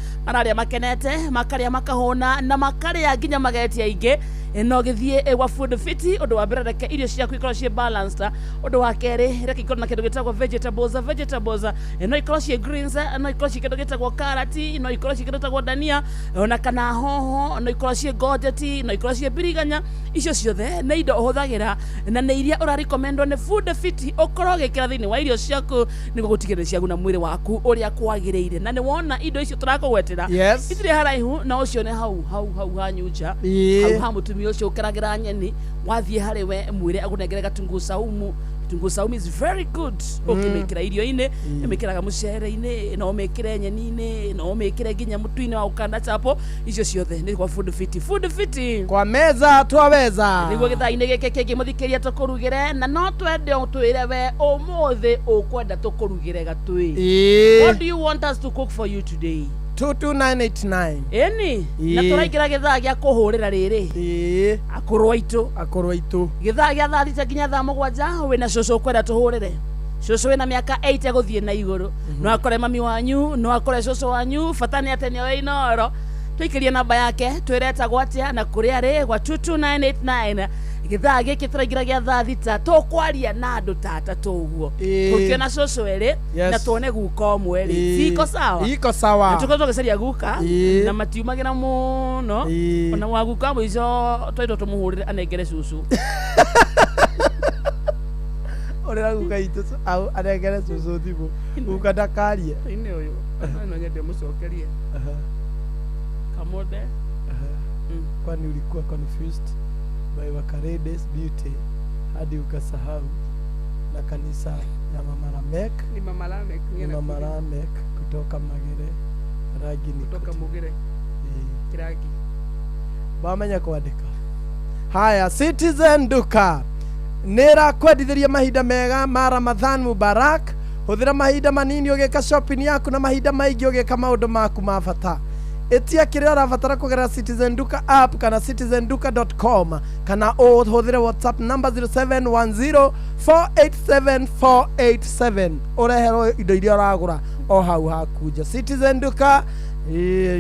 makenete makarĩa makahũna na makarĩa nginya magetia ingĩ. No gĩthiĩ gwa Food Fiti ũndũ wa mbere reke irio ciaku ikorwo ciĩ balanced. Ũndũ wa kerĩ reke ikorwo na kĩndũ gĩtagwo vegetables. Vegetables no ikorwo ciĩ greens, no ikorwo ciĩ kĩndũ gĩtagwo karati, no ikorwo ciĩ kĩndũ gĩtagwo dania ona kana hoho, no ikorwo ciĩ courgette, no ikorwo ciĩ biriganya. Icio ciothe nĩ indo ũhũthagĩra na nĩ iria ũrarekomendwo nĩ Food Fit ũkorwo ũgĩkĩra thĩinĩ wa irio ciaku nĩguo gũtigĩrĩra ciaguna mwĩrĩ waku ũrĩa kwagĩrĩire. Na nĩ wona indo icio tũrakũgwetera Yes. itirĩ haraihu na ũcio nĩ hau hau hau ha nyunja, Ĩĩ. hau ha mũtumia ũcio ũkeragĩra nyeni. Wathiĩ harĩ we mwĩre agũnengere gatunguu saumu. Kitunguu saumu is very good ũkĩmĩkĩra irio-inĩ, ĩmĩkĩraga mũcere-inĩ, no ũmĩkĩre nyeni-inĩ, no ũmĩkĩre nginya mũtu-inĩ wa gũkanda chapo. Icio ciothe nĩ kwa Food Fit. Food Fit kwa meza twaweza. Nĩguo gĩthaa-inĩ gĩkĩ kĩngĩ mũthikĩria tũkũrugĩre, na no twende ũtwĩre we ũmũthĩ ũkwenda tũkũrugĩre gatũĩ. Ĩĩ. What do you want us to cook for you today? 22989. Ĩni na Ĩĩ. tũraingĩra gĩthaa gĩa kũhũrĩra rĩrĩ Ĩĩ. Akũrũ aitũ. Akũrũ aitũ. Gĩthaa gĩa thaa 6 nginya thaa 7, wĩna cũcũ ũkwenda tũhũrĩre. Cũcũ wĩna mĩaka 8 gũthiĩ na igũrũ, no akore mami wanyu, no akore cũcũ wanyu, bata nĩ atĩ nĩoĩ Inooro. Tũikĩrie namba yake, twĩretagwo atĩa na kũrĩa arĩ gwa 22989. Gĩthaa gĩkĩ tũraingĩra gĩa thaa 6, tũkwaria na andũ ta atatũ ũguo. Ĩĩ. Tũkĩona cũcũ erĩ Yes. na tuone guka ũmwe rĩ, Ĩĩ. ciko sawa? Iko sawa. Na tũkoretwo tũgĩcaria guka Ĩĩ. na matiumagĩra mũno. Ĩĩ. Ona wa guka mũico twaitwo tũmũhũrĩre anengere cũcũ. Ũrĩra guka itũ au anengere cũcũ thimũ, guka ndakarie. Inĩ ũyũ no nyende mũcokerie Kamonde. Kwani ulikuwa confused by Wakarede's beauty hadi ukasahau na kanisa ya Mama Lamek? Ni Mama Lamek. Ni Mama Lamek kutoka Magere rangi ni kutoka Mugere Kiragi. Bamenya kwandĩka. Haya, Citizen Duka nĩ ĩrakwendithĩria mahinda mega ma Ramadhan Mubarak. Hũthĩra mahinda manini ũgĩka shopping yaku na mahinda maingĩ ũgĩka maũndũ maku ma bata. Ĩtia kĩrĩa ũrabatara kũgerera Citizen Duka app kana citizenduka.com, kana ũhũthĩre WhatsApp number 0710487487, ũreherwo indo iria ũragũra o hau haku nja. Citizen Duka,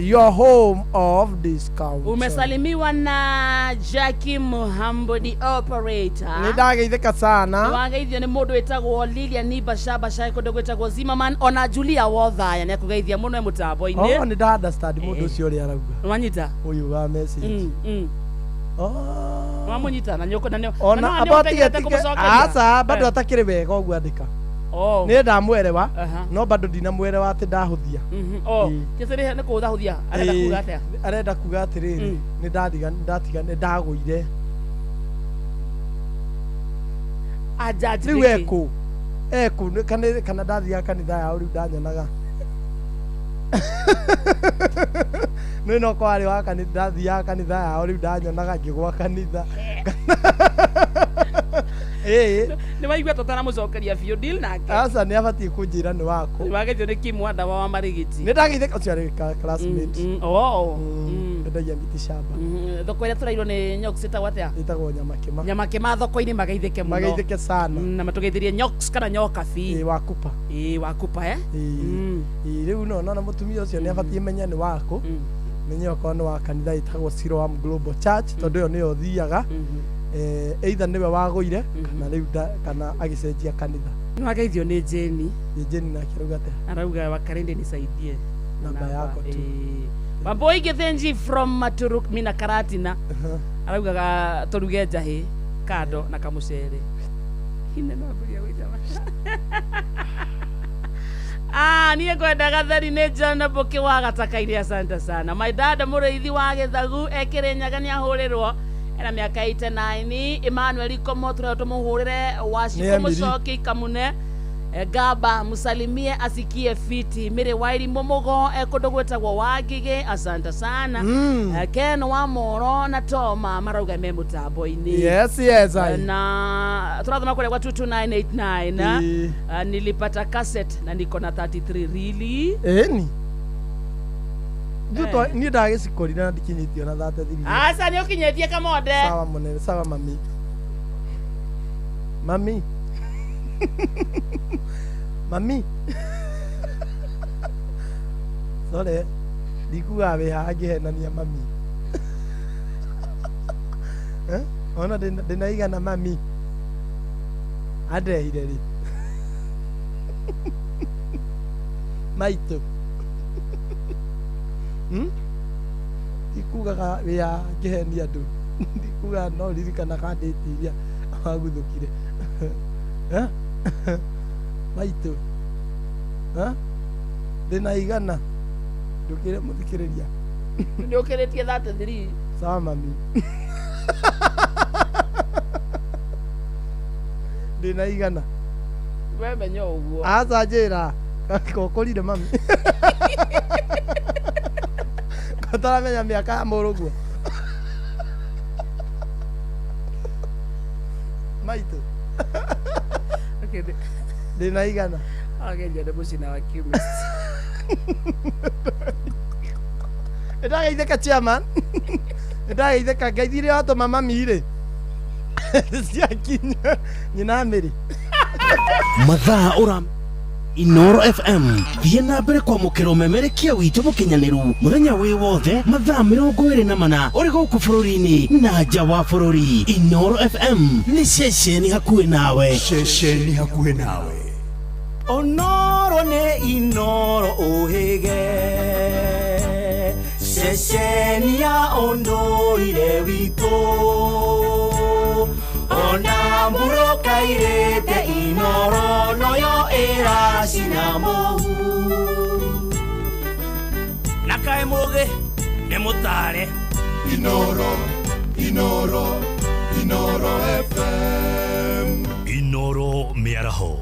your home of discount. Umesalimiwa na Jackie Muhambo the operator. Nĩ ndageithĩka sana. Wageithio nĩ mũndũ wĩtagwo Lilian Bashabasha kũndũ gwĩtagwo Zimmerman, ona Julia Wothaya nĩ akũgeithia mũno e mũtambo-inĩ. Oh, nĩ nda understand mũndũ ũcio ũrĩa arauga. Wanyita? Ũyũ wa message. Wamũnyita na nyũkũ na nĩ Ona na nĩ aba ũtegerete tige kũmũcokeria? aca bado Eh. atakĩrĩ wega ũguo andĩka. Oh. Nĩ ndamwerewa Aha. no bado ndinamwerewa atĩ ndahũthia. Oh, kĩcĩrĩ nĩ kũhũthahũthia arenda Ĩĩ, kuga atĩa? Arenda kuga atĩrĩrĩ, nĩ ndatiga nĩ ndagũire. Ajaji Rĩu nĩkĩ? ekũ ekũ kana ndathiaga kanitha yao rĩu ndanyonaga. Nĩ no kwarĩ wa kanitha, ndathiaga kanitha yao rĩu ndanyonaga ngĩgwa kanitha. Ĩĩ. Nĩ waigua tũtanamũcokeria biũ, deal nake. Aca nĩ abatiĩ kũnjĩra nĩ wakũ. Wageithio nĩ Kim Wandawa wa Marigiti. Nĩ ndageithĩka ũcio arĩ classmate. Oh. Endagia miti shamba. Thoko ĩrĩa tũrairwo nĩ Nyox ĩtagwo atĩa? Ĩtagwo Nyamakĩma. Nyamakĩma thoko-inĩ mageithĩke mũno. Mageithĩke sana. Na matũgeithĩrie Nyox kana Nyokabi. Ĩĩ, wakupa. Ĩĩ, wakupa eh? Ĩĩ. Rĩu no nona mũtumia ũcio nĩ abatiĩ menye nĩ wakũ. Menye okorwo nĩ wa kanitha ĩtagwo Siloam Global Church tondũ ĩyo nĩyo thiaga. Either nĩwe wagũire kana rĩu kana agĩcenjia kanitha. Nĩ wageithio nĩ Jeni. Ĩ, Jeni nake arauga atĩa? Arauga Wakarende nisaidie. Namba yako tu. Wambui Githinji from Maturuk mina Karatina araugaga tũruge njahĩ kando na kamũcere. Ine no ambĩrĩria gwĩtama. Ah, niĩ ngwenda gatheri nĩ John Mbũkĩ wa Gataka-inĩ, asante sana. My dad mũrĩithi wa Gĩthagu ekĩrĩ nyaga nĩ ahũrĩrwo ena mĩaka 89. Emmanuel Ikomo tũrĩa tũmũhũrĩre Wacikũ Nĩ Emily. Mũcoki Kamune. Gaba msalimie asikie fiti. Mĩrĩ Wairimũ Mũgo kũndũ gwĩtagwo Wangigĩ, asante sana. Ken wa Moro na Toma marauga me mũtambo-inĩ. Yes, yes, ai. Na tũrathoma kũrĩa gwa 22989. Ĩĩ. Nilipata cassette na niko na 33 really. Ĩni. Niĩ ndagĩcikorire na ndikinyĩtio na 33. Aca nĩ ũkinyĩtie Kamonde. Sawa mũnene, sawa mami. Mami. Mami. Sorry. Ndikuga wĩ haha ngĩhenania mami. Eh? Ona ndĩnaigana mami. Andehire rĩ? Maitũ. Ndikugaga wĩ haha ngĩhenia andũ. Ndikuga no ririkanaga ndĩti iria waguthũkire. Maitũ. Ndĩna igana. Ndũkĩre mũthikĩrĩria. Nĩ ũkĩrĩtie 33. Sawa mami. Ndĩna igana. We menya ũguo. Aca njĩra. Kokũrire mami. Ũtaramenya mĩaka ya mũrũguo. Maitũ. Ndĩna igana. Ageria nĩ mũcina wa chemist. Nĩndageithĩka chairman. Nĩndageithĩka ngeithi iria watũma mami rĩ. Ciakinya nyina Mary. Mathaa ũra Inoro FM thiĩ na mbere kwamũkĩra ũmemerekia witũ mũkinyanĩru mũthenya wĩ wothe mathaa 24 ũrĩ gũkũ bũrũri-inĩ na nja wa bũrũri. Inoro FM nĩ ceceni hakuhĩ nawe. Ceceni hakuhĩ nawe. Onoro nĩ Inoro ũhĩge ceceni ya ũndũire witũ ona mburokairĩte Inoro noyo ĩracina mũhu na kaĩ mũgĩ nĩ mũtare. Inoro, Inoro, Inoro FM. Inoro mĩaraho.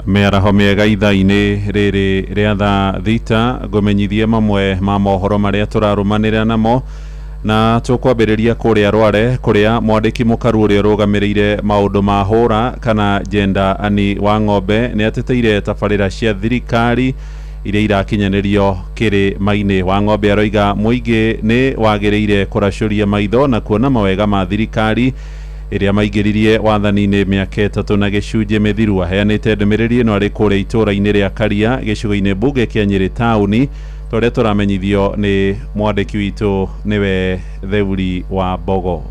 Mĩaraho mĩega ithaa-inĩ rĩrĩ rĩa thaa thita ngũmenyithie mamwe ma mohoro marĩa tũrarũmanĩrĩra namo na tũkwambĩrĩria kũrĩa Rware kũrĩa mwandĩki mũkaru ũrĩa ũrũgamĩrĩire maũndũ ma hũra kana jenda Ani wa Ng'ombe nĩ ateteire tabarĩra cia thirikari iria irakinyanĩrio kĩrĩma-inĩ. Wa Ng'ombe aroiga mũingĩ nĩ wagĩrĩire kũracũria maitho na kuona mawega ma thirikari ĩrĩa maingĩririe wathani-inĩ mĩaka 3 na gĩcunjĩ mĩthiru. Aheanĩte ndũmĩrĩri ĩno arĩ kũrĩa itũũra-inĩ rĩa Karia gĩcigo-inĩ mbunge kĩa Nyĩrĩ taũni tũrĩa tũramenyithio nĩ mwandĩki witũ nĩwe Theuri wa Mbogo.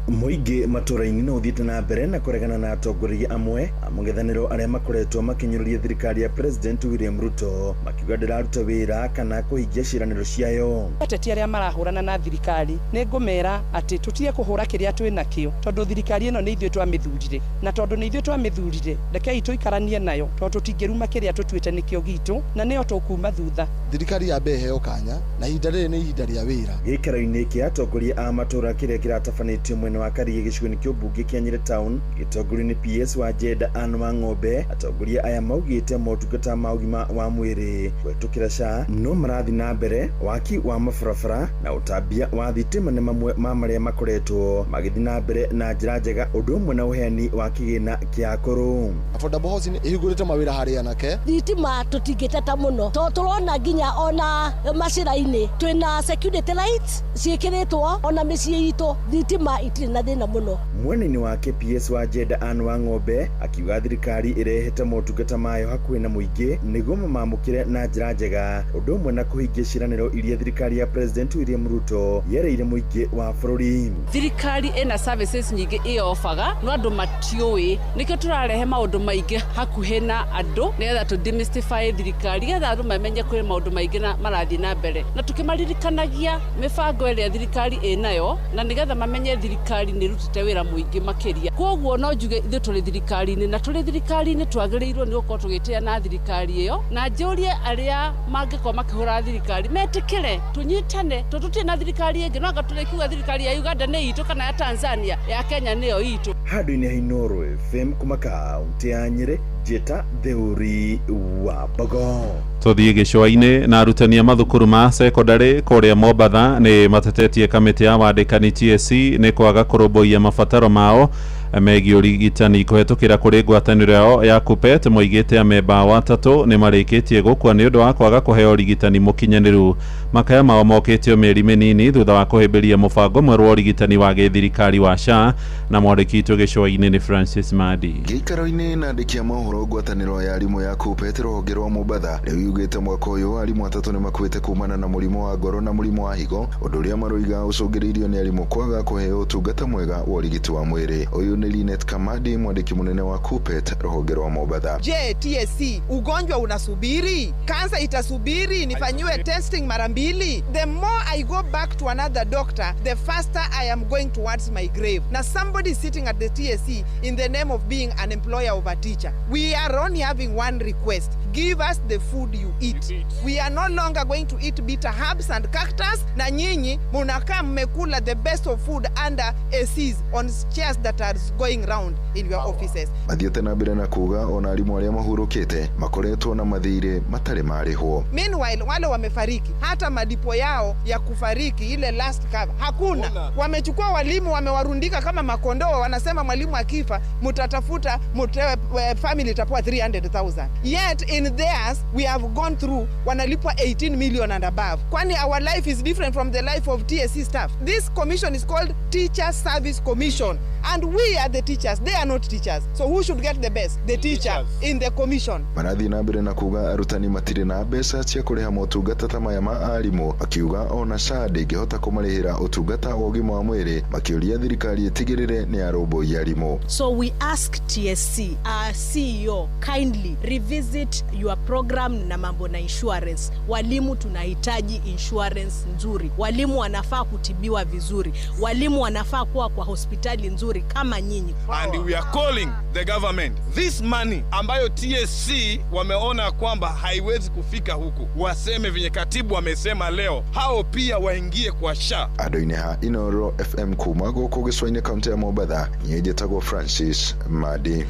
Mũingĩ matũũra-inĩ no ũthiĩte na mbere na kũregana na atongoria amwe a mũng'ethanĩro arĩa makoretwo makĩnyũrũria thirikari ya President William Ruto makiuga ndĩraruta wĩra kana kũhingia ciĩranĩro ciayo. Ateti arĩa marahũrana na thirikari nĩ ngũmera atĩ tũtige kũhũra kĩrĩa twĩ nakĩo tondũ thirikari ĩno nĩ ithuĩ twamĩthurire na tondũ nĩ ithuĩ twamĩthurire rekei tũikaranie nayo tondũ tũtingĩruma kĩrĩa tũtuĩte nĩkĩo gitũ na nĩyo tũkuma thutha. Thirikari yambe ĩheo kanya na ihinda rĩrĩ nĩ ihinda rĩa wĩra. Gĩikaro-inĩ kĩa atongoria a matũũra kĩrĩa kĩratabanĩtio mwena wa Karia gĩcigo-inĩ kĩa ũmbunge kĩa Nyĩrĩ town gĩtongorio nĩ PS wa Jenda Ann wa Ng'ombe atongoria aya maugĩte motungata ma ũgima wa mwĩrĩ kũhetũkĩra SHA no marathiĩ na mbere waki wa mabarabara na ũtambia wa thitima nĩ mamwe ma marĩa makoretwo magĩthiĩ na mbere na njĩra njega ũndũ ũmwe na ũheani wa kĩgĩna kĩa akũrũ. Affordable housing ĩhingũrĩte mawĩra harĩ anake. Thitima tũtingĩteta mũno tondũ tũrona nginya ona macĩra-inĩ twĩna security lights ciĩkĩrĩtwo ona mĩciĩ itũ thitima itirĩ na thĩna mũno. Mwena-inĩ wake PS wa Jenda Ann wa Ng'ombe akiuga thirikari ĩrehete motungata mayo hakuhĩ na mũingĩ nĩguo mamamũkĩre na njĩra njega ũndũ ũmwe na kũhingia ciĩranĩro iria thirikari ya President William Ruto yereire mũingĩ wa bũrũri. Thirikari ĩna services nyingĩ ĩobaga no andũ matiũĩ nĩkĩo tũrarehe maũndũ maingĩ hakuhĩ na andũ nĩgetha tũ demystify thirikari nĩgetha andũ mamenye kwĩ maũndũ maingĩ na marathiĩ na mbere na tũkĩmaririkanagia mĩbango ĩrĩa thirikari ĩnayo na nĩgetha mamenye thirikari nĩ ĩrutĩte wĩra mũingĩ makĩria. Koguo no njuge ithuĩ tũrĩ thirikari-inĩ na tũrĩ thirikari-inĩ twagĩrĩirwo nĩ gũkorwo tũgĩtĩa na thirikari ĩyo na njũrie arĩa mangĩkorwo makĩhũra thirikari metĩkĩre tũnyitane tondũ tũtirĩ na thirikari ĩngĩ no anga tũrĩkiuga thirikari ya Uganda nĩ itũ kana ya Tanzania ya Kenya nĩyo itũ. Handũ-inĩ ha Inooro FM kuma kaũntĩ ya Nyĩrĩ njĩta Theuri wa Mbogo. Tũthiĩ gĩcũa-inĩ na arutani a mathukuru ma sekondarĩ kũrĩa Mombatha nĩ matetetie kamĩtĩ ya wandĩkani TSC nĩ kwaga kũrũmbũiya mabataro mao megiĩ ũrigitani kũhetũkĩra kũrĩ ngwatanĩro yao ya KUPPET. Moigĩte amemba ao atatũ nĩ marĩkĩtie gũkua nĩ ũndũ wa kwaga kũheo ũrigitani mũkinyanĩru. Makaya mao mokĩtio mĩeri mĩnini thutha wa kũhĩmbĩria mũbango mwerũ wa ũrigitani wa gĩthirikari wa SHA na mwandĩki witũ gĩcũa-inĩ nĩ Francis Madi. Gĩikaro-inĩ na andĩki a mohoro ngwatanĩro ya arimũ ya KUPPET rũhonge rwa Mombatha rĩu yugĩte mwaka ũyũ arimũ atatũ nĩ makuĩte kumana na mũrimũ wa ngoro na mũrimũ wa higo ũndũ ũrĩa maroiga ũcũngĩrĩirio nĩ arimũ kwaga kũheo ũtungata mwega wa ũrigiti wa mwĩrĩ. Ũyũ nĩ Linet Kamadi mwandĩki mũnene wa KUPPET rũhonge rwa Mombatha. Je, TSC ugonjwa unasubiri? Kansa itasubiri nifanyiwe testing mara 2? Pili, the more I go back to another doctor, the faster I am going towards my grave. Now somebody is sitting at the TSC in the name of being an employer of a teacher. We are only having one request. Give us the food you eat. We are no longer going to eat bitter herbs and cactus. Na nyinyi munakaa mmekula the best of food under ACs on chairs that are going round in your offices. Mathiĩte na mbere na kuga ona arimũ arĩa mahurũkĩte makoretwo na mathirĩ matarĩ marĩhwo. Meanwhile, wale wamefariki hata malipo yao ya kufariki ile last cover hakuna. Wamechukua walimu wamewarundika kama makondoo, wanasema mwalimu akifa mutatafuta family itapewa 300,000. Yet in theirs we have gone through wanalipwa 18 million and above. Kwani our life is different from the life of TSC staff. This commission is called Teacher Service Commission and we are the teachers, they are not teachers. So who should get the best? The teacher in the commission. Marathiĩ na mbere na kuga arutani matirĩ na mbeca cia kũrĩha motungata ta maya ma arimũ, makiuga ona SHA ndĩngĩhota kũmarĩhĩra ũtungata wa ũgima wa mwĩrĩ, makĩũria thirikari ĩtigĩrĩre nĩ yarũmbũiya arimũ. So we ask TSC, our CEO, kindly revisit your program na mambo na insurance. Walimu tunahitaji insurance nzuri. Walimu wanafaa kutibiwa vizuri. Walimu wanafaa kuwa kwa hospitali nzuri kama nyinyi. And we are calling the government. This money ambayo TSC wameona kwamba haiwezi kufika huku, waseme venye katibu amesema leo, hao pia waingie kwa SHA. Andũ-inĩ ha Inoro FM kuma gũkũ gĩcũa-inĩ kaũntĩ ya Mombatha, niĩ njĩtagwo Francis Madi.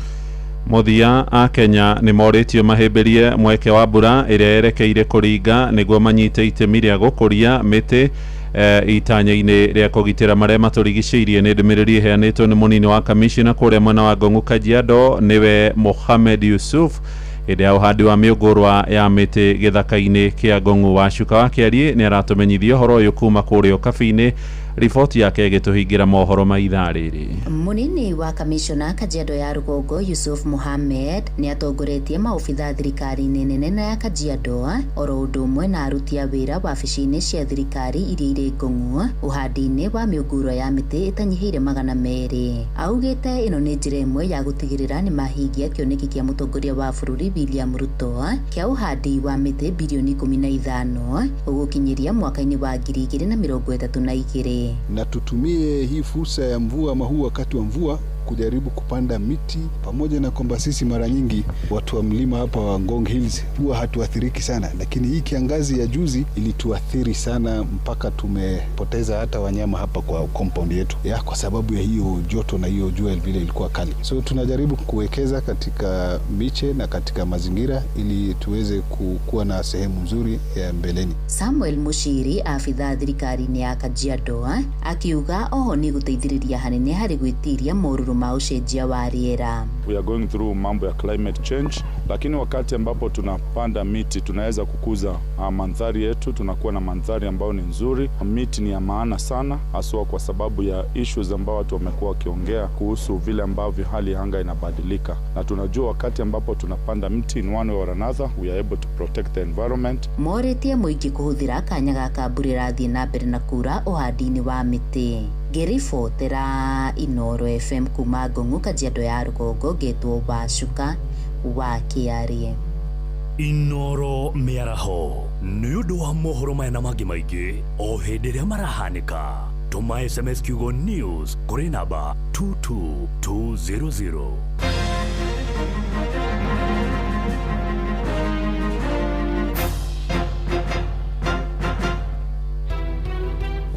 Mũthia a Kenya nĩ morĩtio mahĩmbĩrie mweke wa mbura ĩrĩa yerekeire kũringa nĩguo manyite itemi rĩa gũkũria mĩtĩ itanya-inĩ rĩa kũgitĩra marĩa matũrigicĩirie. Nĩ ndũmĩrĩri ĩheanĩtwo nĩ mũnini wa kamishina kũrĩa mwena wa Ngong'u Kajiado nĩwe Mohamed Yusuf hĩndĩ ya ũhandi wa mĩũngũrwa ya mĩtĩ gĩthaka-inĩ kĩa Ngong'u. Wacuka wa Kĩariĩ nĩ aratũmenyithia ũhoro ũyũ kuma kũrĩa Ũkabi-inĩ. Riboti yake ĩgĩtũhingĩra mohoro ma ithaa rĩrĩ. Munini wa kamishona Kajiado ya rũgongo Yusuf Mohamed nĩ atongoretie maobitha thirikari-inĩ nene na ya Kajiado oro ũndũ ũmwe na aruti a wĩra wabici-inĩ cia thirikari iria irĩ Ngong'u ũhandi-inĩ wa mĩũngũrwa ya mĩtĩ ĩtanyihĩire 200. Augĩte ĩno nĩ njĩra ĩmwe ya gũtigĩrĩra nĩ mahingia kĩoneki kĩa mũtongoria wa bũrũri William Ruto kĩa ũhandi wa mĩtĩ bilioni 15 ũgũkinyĩria mwaka-inĩ wa 2032. Na tutumie hii fursa ya mvua ama huu wakati wa mvua kujaribu kupanda miti, pamoja na kwamba sisi mara nyingi watu wa mlima hapa wa Ngong Hills huwa hatuathiriki sana, lakini hii kiangazi ya juzi ilituathiri sana mpaka tumepoteza hata wanyama hapa kwa compound yetu ya, kwa sababu ya hiyo joto na hiyo jua vile ilikuwa kali. So tunajaribu kuwekeza katika miche na katika mazingira ili tuweze kuwa na sehemu nzuri ya mbeleni. Samuel Mushiri afitha thirikari-inĩ ya Kajiado akiuga oho nĩ gũteithĩrĩria hanene harĩ gwĩtiria morũrũ ma ũcenjia wa rĩera. We are going through mambo ya climate change, lakini wakati ambapo tunapanda miti tunaweza kukuza mandhari yetu, tunakuwa na mandhari ambayo ni nzuri. Miti ni ya maana sana, haswa kwa sababu ya issues ambao watu wamekuwa wakiongea kuhusu vile ambavyo hali ya anga inabadilika, na tunajua wakati ambapo tunapanda mti in one way or another we are able to protect the environment. Morĩtie mũingĩ kũhũthĩra kanya gaka mbura ĩrathiĩ na mbere na kura ũhandi-inĩ wa mĩtĩ. Ngĩribotera Inoro FM kuma Ngong'u Kajiado ya rũgongo ngetwo Wacuka wa Kĩariĩ. Inoro mĩaraho nĩ ũndũ wa mohoro maya na mangĩ maingĩ o hĩndĩ ĩrĩa marahanĩka. Tũma SMS kiugo news kũrĩ namba 22200.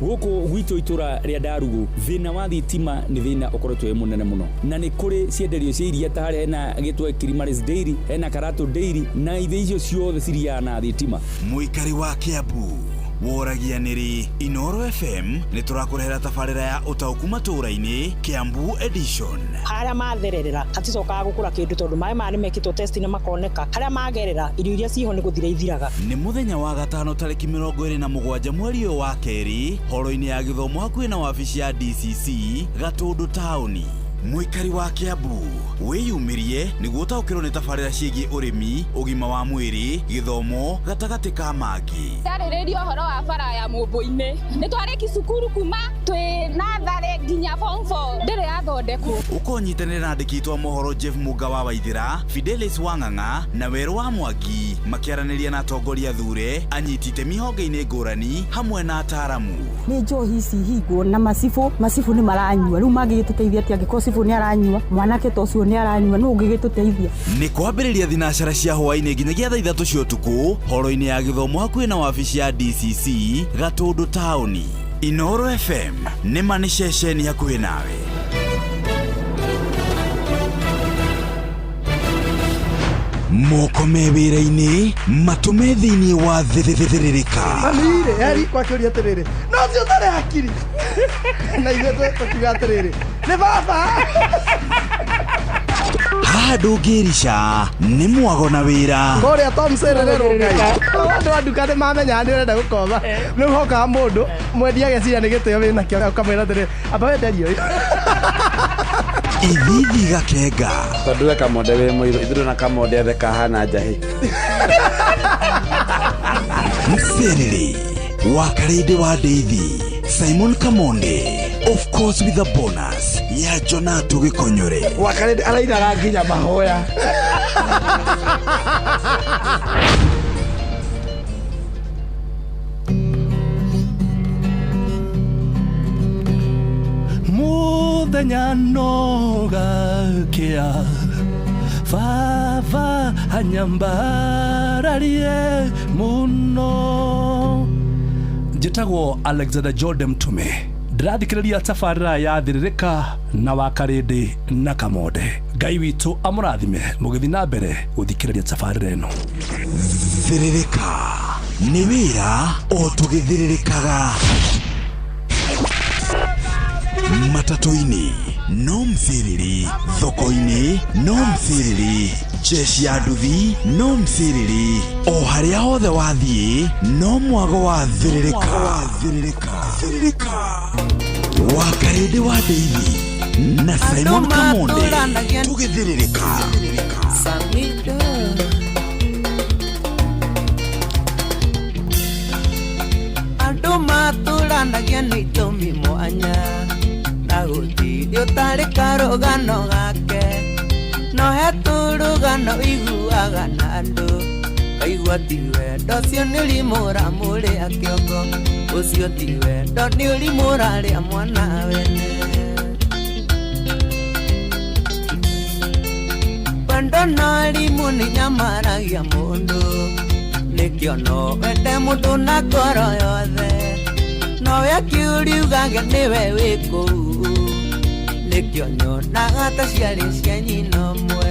Gũkũ gwitũ itũra rĩa Ndarugu thĩna wa thitima nĩ thĩna ũkoretwo wĩ mũnene mũno, na nĩ kũrĩ cienderio cia iria ta harĩa hena gĩtwe Kilimaris Dairy, hena Karatu Dairy, na ithe icio ciothe ciriaga na thitima. Mũikari wa Kiambu woragia nĩrĩ Inoro FM nĩ tũrakũrehera tabarĩra ya ũtaũku matũũra-inĩ Kiambu edition. Harĩa mathererera haticokaga gũkũra kĩndũ tondũ maĩ maya nĩmekĩtwo test na makoneka, harĩa magerera irio iria ciho nĩ gũthira ithiraga. Nĩ mũthenya wa gatano tarĩki 27 mweri ũyũ wa kerĩ horo-inĩ ya gĩthomo hakuhĩ na wabici ya DCC Gatũndũ taũni. Mũikari wa Kiambu wĩyumĩrie nĩguo ũtaũkĩrwo nĩ tabarĩra ciĩgiĩ ũrĩmi, ũgima wa mwĩrĩ, gĩthomo gatagatĩ ka mangĩ. Ndarĩrĩria ũhoro wa bara ya Mũmbũ-inĩ. Nĩ twarĩki cukuru kuma twĩ natharĩ nginya form 4 ndĩrĩ yathondekwo. Ũkonyitanĩra na andĩki aitũ a mohoro Jeff Munga wa Waithĩra, Fidelis Wang'ang'a na Werũ wa Mwangi makĩaranĩria na atongoria thure, anyiti itemi honge-inĩ ngũrani hamwe na ataaramu. Nĩ njohi ici hingwo na macibũ, macibũ nĩ maranyua, rĩu mangĩgĩtũteithia atĩa angĩkorwo cibũ nĩ aranyua, mwanake ta ũcio nĩ aranyua, nũ ũngĩgĩtũteithia? Nĩ kwambĩrĩria thinacara cia hwaĩ-inĩ nginyagia thaa 3 cia ũtukũ horo-inĩ ya gĩthomo hakuhĩ na wabici ya DCC Gatũndũ taũni. Inooro FM nĩ ma nĩ ceceni hakuhĩ nawe. Moko me wĩra-inĩ, matũ me thĩinĩ wa thĩrĩrĩka. Mami-rĩ, heri kwakĩũria atĩrĩrĩ, no ũcio ũtarĩ hakiri. Na ithuĩ tũkiuga atĩrĩrĩ, nĩ baba. Haha ndũngĩrica nĩ mwago na wĩra. Kũrĩa Tom Serere Ngai. Andũ a nduka nĩ mamenyaga nĩ ũrenda gũkomba. Rĩu hokaga mũndũ mwendia ageciria nĩ gĩtĩo wĩnakĩo ũkamwĩra atĩrĩrĩ, amba wenderie ũyũ. Ithithi gakenga. Tondũ we Kamonde wĩ mũirũ, ithuĩ na Kamonde othe kahana njahĩ. Mserere wa Karĩndĩ wa Ndeithi, Simon Kamonde, of course with a bonus ya Jonatu Gĩkonyore. Wa Karĩndĩ arainaga nginya mahoya. Muthenya no gakia baba anyambararie muno. Njĩtagwo Alexander Jordan Mtume, ndĩrathikĩrĩria tabarĩra ya Thĩrĩrĩka na wa Karĩndĩ na Kamonde. Ngai witũ amũrathime mũgĩthiĩ na mbere gũthikĩrĩria tabarĩra ĩno. Thĩrĩrĩka nĩ wĩra o tũgĩthĩrĩrĩkaga. Matatũ-inĩ no msiriri, thoko-inĩ no msiriri, jeshi ya nduthi no msiriri, o harĩa hothe wathiĩ no mwago wa thĩrĩrĩka. Wa Karĩndĩ wa Ndeithi na Simon Kamonde tũgĩthĩrĩrĩka. Andũ matũranagia nĩ itũmi mwanya na gũtirĩ ũtarĩ karũgano gake, no he tũrũgano iguaga na andũ kaigua ti wendo ũcio nĩ ũrimũ ũramũrĩa kĩongo, ũcio ti wendo nĩ ũrimũ ũrarĩa mwana wene. Wendo na ũrimũ nĩ nyamaragia mũndũ, nĩkĩo no wende mũndũ na ngoro yothe, nowe akiuriugage nĩwe wĩ kũu, nĩkĩo nyonaga ta ciarĩ cia nyina ũmwe,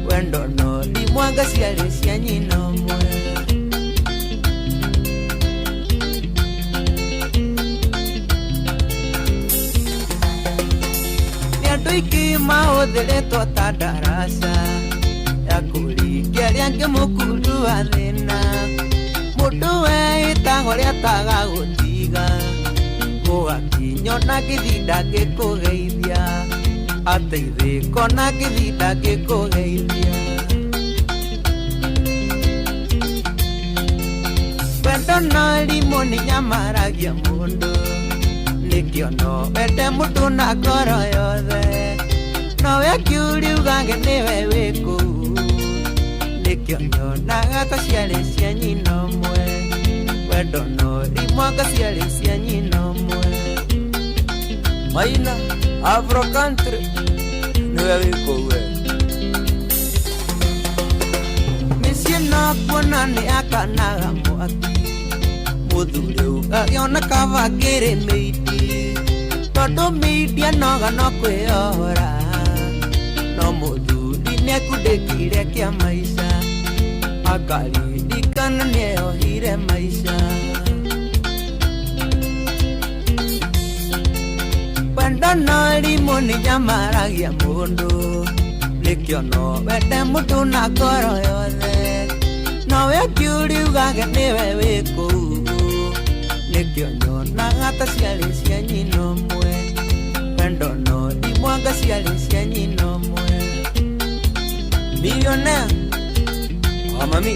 wendo no ũrimũ anga ciarĩ cia nyina ũmwe. Nĩ andũ aingĩ mahũthĩrĩtwo ta ndaraca ya kũringia arĩa angĩ mũkuru wa thĩna, mũndũ weĩtagwo ũrĩa ataga gũtiga, mũgakinyona ngĩthinda ngĩkũgeithia, ateithĩkona ngĩthinda ngĩkũgeithia. Wendo na ũrimũ nĩ nyamaragia mũndũ, nĩkĩo no wende mũndũ na ngoro yothe, nowe akiuriugage nĩwe wĩ kũu, nĩkĩo nyonaga ta ciarĩ cia nyina ũmwe, wendo na ũrimũ anga ciarĩ cia nyina ũmwe. Maina Afro Country nĩwe wĩ kũu we. Mĩciĩ no kuona nĩ akanaga mwaki, mũthuri ũgagĩona kaba kĩrĩ mĩiti, tondũ mĩindia noga no kwĩyohora, no mũthuri nĩekundĩkire kĩa maica, akaririkana nĩeyohire maica. Wendo na ũrimũ nĩ nyamaragia mũndũ, nĩkĩo no wende mũndũ na ngoro yothe, nowe akiuriugage nĩwe wĩ kũu, nĩkĩo nyonaga ta ciarĩ cia nyina ũmwe, wendo na ũrimũ anga ciarĩ cia nyina ũmwe. Millionaire wa mami.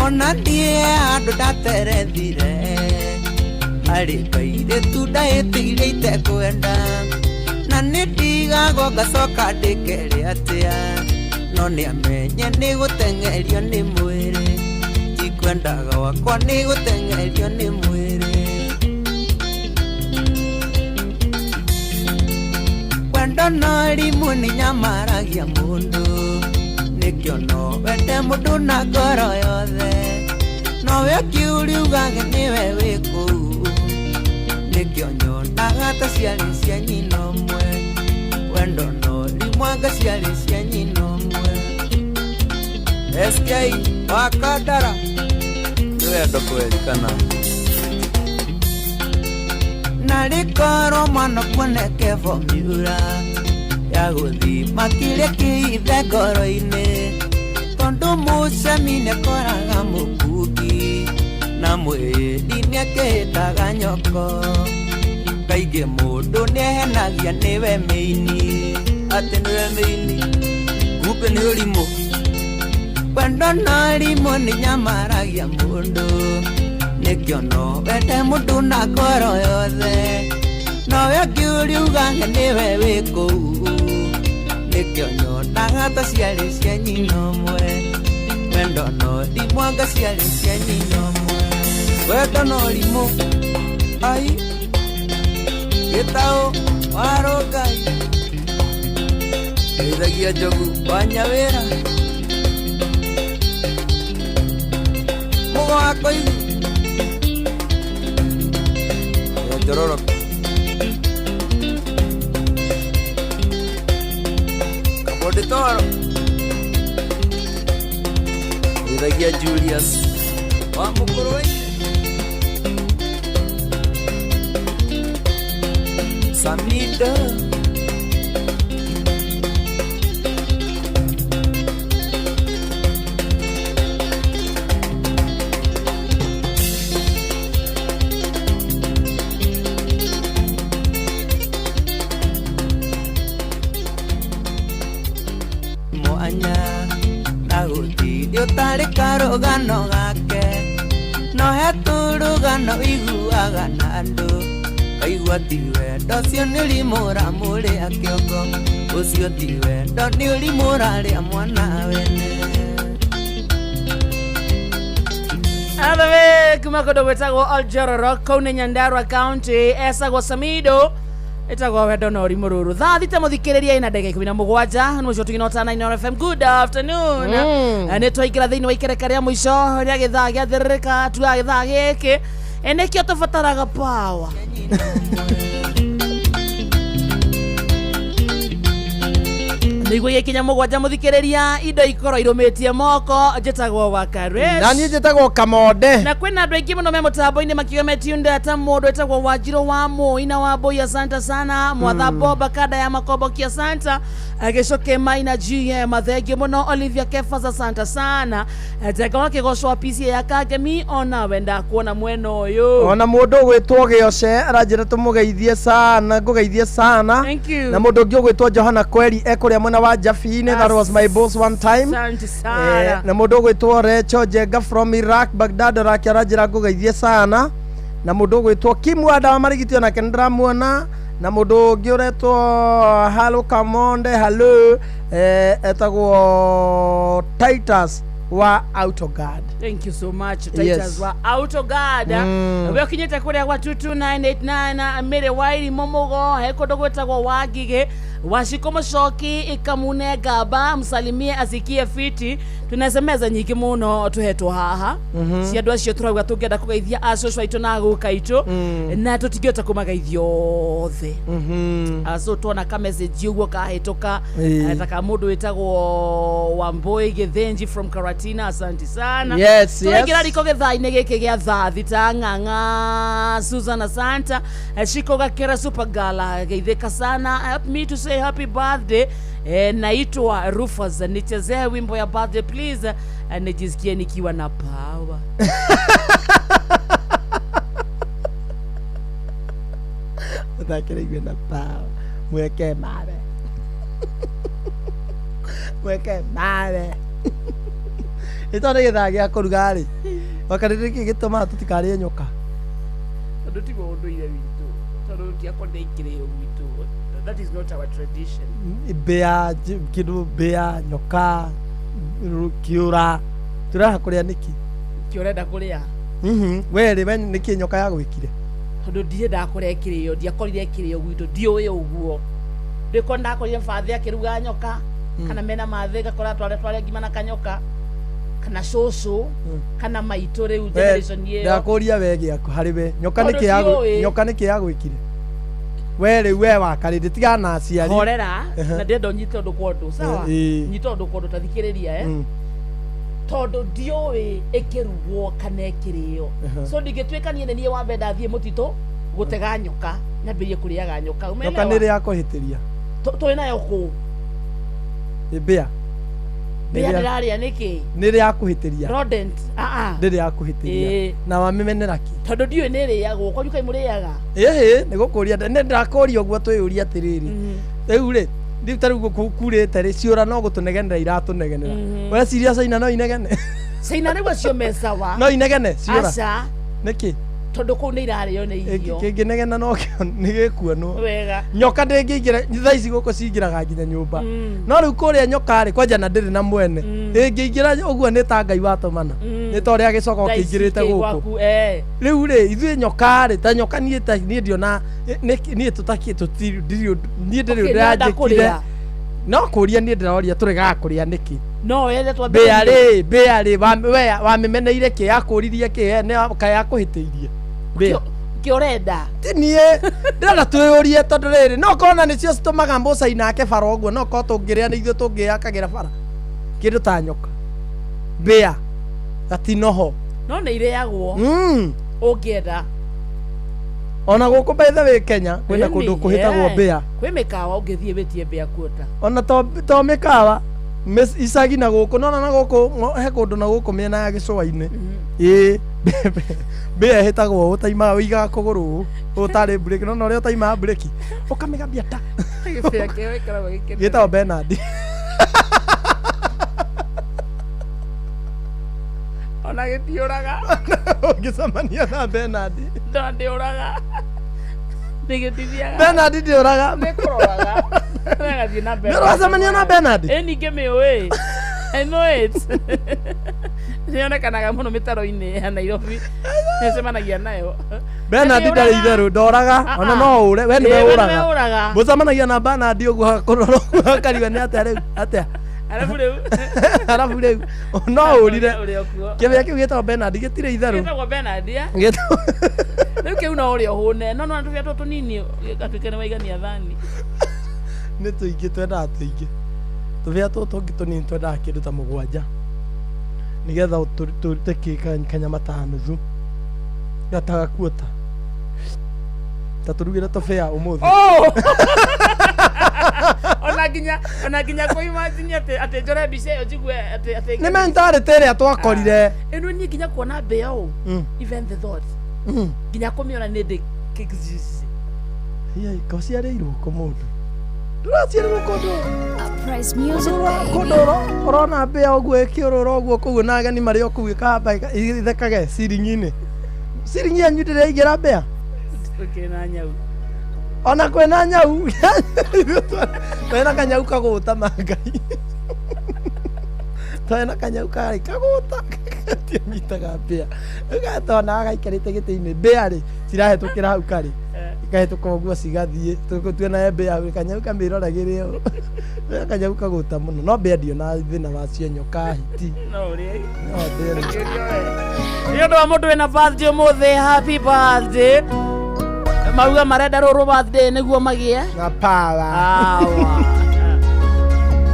Ona ndiĩ handũ ndaterethire, harĩ kairĩtu ndahĩtĩire itekwenda, na nĩ ndigagwo ngacoka ndĩkere atĩa, no nĩamenye nĩ gũteng'erio nĩ mwĩrĩ, tikwendaga wakwa nĩ gũteng'erio nĩ mwĩrĩ. Wendo no rimũ nĩ nyamaragia mũndũ, nĩkĩo no wende mũndũ na ngoro yothe, nowe ũkiuriugage nĩwe wĩ kũu, nĩkĩo nyonaga ta ciarĩ cia nyina ũmwe. Wendo no rimũ anga ciarĩ cia nyina ũmwe. SK Wakandara nĩ wendo kweli kana na rĩkorwo mwana kuoneke formula ya gũthima kĩrĩa kĩithe ngoro-inĩ, tondũ mũcemi nĩakoraga mũkuki na mwĩri nĩakĩhĩtaga nyoko, kaingĩ mũndũ nĩehenagia nĩwe mĩini, atĩ nĩwe mĩini kumbe nĩ ũrimũ. Wendo no rimũ nĩ nyamaragia mũndũ, nĩkĩo no wende mũndũ na ngoro yothe, nowe ũngiuriugage nĩwe wĩ kũu, nĩkĩo nyonaga ta ciarĩ cia nyina ũmwe. Wendo no rimũ anga ciarĩ cia nyina ũmwe. Wendo no rimũ ai gĩtaũ warũngai geithagia njogu wa nyawĩra mũgo wa koigu ya njororo kabonde toro geithagia Julius wa mũkũrwe-inĩ Samida mwanya na gũtirĩ ũtarĩ karũgano gake, no he tũrũgano iguaga na andũ, kaigua ti wendo ũcio nĩ ũrimũ ũramũrĩa kĩongo, ũcio ti wendo nĩ ũrimũ ũrarĩa mwana wene. Athawe kuma kũndũ gwĩtagwo Oljororo kũu nĩ Nyandarua County, esagwo Samido ĩtagwo wendo na ũrimũ rũrũ. Thaa 6 mũthikĩrĩria ina ndagĩka 17 nĩ mũico tũgina ũtana Inooro FM. Good afternoon. Nĩ twaingĩra thĩinĩ wa ikereka rĩa mũico rĩa gĩthaa gĩa thĩrĩrĩka tuaga gĩthaa gĩkĩ, nĩkĩo tũbataraga power. Nĩguo gĩkinya 7 mũthikĩrĩria indo ikorwo irũmĩtie moko. Njĩtagwo Wakares na niĩ njĩtagwo Kamonde, na kwĩna andũ aingĩ mũno me mũtambo-inĩ makiuga metiunda ta mũndũ wĩtagwo Wanjirũ wa Moi na wa Mbui, asante sana. Mwatha Boba kada ya Makomboki, asante. Gĩcoke Maina GM mathengio mũno. Olivia Kefas, asante sana. Njenga wa Kĩgoco wa PCA ya Kangemi, onawe ndakuona mwena ũyũ. Ona mũndũ ũgwĩtwo Gĩoce aranjĩra tũmũgeithie sana, ngũgeithie sana. Thank you. Na mũndũ ũngĩ ũgwĩtwo Johana Kweri ekũrĩa mwena wa Jafine, that was my boss one time. Asante sana. Na mũndũ ũgwĩtwo Recho Njenga from Iraq Baghdad orake aranjĩra ngũgeithie sana. Na mũndũ ũgwĩtwo Kim Wada wa Marigiti onake nĩndĩramuona. Na mũndũ ũngĩ ũretwo Halo Kamonde, halo, etagwo Titus wa Autoguard. Thank you so much Titus. Yes. Wa Autoguard. We ũkinyĩte kũrĩa gwa 22989 Mĩrĩ wa Irimũ Mũgo, he kũndũ gwĩtagwo Wangigĩ Washiko Mũcoki Ikamune Ngamba, msalimie asikie fiti. Tunasemeza nyingĩ mũno tũhetwo haha cia andũ acio tũrauga tũngĩenda kũgeithia acũcũ aitũ na agũka aitũ, na tũtingĩhota kũmageithia othe. So tuona ka message ũguo kahĩtũka, ta ka mũndũ wĩtagwo Wambui Gĩthĩnji from Karatina, asante sana. Yes, tũraingĩra yes. riko gĩthaa-inĩ gĩkĩ gĩa thaa 6 ng'ang'a Susan asanta. Shiko Gakera Super Gala geithĩka sana. Help me to say happy birthday. Naitwa Rufus, nichezee wimbo ya birthday please, nijisikie nikiwa na power. Mũthakĩre igue na power. Mweke mare. Mweke mare. Ĩto nĩ gĩthaa gĩa kũruga rĩ. Wakarĩ nĩkĩ gĩtũmaga tũtikarĩe nyoka? Tondũ tiguo ũndũire witũ, tondũ tũtiakorire ikĩrĩo gwitũ. That is not our tradition. Mbĩa, kĩndũ mbĩa, nyoka, kĩũra. Tũraha kũrĩa nĩkĩ? Kĩ ũrenda kũrĩa? We rĩ, we nĩkĩ nyoka yagwĩkire? Tondũ ndiendaga kũrĩa kĩrĩo, ndiakorire kĩrĩo gwitũ, ndiũĩ ũguo. Ndĩko ndakorire bathĩ akĩruga nyoka, kana mena mathĩ ngakora tware tware ngima na kanyoka, kana cũcũ, kana maitũ rĩu generation ĩyo. Ndakũria we gĩaku harĩ we. Nyoka Tondũ nĩkĩ yagũ ndiũĩ. nyoka nĩkĩ yagwĩkire? We rĩu we wakarĩndĩ tigana na aciari. Horera, Ehe. na ndĩrenda ũnyite ũndũ kwa ũndũ, sawa? Ĩĩ. Nyita ũndũ kwa ũndũ ta thikĩrĩria, eh? Tondũ ndiũĩ ĩkĩrugwo kana ĩkĩrĩo. So ndingĩtuĩka niĩ nĩ niĩ wambe ndathiĩ mũtitũ gũtega nyoka, nyambĩrĩrie kũrĩaga nyoka. Nyoka Umeelewa? nĩ ĩrĩ yakũhĩtĩria. Tũrĩ nayo kũ? Mbĩa. Mbĩa ndĩrarĩa nĩkĩ? Nĩ ĩrĩ yakũhĩtĩria. Rodent. Ah ah. Ndĩrĩ yakũhĩtĩria. Ĩĩ. Na wamĩmenera kĩ? Tondũ ndiũĩ nĩ ĩrĩagwo, kwanyu kaĩ mũrĩaga? Ĩhĩ, nĩ gũkũria nĩ ndĩrakũria ũguo twĩyũria atĩrĩrĩ. Rĩu rĩ, rĩu ta rĩu gũkũ kurĩte rĩ, ciũra no gũtũnegenera iratũnegenera. Weciria caina no inegene? Caina rĩu acio me sawa. No inegene ciũra? Aca. Nĩkĩ? Tondũ kũu nĩ irarĩo nĩ irio. Kĩngĩnegena no nĩ gĩkuonwo. Wega. Nyoka ndĩngĩingĩra, thaa ici gũkũ cingĩraga nginya nyũmba. No rĩu kũrĩa nyoka rĩ, kwanja na ndĩrĩ na mwene. Ĩngĩingĩra ũguo nĩ ta Ngai watũmana. Nĩ ta ũrĩa gĩcoka Thaa ici kĩingĩrĩte kĩ gũkũ. gwaku, eh. Rĩu rĩ, ithuĩ nyoka rĩ, ta nyoka niĩ ta niĩ ndiona niĩ tũtakĩ tũtirĩ ndirĩ niĩ ndĩrĩ Okay, ũndũ nĩwenda yanjĩkire. kũrĩa? No kũria niĩ ndĩroria tũregaga kũrĩa nĩkĩ? No wethe Mbĩa twambĩrĩrie. rĩ, mbĩa rĩ, we wamĩmeneire kĩ? Yakũririe kĩ? Nĩ kaĩ yakũhĩtĩirie? Mbĩa. Kĩ ũrenda? Ti niĩ ndĩrenda twĩyũrie tondũ rĩrĩ no korwo na nĩcio citũmaga mũcaina ake bara ũguo, no korwo tũngĩrĩa nĩ ithuĩ tũngĩyakagĩra bara kĩndũ ta nyoka, mbĩa, gatinoho. No nĩ irĩagwo. Ũngĩenda. Ona gũkũ by the way Kenya kwĩna Ĩni, kũndũ kũhĩtagwo eh. mbĩa. Kwĩ mĩkawa ũngĩthiĩ wĩtie mbĩa kuota. Ona to mĩkawa icagi na gũkũ nona na gũkũ he kũndũ na gũkũ mĩena ya gĩcũa-inĩ. Ĩĩ, mbĩa ĩhĩtagwo ũtaimaga ũigaga kũgũrũ ũũ ũtarĩ mburĩki, nona ũrĩa ũtaimaga mburĩki ũkamĩgambia ta. Gĩbĩa kĩo gĩkoragwo gĩkĩnene. Gĩtagwo Bernard. Ona gĩtiũraga. Ũngĩcemania na Bernard. No ndĩũraga. Nĩgĩtithiaga. Bernard ndĩũraga. Nĩkũroraga. Gathiĩ na mbere. Nĩ ũracemania na Bernard? Ĩ ningĩ mĩũĩ. I know it. Nĩyonekanaga mũno mĩtaro-inĩ ya Nairobi. Nĩcemanagia nayo. Bernard ndarĩ itherũ, ndoraga, ona no ũre, we nĩwe Ĩ, we ũraga. nĩwe ũraga. Mũcemanagia na Bernard ũguo akũrora ũguo akariga nĩ atĩa rĩu, atĩa? Arabu rĩu. Arabu rĩu no ũrire. Ũrĩ o kuo. Kĩbĩa kĩu gĩtagwo Bernard gĩtirĩ itherũ. Gĩtagwo Bernard, eh? Gĩtagwo Rĩu kĩu no ũrĩa ũhũne. No no tũbĩa tũtũ tũnini gatuĩke nĩ waigania thani. Nĩ tũingĩ twendaga tũingĩ. Tũbĩa tũtũ tũngĩ tũnini twendaga kĩndũ ta mũgwanja. Nĩgetha tũrute kanyama ta nuthu. Gatagakuota. Ta tũrugĩre tũbĩa ũmũthĩ. Oh! Ona nginya kũ imagine atĩ njore mbica ĩyo njigue atĩ Nĩ mentality ĩrĩa twakorire. Ĩno niĩ nginya kuona mbĩa ũ. Even the thought. Nginya kũmĩona nĩ ndĩ Hihi kociarĩirwo kũ mũndũ? Ndũraciarĩrwo kũndũ. Uprise music, Kũndũ ũrona mbĩa ũguo ĩkĩũrũra ũguo kũu na ageni marĩ o kũu ĩkahamba ithekage ciringi-inĩ. Ciringi yanyu ndĩrĩ yaingĩra mbĩa? Tũkĩrĩ na nyau. Ona kwĩna nyau. Twĩna kanyau kagũta ma Ngai. Twĩna kanyau karĩ kagũta gatianyitaga mbĩa. Gatonaga gaikarĩte gĩtĩ-inĩ. Mbĩa rĩ cirahĩtũkĩra hau karĩ. Ikahĩtũka ũguo cigathiĩ. Tuona mbĩa kanyau kamĩroragĩre ũũ. Kanyau kagũta mũno. No mbĩa ndionaga thĩna wacio, nyoka, hiti. No ũrĩe. No ndĩe. Nĩ ũndũ wa mũndũ wĩna birthday ũmũthĩ, happy birthday. Mauga marenda rũrũ birthday nĩguo magĩe na power. Awa.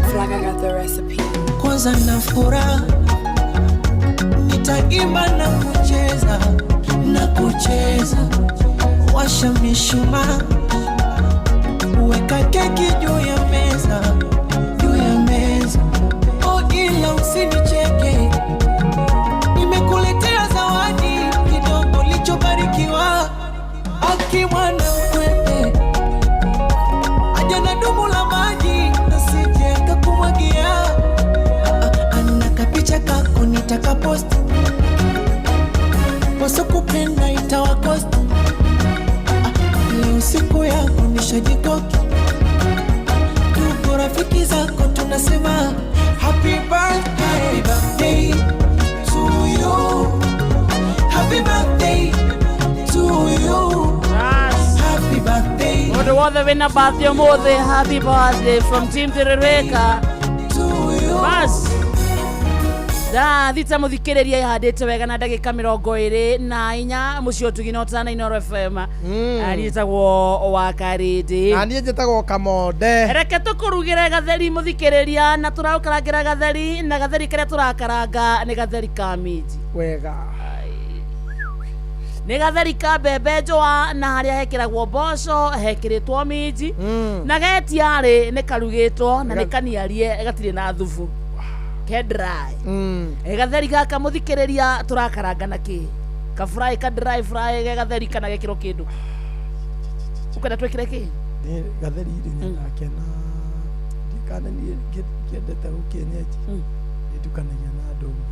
Flag, I got the recipe. Kwanza na furaha nitaimba na kucheza na kucheza, washa mishumaa, weka keki juu ya meza, juu ya meza. Oh, ila usinicheke, nimekuletea zawadi kidogo lichobarikiwa. Akimwana mkwepe Wasokupenda itawakosta. Leo siku yako nishajikoki, tuko rafiki zako tunasema happy birthday, happy birthday to you, happy birthday to you, happy birthday. Mundu wothe wina birthday umuthi, happy birthday from team Tiririka. Bas thaa thita muthikiriria ihandite wega na ndagika 24 muciĩ ũtugi na ũtana Inooro FM. Niĩ njĩtagwo wa Karĩndĩ Na niĩ njĩtagwo Kamonde. Reke tũkũrugĩre gatheri mũthikĩrĩria, na tũraũkarangĩra gatheri, na gatheri karĩa tũrakaranga nĩ gatheri ka minji. Wega. Nĩ gatheri ka mbembe njũa, na harĩa hekĩragwo mboco hekĩrĩtwo minji, na getiarĩ nĩ karugĩtwo na nĩ kaniarie, gatirĩ na thubu, ke dry. Gatheri gaka mũthikĩrĩria tũrakaranga na kĩ ka fry, ka dry fry, ge gatheri kana gekĩrwo kĩndũ ũkwenda twĩkĩre kĩ? Niĩ gatheri rĩ nyendaga na ndikana niĩ ngĩendete gũkĩenyeji nĩndukanagia na ndũma.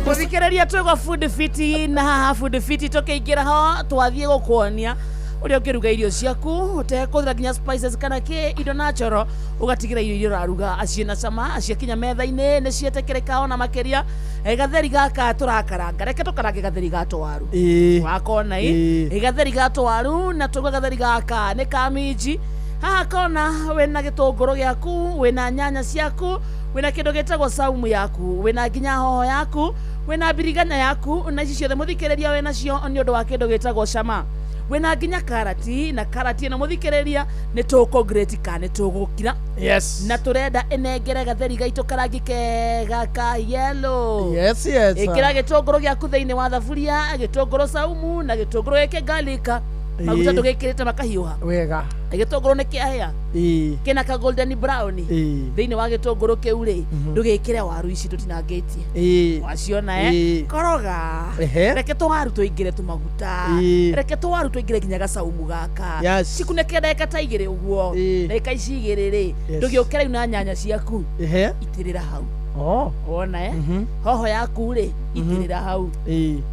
Mũthikĩrĩria, twĩgwa Food Fiti, na haha Food Fiti tũkĩingĩra ho twathiĩ gũkuonia ũrĩa ũngĩruga irio ciaku ũtekũhũthĩra nginya spices kana kĩ, indo natural, ũgatigĩra irio iria ũraruga ciĩna cama, ciakinya metha-inĩ nĩ cietĩkĩrĩka ona makĩria. Gatheri gaka tũrakaranga, reke tũkarange gatheri ga twaru. Wakona ĩ gatheri ga twaru, na tũgwe gatheri gaka nĩ ka minji. Haha kona wĩna gĩtũngũrũ gĩaku, wĩna nyanya ciaku, wĩna kĩndũ gĩtagwo saumu yaku, wĩna nginya hoho yaku, wĩna biriganya yaku, na ici ciothe mũthikĩrĩria wĩna cio nĩ ũndũ wa kĩndũ gĩtagwo cama. Wĩna nginya karati, na karati ĩno mũthikĩrĩria nĩ tũkũ ka nĩ tũgũkira. Na tũrenda ĩnengere gatheri gaitũ karangi kega ka yellow. Yes. Ĩkĩra gĩtũngũrũ gĩaku thĩinĩ wa thaburia, gĩtũngũrũ saumu na gĩtũngũrũ gĩkĩ garlic, maguta ndũgĩkĩrĩte makahiũha. Wega. Gĩtũngũrũ nĩ kĩahĩa, kĩna ka golden brown. Thĩinĩ wa gĩtũngũrũ kĩu rĩ, ndũgĩkĩre waru ici tũtinangĩtie. Waciona eh? Koroga. Reke tũwaru tũingĩre tũmaguta. Reke tũwaru tũingĩre nginya gacaumu gaka. Cikunĩke ndagĩka ta 2 ũguo. Ndagĩka ici 2 rĩ, ndũgĩũke rĩu na nyanya ciaku. Itĩrĩra hau. Wona eh? Hoho yaku rĩ, itĩrĩra hau.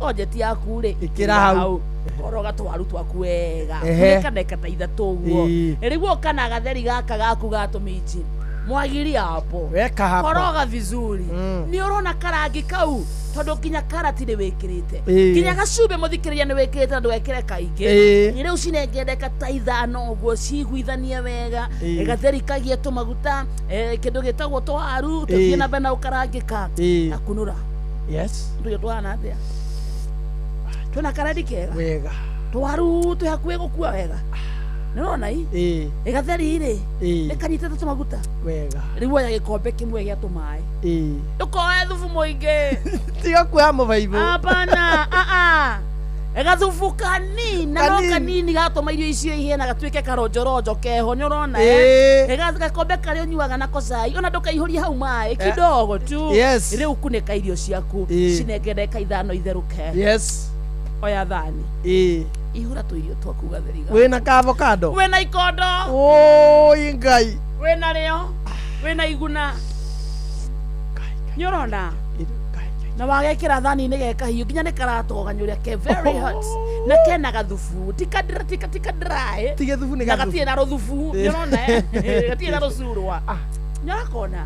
Ojeti yaku rĩ, Ĩkĩra hau. Koroga twaru twaku wega. Kunĩka ndagĩka ta 3 ũguo. Rĩu ũka na gatheri gaka gaku ga tũminji, mwagiria hapo. Weka hapo. Koroga vizuri. Nĩ ũrona karangi kau, tondũ nginya karati nĩ wĩkĩrĩte, nginya gacumbĩ mũthikĩrĩria nĩ wĩkĩrĩte, na ndũgekĩre kaingĩ. Rĩu cinenge ndagĩka ta 5 ũguo ciguithanie wega. Gatheri kagie tũmaguta, kĩndũ gĩtagwo twaru tũthiĩ na mbere na gũkarangĩka. Na kunũra. Ndũyũ tũhana atĩa? Twĩna karandi kega. Wega. Twaru twĩ hakuhĩ gũkua wega, nĩ ũrona i gatheri rĩ nĩ kanyitĩte tũmaguta. Wega. Rĩu oya gĩkombe kĩmwe gĩa tũmaĩ. Ndũkoe thubu mũingĩ. Tiga kuoya mũbaibũ. Hapana, aa, gathubu kanini na no Kanini. Kanini gatũma irio icio ihĩe na gatuĩke karonjoronjo keho, nĩ ũrona? Gakombe karĩa ũnyuaga nako cai, ona ndũkaihũrie hau maĩ, kidogo tu. Rĩu kunĩka irio ciaku. Cinenge ndagĩka 5 itherũke. Oya thani, ihũra tũirio twaku gatheri gaku. Wĩna ka avocado. Wĩna ikondo. Ũi Ngai. Wĩna rĩo, wĩna iguna, nĩ ũrona? Na wagekĩra thani-inĩ ge kahiũ nginya nĩ karatoga ũrĩa ke very hot na kena gathubu, tika dry. Ti gĩthubu, nĩ na gathubu. Gatirĩ na rũthubu, nĩ ũrona eh? Gatirĩ na rũcurwa, nĩ ũrakona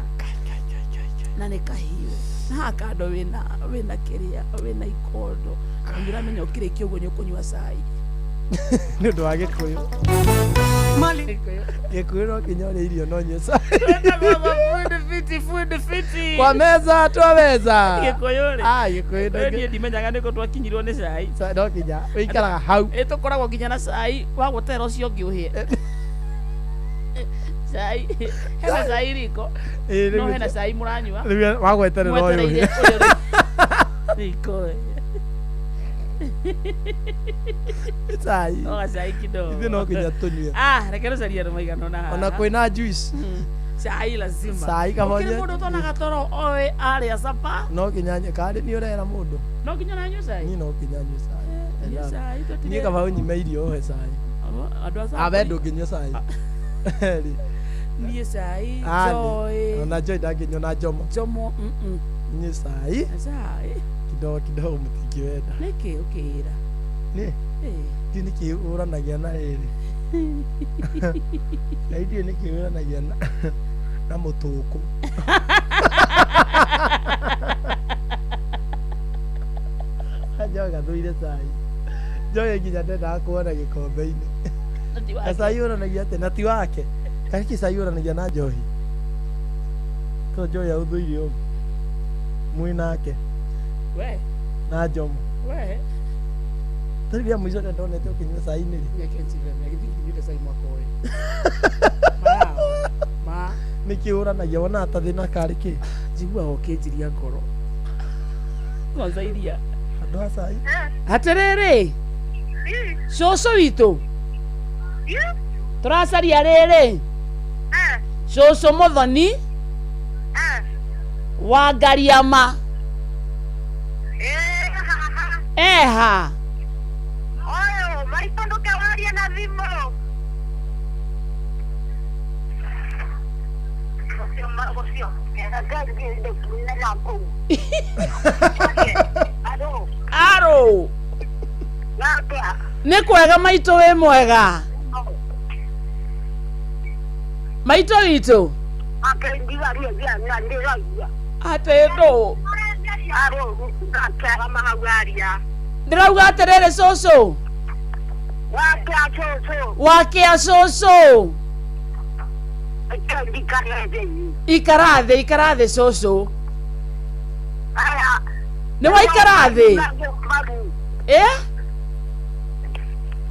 na nĩ kahiũ, na haha kando wĩna kĩrĩa, wĩna ikondo, na nĩ ũramenya ũkĩrĩkia ũguo nĩ ũkũnyua cai. Nĩ ũndũ wa Gĩkũyũ. Gĩkũyũ no nginya ũrĩe irio no nyue cai. Food Fiti, Food Fiti. Kwa meza twaweza. Gĩkũyũ rĩ. Ah, Gĩkũyũ no Niĩ ndimenyaga nĩkũ twakinyirwo nĩ cai. No nginya ũikaraga hau. Ĩ tũkoragwo nginya na cai wa gũtera ũcio ũngĩ ũhĩe. Cai hena cai riko. Rĩu No hena cai mũranyua. Rĩu wa gweterera ũyũ Mwetereire ũhĩe. ũrĩa ũrĩ riko. Cai. No gacai kidogo. Ithuĩ no nginya tũnyue. Ah, reke tũcarie andũ maigana ũna haha. Ona kwĩna juice. Cai lazima. Cai kaba Gũkĩrĩ ũnyue. mũndũ ũtonaga toro oĩ arĩa capa. No nginya karĩ nĩ ũrera mũndũ. No nginya nanyue cai. Niĩ no nginya nyue cai. Nyue cai, tũtirĩ- Niĩ kaba ũnyime irio ũhe cai. Andũ a Awe Samburu- ndũngĩnyua cai. Rĩ. Niĩ cai Ah, Joy. Ona Joy ndangĩnyua na Jomo. Jomo Niĩ cai Cai. kidogo kidogo mũtingĩwenda. Nĩkĩ ũkĩra? Nĩ ndiũ nĩkĩ ũranagia na rĩrĩ. Na ndiũ nĩkĩ ũranagia na mũtũkũ. Joy gathũire cai. Joy nginya ndendaga kuona gĩkombe-inĩ. Na cai ũranagia atĩa? Na ti wake. Kana kĩ cai ũranagia na njohi? To Joy aũthũire ũguo. Mwĩ nake We. na Jomo. We. Tarĩu rĩa mũico rĩrĩa ndonete ũkĩnyua cai nĩ rĩ? Mĩaka ĩtigana, gĩthiĩ nginyĩte cai mwaka ũyũ. Ma. Nĩkĩ ũranagia wonaga ta thĩna karĩ kĩ? Njiguaga ũkĩnjiria ngoro. Kwanza iria. Andũ a cai. Atĩrĩrĩ. Cũcũ witũ. Tũracaria rĩrĩ. Cũcũ Mũthoni. Wa Ngariama. Eha. Oyo, maitũ ndũkewarie na thimũ. Ũcio, ũcio, kũu. Aro. Aro. Atĩa? Nĩ kwega maitũ wĩ mwega. Maitũ witũ. Akĩndigaria na ndĩraigua. Atĩ ndũ. Aro, ngakĩaga mahau aria. Ndĩrauga atĩrĩrĩ cũcũ. Wakĩa cũcũ. Wakĩa cũcũ. Ikĩndikare thĩ. Ikara thĩ, ikara thĩ cũcũ. Aya. Nĩ waikara thĩ? Ĩ?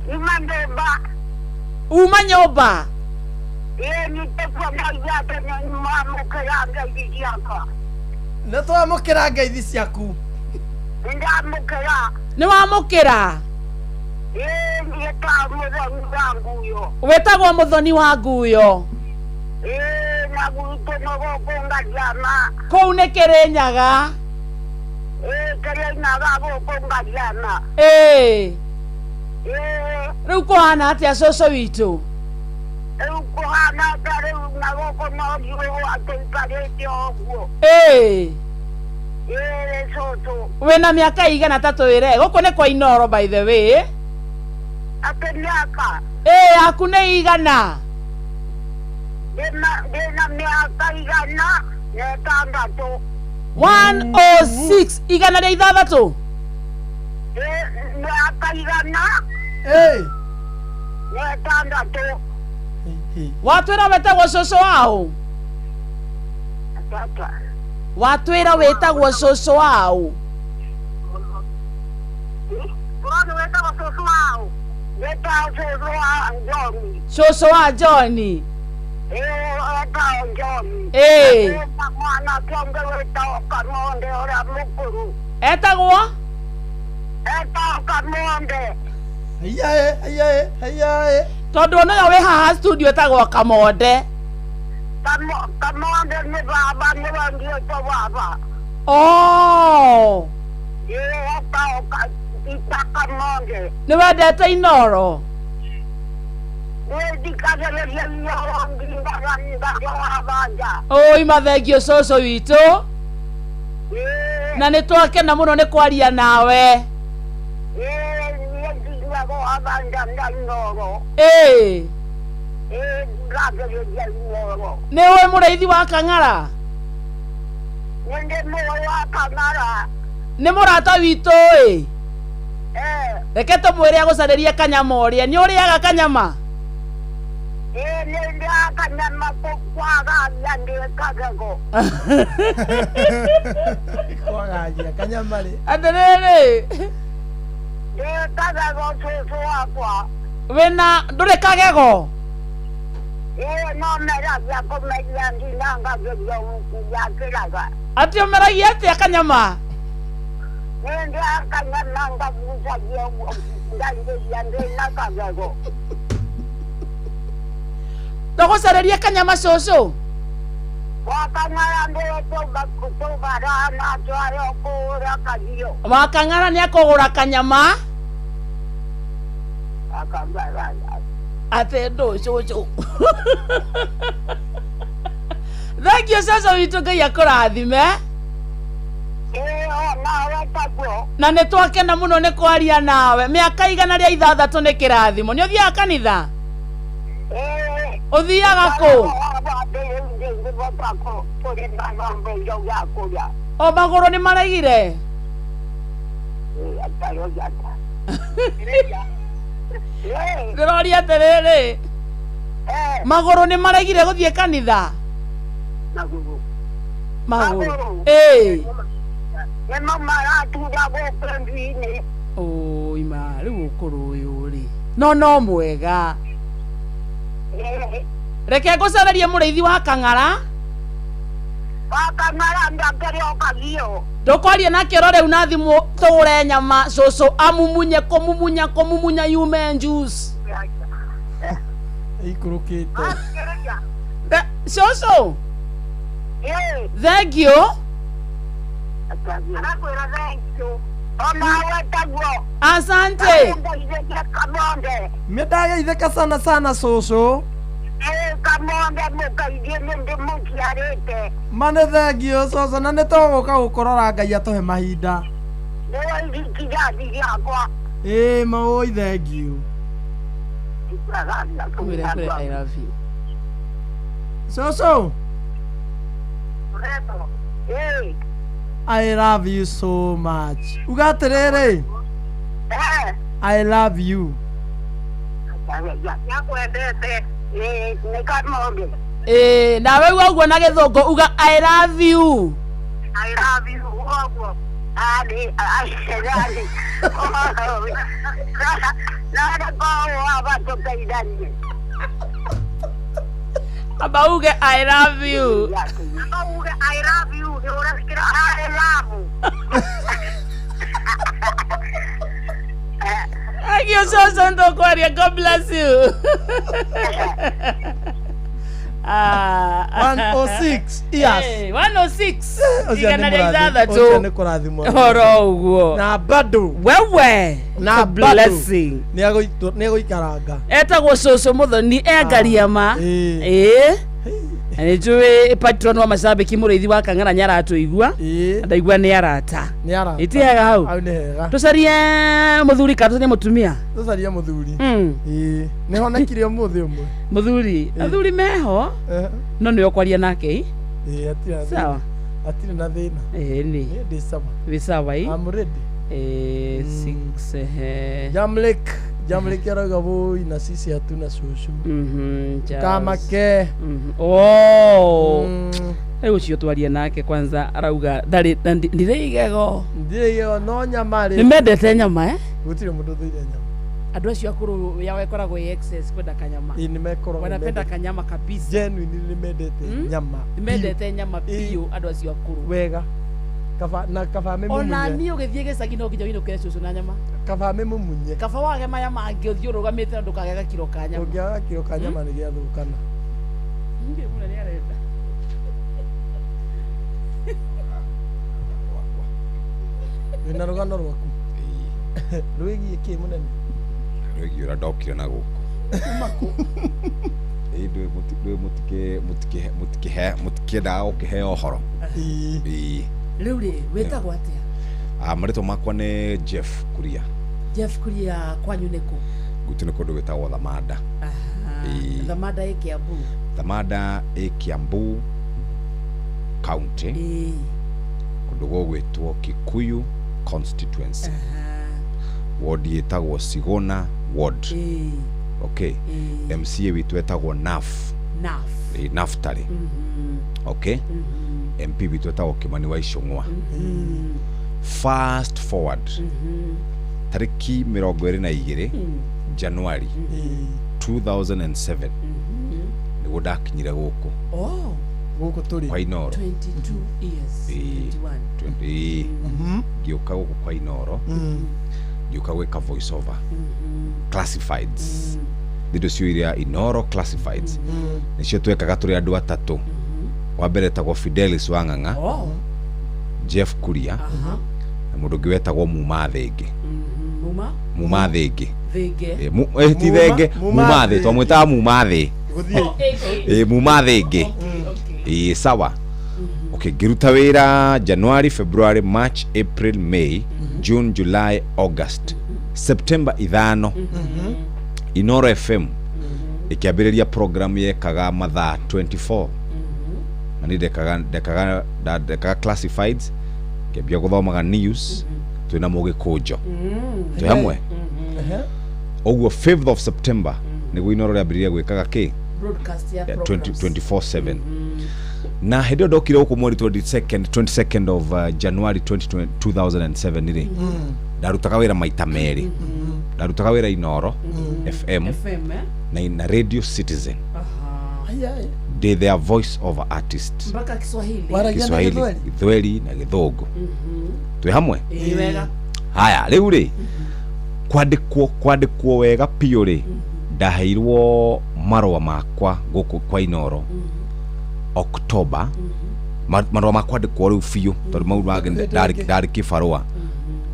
Uma nyũmba. Uma nyũmba. Ĩ nĩtĩkuo ndaigua atĩ nĩmwamũkĩra ngeithi ciakwa. Nĩ twamũkĩra ngeithi ciaku. Nĩndamũkĩra. Nĩ wamũkĩra? Ĩ njĩtagwo Mũthoni wa Nguyo. Wĩtagwo Mũthoni wa Nguyo. Ĩ na gwitũ nĩ gũkũ Ngariama. Kũu nĩ Kĩrĩnyaga. Ĩ Kĩrĩnyaga gũkũ Ngariama. Ĩ. Ĩ. Rĩu kũhana atĩa cũcũ witũ? Rĩu kũhana ta rĩu na gũkũ no riũa tũikarĩte ũguo. Ĩ. Ĩ cũcũ. Wĩna mĩaka igana ta twĩre? Gũkũ nĩ kwa Inoro by the way. Atĩ mĩaka? Ĩ yaku nĩ igana? Ndĩna mĩaka 106. 106 106? Mĩaka 106. Watwĩra wĩtagwo cũcũ waũ? Watwĩra wĩtagwo cũcũ waũ? Wĩtagwo cũcũ waũ? Wĩtagwo cũcũ wa John. Cũcũ wa John. Ĩ wĩtagwo John. Ĩ. Mwanake ũngĩ wĩtagwo Kamonde ũrĩa mũkũrũ. Etagwo? Etagwo Kamonde. Haiyae, haiyae, haiyae. Tondũ onaga wĩ haha studio etagwo Kamonde. Kamonde nĩ baba nĩwe ndiĩtwo baba. Oh. Ĩ etagwo Ita Kamonde. Nĩ wendete Inoro? Nĩ thikagĩrĩria Inoro ngindaga ngacoa banja. Ũi mathengio cũcũ witũ. Na nĩ twakena mũno nĩ kwaria nawe. Ĩ niĩ njiguaga banja na Inoro. Ĩ. Ĩ thikagĩrĩria Inoro. Nĩ ũĩ mũrĩithi wa Kang'ara? Nĩ ndĩmũĩ wa Kang'ara. Nĩ mũrata witũ ĩ. Reke tũmwĩre agũcarĩrie kanyama ũrĩe. Nĩ ũrĩaga kanyama? Ĩ nĩ ndĩaga kanyama kwagagia ndĩ kagego. Kwagagia kanyama rĩ. Atĩrĩrĩ. Ndĩ kagego cũcũ wakwa. Wĩna ndũrĩ kagego? Ĩ no meragia kũmeria nginya ngageria gũkĩraga. Atĩ ũmeragia atĩa kanyama? Nĩ ndĩaga kanyama ngagucagia ngaingĩria ndĩna kagego. Tũgũcarĩrie kanyama cũcũ? Wakang'ara nĩwe tũbarana twarĩ kũgũra kahiũ. Wakang'ara nĩ akũgũra kanyama? Wakang'ara. Atĩ ndũ cũcũ. Thank you cũcũ witũ, Ngai akũrathime. Na nĩ twakena mũno nĩ kwaria nawe. Mĩaka 106 nĩ kĩrathimo. Nĩ ũthiaga kanitha? Ũthiaga kũ? O magũrũ nĩ maregire? Ndĩroria atĩrĩrĩ, magũrũ nĩ maregire gũthiĩ kanitha? Magũrũ ĩĩ. Nĩmo maratura gũkũ nduinĩ. Ũi ma, rĩu ũkũrũ ũyũ rĩ, no mwega. Reke ngũcarerie mũrĩithi wa kang'ara. Wa kang'ara ndakĩrĩokagio. Ndũkwaria nake oro rĩu na thimũ, tũgũre nyama cũcũ amumunye kũmumunya kũmumunya yume juice. Ĩikũrũkĩte. Cũcũ, thank you. Arakwĩra thank you. Onawe taguo. Asante. Kamonde. Nĩndageithĩka sana sana cũcũ. Kamonde mũkaithie nĩ ndĩmũciarĩte. Ma nĩ thengio cũcũ, na nĩ tũgũka gũkũrora Ngai atũhe mahinda. Nĩwe irikithathi rĩakwa. Ĩĩ maũi thengio. Mwĩre akwĩre I love you. Cũcũ, I love you so much. Uga atĩrĩrĩ, I love you. Nyakwendete. Nĩ Kamonde. Ĩĩ, nawe uga ũguo na gĩthũngũ, uga I love you. I love you ũguo. Arĩ arĩ. Narĩ korwo abatũteithanie. Amba uge I love you. Amba uge I love you. Nĩ ũrasikĩra I love. Thank you cũcũ, nĩtũkwaria. God bless you. Ah. 106 years. Hey, 106. Ũcio nĩ Igana rĩa mũrathimo- ithathatũ. ũcio nĩ kũrathimwo. Oro ũguo. Na bado. Wewe. Na It's a blessing. Nĩ egũikaranga. Etagwo cũcũ Mũthoni engariama. Ĩĩ. Na nĩ njũĩ patron wa macambĩki mũrĩithi wa kang'ara nĩ aratũigua. Ndaigua nĩ arata. Nĩ arata. Ĩti hega hau. Hau nĩ hega. Tũcarie mũthuri kana tũcarie mũtumia? Tũcarie mũthuri. Ĩĩ. Nĩ honekire ũmũthĩ ũmwe. Mũthuri. Athuri meho. No nĩwe ũkwaria nake ĩ? Ĩĩ, hatirĩ na thĩna. Sawa. Hatirĩ na thĩna. Ĩĩ nĩ. Niĩ ndĩ sawa. Wĩ sawa ĩ? I'm ready. Eh, six, ehe. Jamlek. Jamlek arauga woi na sisi hatuna cũcũ. Charles. Kamake. Oh. Rĩu ũcio twarie nake kwanza arauga ndarĩ na ndirĩ igego. Ndirĩ igego no nyama rĩ. Nĩ mendete nyama eh? Gũtirĩ mũndũ ũthũire nyama. Andũ acio akũrũ yao ĩkoragwo ĩ excess kwenda kanyama. Ĩĩ nĩ mekoragwo Wanapenda mendete. kanyama kabisa. Genuinely nĩ mendete nyama. Nĩ mendete nyama biũ andũ acio akũrũ. Wega. Kaba na kaba Ona mĩmumunye. niĩ ũgĩthiĩ gĩcagi no nginya ũinũkĩre cũcũ na nyama. Kaba mĩmumunye. Kaba wage maya mangĩ ũthiĩ ũrũgamĩte na ndũkage gakiro ka nyama. Ũngĩaga kiro ka nyama nĩ gĩathũkana. Ningĩ mũnene arenda. Wĩna rũgano rwaku. Rwĩgiĩ kĩ mũnene? Rwĩgiĩ ũrĩa ndokire na gũkũ. Ĩĩ ndũĩ mũtikĩendaga gũkĩheo ũhoro. Ĩĩ. Rĩu rĩ, wĩtagwo atĩa? Marĩtwa makwa nĩ Jeff Kuria. Jeff Kuria, kwanyu nĩ kũ? Gwitũ nĩ kũndũ gwĩtagwo Thamanda. Ĩĩ. Thamanda ĩ Kiambu. Thamanda ĩ Kiambu County. Kũndũ gũgwĩtwo Kikuyu constituency. Ward ĩtagwo Sigona ward. Okay. MCA witũ etagwo Naf. Naf. Ĩĩ, Naftali. Okay. MP witũ etagwo Kimani wa Ichung'wa. Fast forward tarĩki 22 January 2007 nĩguo ndakinyire gũkũ. Oh. Gũkũ tũrĩ. Kwa Inoro. 22 years. Ĩĩ. 21. Ĩĩ. Ngĩũka gũkũ kwa Inoro. Ngĩũka gwĩka voice over classifieds. Thĩndũ cio iria Inoro classifieds nĩcio twekaga tũrĩ andũ atatũ. Wa mbere etagwo Fidelis Wang'ang'a, Oh. Jeff Kuria na mũndũ ũngĩ wetagwo Muma Thenge. Muma? Muma Thenge. Thenge. Ĩ, ti Thenge, Muma Muma Thĩ, Thenge. twamwĩtaga Muma Thĩ. Gũthiĩ. Ĩ, Muma Thenge. Ĩĩ sawa. Okay, ngĩruta wĩra January, February, March, April, May, June, July, August, September 5 Inoro FM ĩkĩambĩrĩria program yekaga mathaa 24 na niĩ ndekaga classifieds, ngĩambia gũthomaga news twĩna Mũgĩkũnjo twĩ hamwe. Ũguo 5th of September nĩguo Inoro rĩambĩrĩria gwĩkaga kĩ? Broadcast ya Yeah, programs. 24/7. Na hĩndĩ ĩyo ndokire gũkũ mweri 22nd of January 2007 rĩ, ndarutaga wĩra maita merĩ. Ndarutaga wĩra Inoro FM FM, eh? na Radio Citizen. Ai, ai. Ndĩ their voice over artist. Mpaka Kiswahili. Waragia na Kiswahili, Gĩthweri? Gĩthweri na Gĩthũngũ. Twĩ hamwe? Ĩĩ, wega. Haya, rĩu rĩ, kwandĩkwo wega biũ rĩ, ndaheirwo marũa makwa gũkũ kwa Inoro October. Marũa ma kwandĩkwo rĩu biũ, tondũ mau mangĩ ndarĩ kĩbarũa.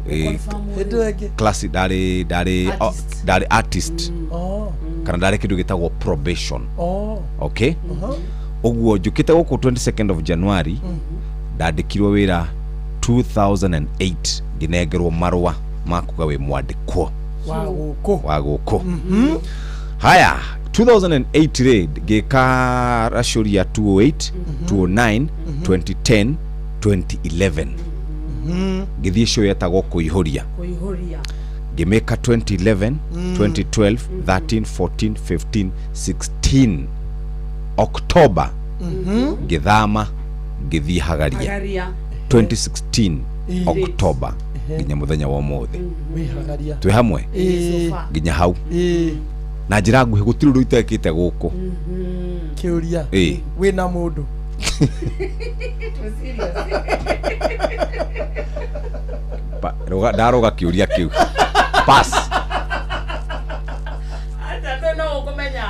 Hĩndĩ ĩyo ĩngĩ. Class ndarĩ artist Oh. kana ndarĩ kĩndũ gĩtagwo probation. Oh. Okay, ũguo njũkĩte gũkũ 22nd of January ndandĩkirwo wĩra 2008, ngĩnengerwo marũa ma kuga wĩ mwandĩkwo Wa gũkũ. wa gũkũ. Haya, 2008 rĩ, ngĩka racũria 208, 209, 2010, 2011, ngĩthiĩ show yetagwo Kũihũria. Kũihũria. Ngĩmĩka 2011, 2012, 13, 14, 15, 16, October ngĩthama ngĩthiĩ Hagaria. Hagaria. 2016 October nginya mũthenya wa ũmũthĩ. Wĩhagaria. Twĩ hamwe? Ĩĩ. Nginya hau. Ĩĩ. Na njĩra nguhĩ gũtirĩ ũndũ itekĩte gũkũ. Kĩũria. Ĩĩ. Wĩna mũndũ? Ndarũga kĩũria kĩu, pass.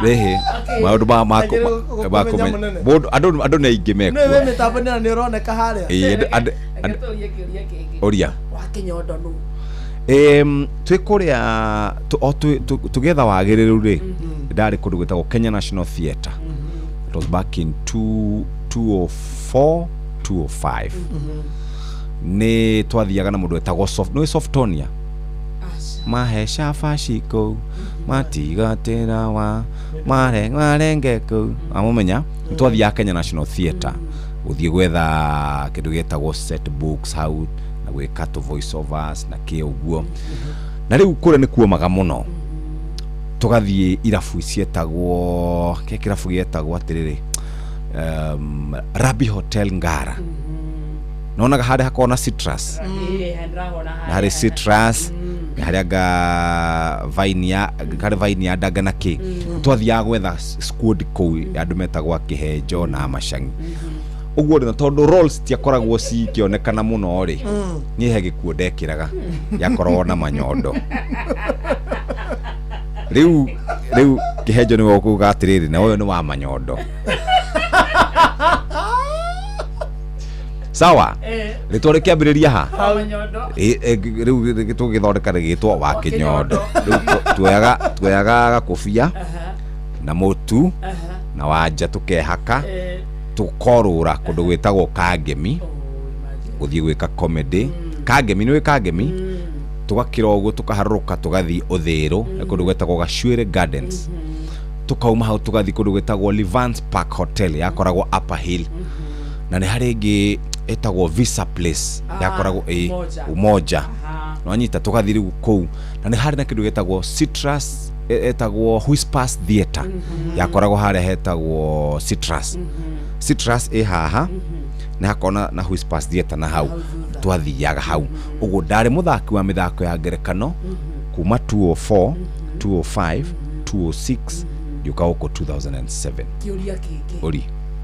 Rĩhĩ maũndũ ma Agĩrĩirwo gũkũmenya mũnene. mũndũ andũ nĩ aingĩ Nĩ mekuo. wĩ mĩtambo-inĩ na nĩ ũroneka harĩa. Ĩĩ, ũria. Wa Kĩnyondo nũ? Twĩ kũrĩa o tũgĩetha wagĩrĩru rĩ, ndarĩ kũndũ gwĩtagwo Kenya National Theatre. It was back in 204, 205. Nĩ twathiaga na mũndũ wetagwo Soft, nĩ Softonia, mahe cabaci kũu matigatĩra wa mare marenge kũu, amũmenya. Nĩ twathiaga Kenya National Theatre gũthiĩ gwetha kĩndũ gĩtagwo set books hau na gwĩka tũ voice overs na kĩ ũguo. Na rĩu kũrĩa nĩ kuomaga mũno, tũgathiĩ irabu cietagwo kĩ, kĩrabu gĩetagwo atĩrĩrĩ, Rabi Hotel Ngara. Nonaga harĩa hakoragwo na citrus. Na harĩ citrus nĩ harĩa anga vine ya harĩ vine ya ndanga na kĩ. Twathiaga gwetha squad kũu ya andũ metagwo akĩhenjo na macangi ũguo rĩ, na tondũ rolls tiakoragwo cikĩonekana mũno rĩ, niĩ he gĩkuo ndekĩraga gĩakoragwo na manyondo. Rĩu kĩhenjo nĩwe ũkuga atĩrĩrĩ, na ũyũ nĩ wa manyondo. Sawa, rĩtwa rĩkĩambĩrĩria ha? Rĩu tũgĩthondeka rĩgĩtwo wa Kĩnyondo. Rĩu tuoyaga gakũbia na mũtu na wanja tũkehaka, tũkorũra kũndũ gwĩtagwo Kangemi gũthiĩ gwĩka comedy. Kangemi nĩ wĩ Kangemi, tũgakĩra ũguo tũkaharũrũka tũgathiĩ Ũthĩrũ, nĩ kũndũ gwĩtagwo Gacuĩrĩ Gardens. Tũkauma hau tũgathiĩ kũndũ gwĩtagwo Levance Park Hotel yakoragwo Upper Hill, na nĩ harĩ ĩngĩ ĩtagwo Visa Place yakoragwo ĩ Umoja. Nwanyita, tũgathiĩ rĩu kũu, na nĩ harĩ na kĩndũ gĩtagwo Citrus, ĩtagwo Whispers Theatre yakoragwo harĩa hetagwo Citrus. Citrus ĩ haha nĩ hakoragwo na Whispers Theatre, na hau twathiaga hau ũguo. Ndarĩ mũthaki wa mĩthako ya ngerekano kuma 204, 205, 206, ngĩũka gũkũ 2007. Kĩũria kĩngĩ. Ũri.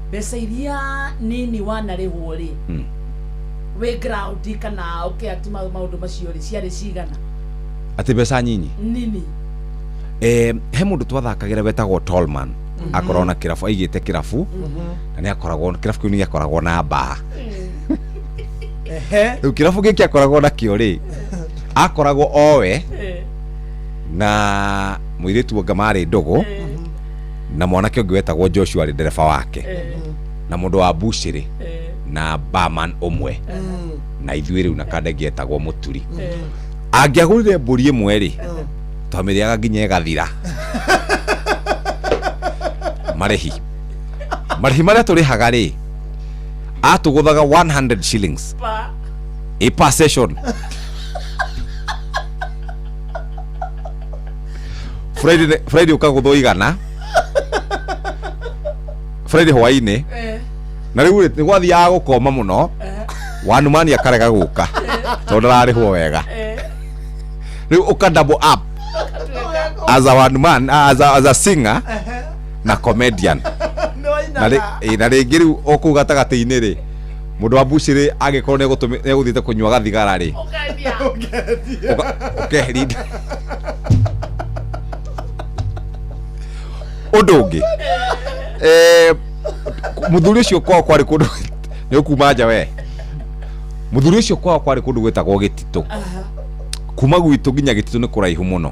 Mbeca iria nini wanarĩhwo rĩ, wĩ ground kana ũkĩati maũndũ macio rĩ, ciarĩ cigana? Atĩ mbeca nyinyi? Nini. He mũndũ twathakagĩra wetagwo Tolman, akoragwo na kĩrabu, aigĩte kĩrabu, na nĩ akoragwo kĩrabu kĩu nĩ gĩakoragwo na mbaa. Rĩu kĩrabu gĩkĩ akoragwo nakĩo rĩ, akoragwo owe na mũirĩtu anga marĩ ndũgũ na mwanake ũngĩ wetagwo Joshua arĩ ndereba wake. Na mũndũ wa bucĩrĩ na barman ũmwe na ithuĩ rĩu na kandegi etagwo mũturi. Angĩagũrire mbũri ĩmwe rĩ, twamĩrĩaga nginya ĩgathira. Marĩhi marĩhi marĩa tũrĩhaga rĩ, atũgũthaga 100 shillings ĩ per session. Friday Friday ũkagũthwo 100 Friday hwainĩ, na rĩu rĩ, nĩ gwathiaga gũkoma mũno, wanumani akarega gũka tondũ ndararĩhwo wega. Rĩu ũka double up as a one man, as a singer na comedian. Na rĩngĩ rĩu o kũu gatagatĩ-inĩ rĩ, mũndũ wa bucĩrĩ angĩkorwo nĩegũthiĩte kũnyua gathigara rĩ, ũkeheria. Ũndũ ũngĩ, mũthuri ũcio kwao kwarĩ kũndũ nĩ ũkuma nja we. Mũthuri ũcio kwao kwarĩ kũndũ gwĩtagwo Gĩtitũ. Kuma gwitũ nginya Gĩtitũ nĩ kũraihu mũno.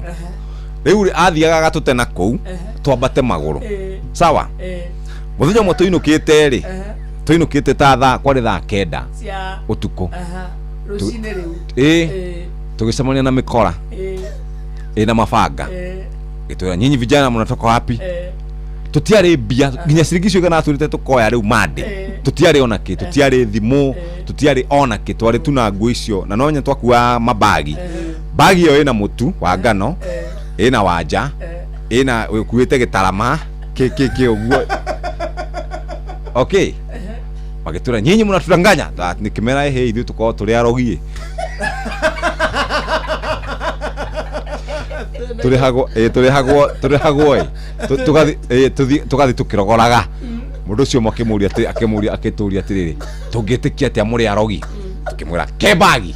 Rĩu rĩ, athiaga agatũte na kũu twambate magũrũ. Sawa, mũthenya ũmwe tũinũkĩte rĩ, tũinũkĩte ta thaa kwarĩ thaa 9 cia ũtukũ. Rũcinĩ rĩu. Ĩ, tũgĩcemania na mĩkora ĩna mabanga, gĩtwĩra, "Nyinyi vijana mnatoka wapi?" Tũtiarĩ mbia nginya ciringi icio 100 atwĩrĩte tũkoya rĩu mande, tũtiarĩ ona kĩ, tũtiarĩ thimũ, tũtiarĩ ona kĩ, twarĩ tu na nguo icio na no nya twakuaga mabagi. Bagi ĩyo ĩna mũtu wa ngano, ĩna wanja, ĩna ũkuĩte gĩtarama kĩ kĩ kĩ ũguo. Okay, magĩtwĩra, "Nyinyi mnatudanganya." Nikĩmera, "Ĩhĩ, ithuĩ tũkorwo tũrĩ arogi, tũrĩhagwo ĩ, tũrĩhagwo ĩ, tũgathi tũkĩrogoraga." Mũndũ ũcio ũmwe akĩmũria akĩmũria, akĩtũria atĩrĩrĩ, "Tũngĩtĩkia atĩa mũrĩ arogi?" Tũkĩmwĩra, "Ke bagi."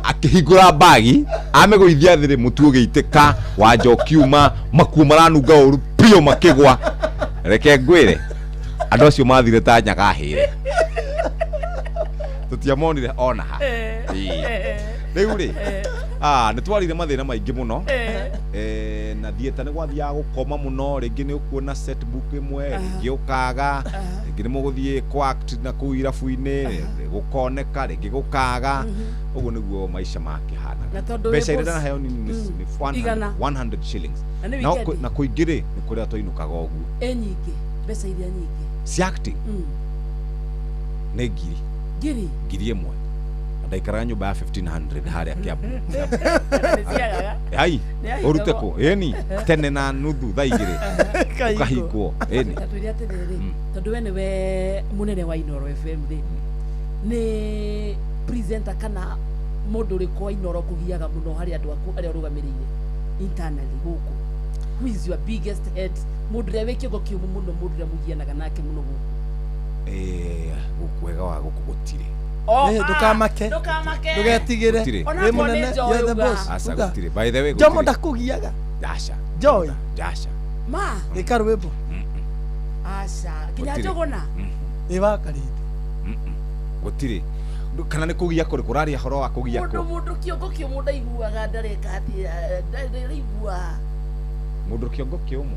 Akĩhingũra bagi, amĩgũithia thĩ rĩ, mũtu ũgĩitĩka, wanja ũkiuma, makuo maranunga ũru biũ makĩgwa. Reke ngwĩre, andũ acio mathire ta nyaga hĩre, tũtiamonire ona ha. Ĩĩ. Rĩu rĩ, nĩ twarire mathĩna maingĩ mũno. Na theatre nĩ gwathiaga gũkoma mũno. Rĩngĩ nĩ ũkuona set book ĩmwe, rĩngĩ ũkaga, rĩngĩ nĩ mũgũthiĩ kũ act na kũu irabu-inĩ, gũkoneka, rĩngĩ gũkaga. Ũguo nĩguo maica Na makĩhanaga. tondũ wĩ Mbeca iria boss. ndanaheo nini nĩ 100 100. 100 shillings. Na nĩ Na weekend? na kũingĩ rĩ, nĩ kũrĩa twainũkaga ũguo. Ĩ nyingĩ, mbeca iria nyingĩ? Cia acting nĩ ngiri. 1000? 1000. Na ndaikaraga nyũmba ya 1500 harĩa Kiambu. Nĩ ciagaga? Ai, Nĩ ahingagwo. ũrute kũ ĩni tene na nuthu thaa 2 ũkahingwo ĩni. Ta twĩre atĩrĩrĩ, tondũ we nĩwe mũnene wa Inoro FM rĩ, nĩ presenter kana mũndũ ũrĩkũ wa Inoro kũgiaga mũno harĩ andũ aku arĩa ũrũgamĩrĩire internally gũkũ? Who is your biggest head, mũndũ ũrĩa wĩ kĩongo kĩũmũ mũno, mũndũ ũrĩa mũgianaga nake mũno gũkũ? Gũkũ wega wa gũkũ gũtirĩ. Oh, Eh, ah, ndũkamake. Ndũkamake. Ndũgetigĩre. Gũtirĩ. Ona Wĩ akorwo nĩ mũnene, Joy you're the uga. boss. Aca, Uga. gũtirĩ, by the way. Jomo Gũtirĩ. Ndakũgiaga. Aca. Joy. Aca. Ma. Ĩka rwĩmbo. Aca, nginya Gũtirĩ. Njũgũna. Ĩ wakarĩte. Gũtirĩ. Kana nĩ kũgia kũrĩ kũraria horo wa kũgia Mũndũ kũ? Mũndũ kĩongo kĩũmũ ndaiguaga ndareka atĩa, ndaraigua. Mũndũ kĩongo kĩũmũ?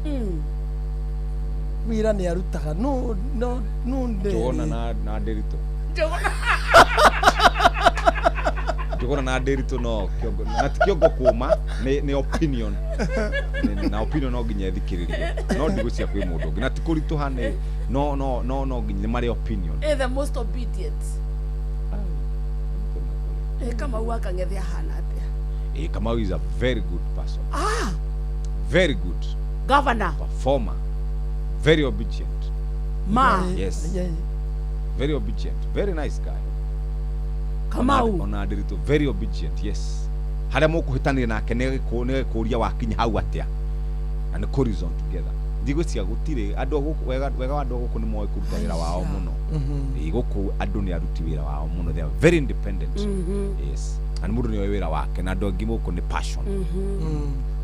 Wĩra nĩ arutaga. No no no ndĩ. Njũgũna na Ndĩritũ. Njũgũna. Njũgũna na Ndĩritũ, no kĩongo na ti kĩongo kũma, nĩ opinion. Na opinion no nginya ĩthikĩrĩrio, no ndigũcia kwĩ mũndũ ũngĩ na ti kũritũha, nĩ no no no no nginya nĩ marĩ opinion. Eh, the most obedient. Eh, Kamau wa Kang'ethe ahana atĩa? Kamau is a very good person. Ah. Very good Governor. performer, very obedient. Ma. Yes, very obedient, very nice guy. Kamau. Ona Ndĩritũ, very obedient, yes. Harĩa mũkũhĩtanĩria nake nĩ gĩkũria wakinya hau atĩa, na nĩ kũ reason together. Ndigwĩciria gũtirĩ andũ a gũkũ. Wega wa andũ a gũkũ nĩ moĩ kũruta wĩra wao mũno. Ĩĩ, gũkũ andũ nĩ aruti wĩra wao mũno, they are very independent. Yes, na nĩ mũndũ nĩ oĩ wĩra wake, na andũ angĩ gũkũ nĩ passion.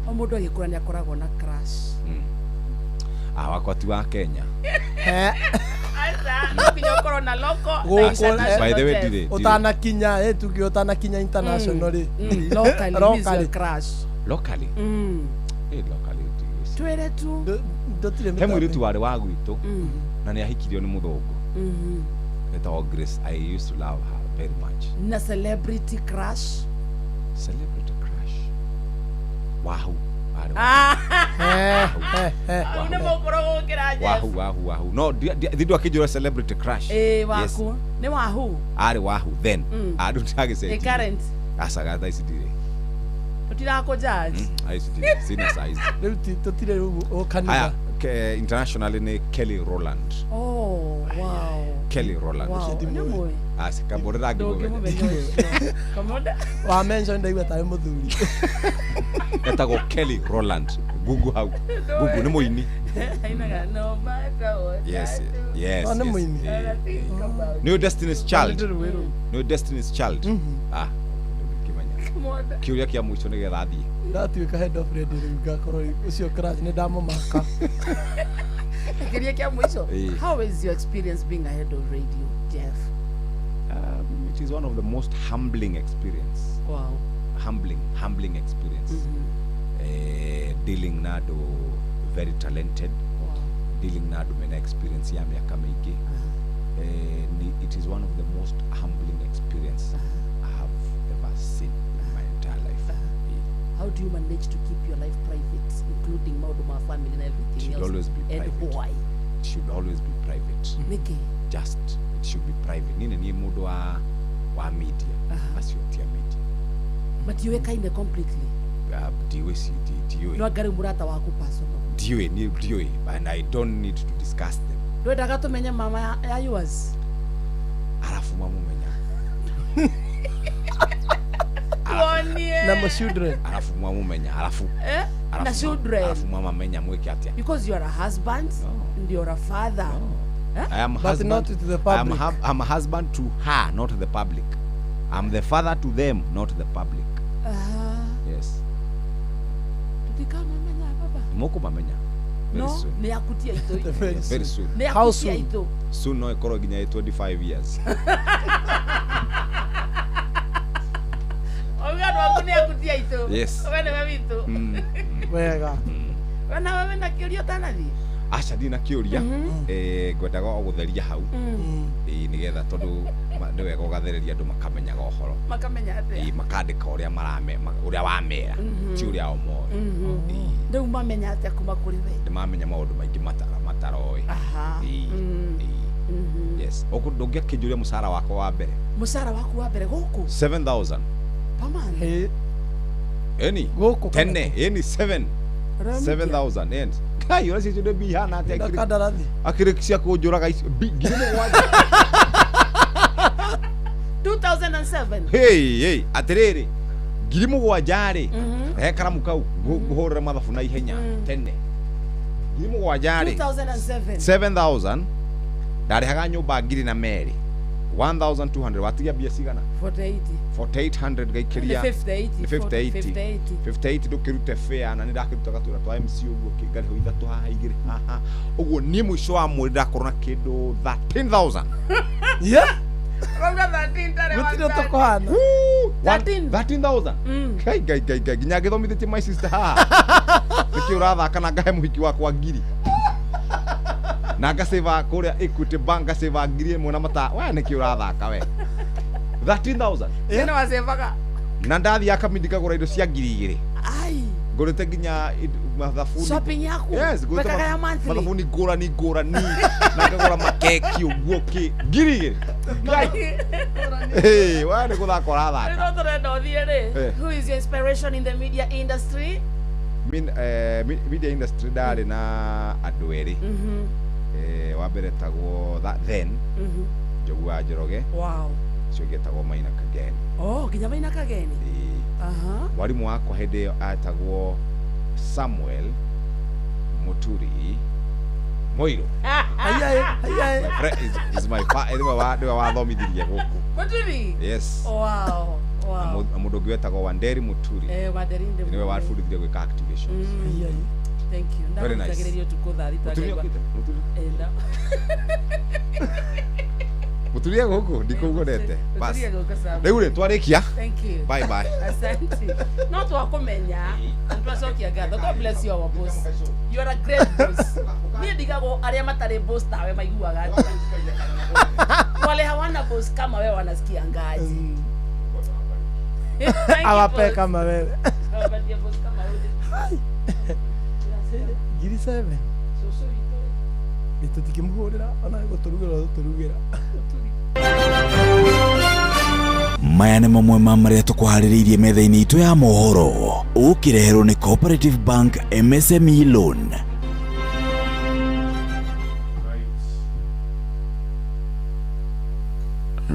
O mũndũ agĩkũra nĩ akoragwo na crush. Ah, wakwa ti wa Kenya. Aca, no nginya ũkorwo na local na Gũkũ, international By the way, test. ndirĩ. Ũtanakinya, tuge ũtanakinya international rĩ. Locally, who is your Locally. crush? Locally? Locally twĩre tu. He mũirĩtu warĩ wa gwitũ na nĩ ahikirio nĩ mũthũngũ. Etagwo Grace. I used to love her very much. Na celebrity crush? Celebrity crush. Wahu. Wahu wahu wahu. No, ndindu akĩnjũra celebrity crush. Waku. Nĩ wahu. Arĩ wahu then. Andũ ndagĩcenjia. Current. Aca thaa ici ndirĩ. Tũtirakũ judge. Ici ndirĩ. Sina size. Rĩu tũtirĩ rĩu kanitha. Aya, internationally nĩ Kelly Rowland. Oh, wow. Kelly Rowland. Wow. Nĩ Aca kamborera ngĩmũmenya. Kamonda. Wa mention ndaigua tarĩ mũthuri. Etagwo Kelly Rowland. Google hau. Google nĩ mũini. Ainaga no matter what. Yes. Yes. Nĩ mũini. New Destiny's Child. New Destiny's Child. Ah. Kĩũria kĩa mũico nĩgetha thiĩ. Ndatuĩka head of radio rĩu ngakorwo ũcio crush nĩ ndamũmaka. Kĩũria kĩa mũico. How is your experience being a head of radio, Jeff? It is one of the most humbling experience. Wow. Humbling experience. Dealing na andũ very talented. Wow. Dealing na andũ mena experience ya mĩaka mĩingĩ. It is one of the most humbling experience I have ever seen in my entire life. How do you manage to keep your life private, including maũndũ ma family and everything else? It should always be private. And why? It should always be private. Nĩkĩ? Just, it should be private. Niĩ nĩ mũndũ wa media. Acio ti a media. Matiũĩkaine completely? Ndiũĩ. No anga rĩu mũrata waku personal? Ndiũĩ, niĩ ndiũĩ, and I don't need to discuss them. Ndwendaga tũmenye mama ya yours? Arabu mamũmenya. Tuonie. Na children. Arabu mwamumenya, arabu. Na children. Arabu mwamamenya mweke atia. Because you are a husband and you are a father. No. I am but husband. Not to the public. I'm a husband to her, not to the public. I'm the father to them, not to the public. Yes. Tutikamamenya baba. Moko mamenya. Very no, soon. Nĩ akutia ito. Very soon. How soon? Soon no ikorwo nginya 25 years. Yes. Wega. Wena wewe na kĩũria ũtanathiĩ? Aca ndirĩ na kĩũria. Ngwendaga o gũtheria hau. Nĩgetha tondũ nĩ wega ũgathereria andũ makamenyaga ũhoro. Makamenya atĩa? Makandĩka ũrĩa marame ũrĩa wamera ti ũrĩa o moĩ. Rĩu mamenya atĩa kuma kũrĩ we? Nĩ mamenya maũndũ maingĩ mataroĩ. Yes. Ndũngĩakĩnjũria mũcara wakwa wa mbere. Mũcara waku wa mbere gũkũ? 7,000. Pamani. Eni. Gũkũ. Tene, eni 7. 7,000 and kai ora cicio bi hana atia kandarathi akiri cia kũnjũraga icio 7,000 2007. Hey hey atiriri 7,000 rĩ he karamu kau ngũhũrĩra mathabu na ihenya tene 7,000 rĩ 2007 7,000 ndarĩhaga nyũmba 2,200 1,200 watigia mbia cigana 4,800 gaikiria 58 58 ndũkĩrute fare na nĩ ndakĩrutaga twĩra twa MC ũguo ngarĩhwo ithatũ haha igĩrĩ haha ũguo niĩ mũico wa mweri ndakorwo na kĩndũ 13,000. Yeah. Rauga 13 tarĩ gũtirĩ tũkũhana 13,000. Ngai ngai ngai ngai nginya ngĩthomithĩtie my sister haha nĩkĩ ũrathaka na ngahe mũhiki wakwa 1,000 na ngasave kũrĩa Equity Bank ngasave 1,000 na mata we nĩkĩ ũrathaka we 13,000 nĩ wasevaga na ndathiĩ akamindi ngagũra indo cia 2,000 ai ngũrĩte nginya mathabuni shopping yaku yes wekaga ya monthly mathabuni ngũrani ngũrani na ngagũra makeki ũguo kĩ 2,000 hey we nĩ gũthaka ũrathaka rĩu tũrenda ũthiĩ rĩ who is your inspiration in the media industry? Media industry ndarĩ na andũ erĩ. Wa mbere tagwo then Njogu wa Njoroge. Wow. Ũcio ũngĩ etagwo Maina Kageni. Oh, nginya Maina Kageni. Aha. Mwarimu wakwa hĩndĩ ĩyo etagwo Samuel Muturi Moiro. Ai. My friend is my father, nĩwe wathomithirie gũkũ. Muturi? Yes. Wow. Wow. Na mũndũ ũngĩ wetagwo Wanderi Muturi. Wanderi nĩwe wabundithirie gwĩka activations. Thank you. Very nice. Ndagũthikagĩrĩria ũtukũ thaa thita Muturi ngaigua. okĩte? Muturi? Nda. Ũturie gũkũ ndikũguonete. Bas. Ũturie gũkũ sawa. Rĩu rĩ twarĩkia. Thank you. Bye bye. Asante. No twakumenya na twacokia ngatho. God bless you our boss. You are a great boss. Niĩ ndigagwo arĩa matarĩ boss tawe maiguaga atĩa. Wale hawana boss kama wewe wanasikia ngaji. Thank you, Awape boss. kama wewe. Awapatie boss kama wewe. 7,000. Cũcũ witũ Nĩ tũtikĩmũhũrĩra ona gũtũrugĩra tũtũrugĩra. Maya nĩ mamwe ma marĩa tũkũharĩrĩirie metha-inĩ itũ ya mohoro ũkĩreherwo nĩ Cooperative Bank MSME Loan.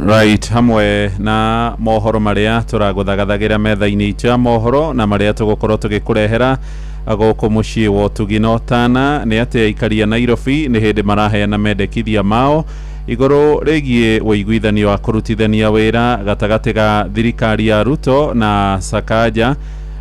Right, hamwe na mohoro maria tũragũthagathagira metha-inĩ itũ ya mohoro na maria tũgũkorwo tũgĩkũrehera gũkũ mũciĩ wa ũtugi na ũtana nĩ atĩ aikari a Nairobi nĩ hĩndĩ maraheana mendekithia mao igũrũ rĩgiĩ ũiguithanio wa kũrutithania wĩra gatagatĩ ga thirikari ya Ruto na Sakaja.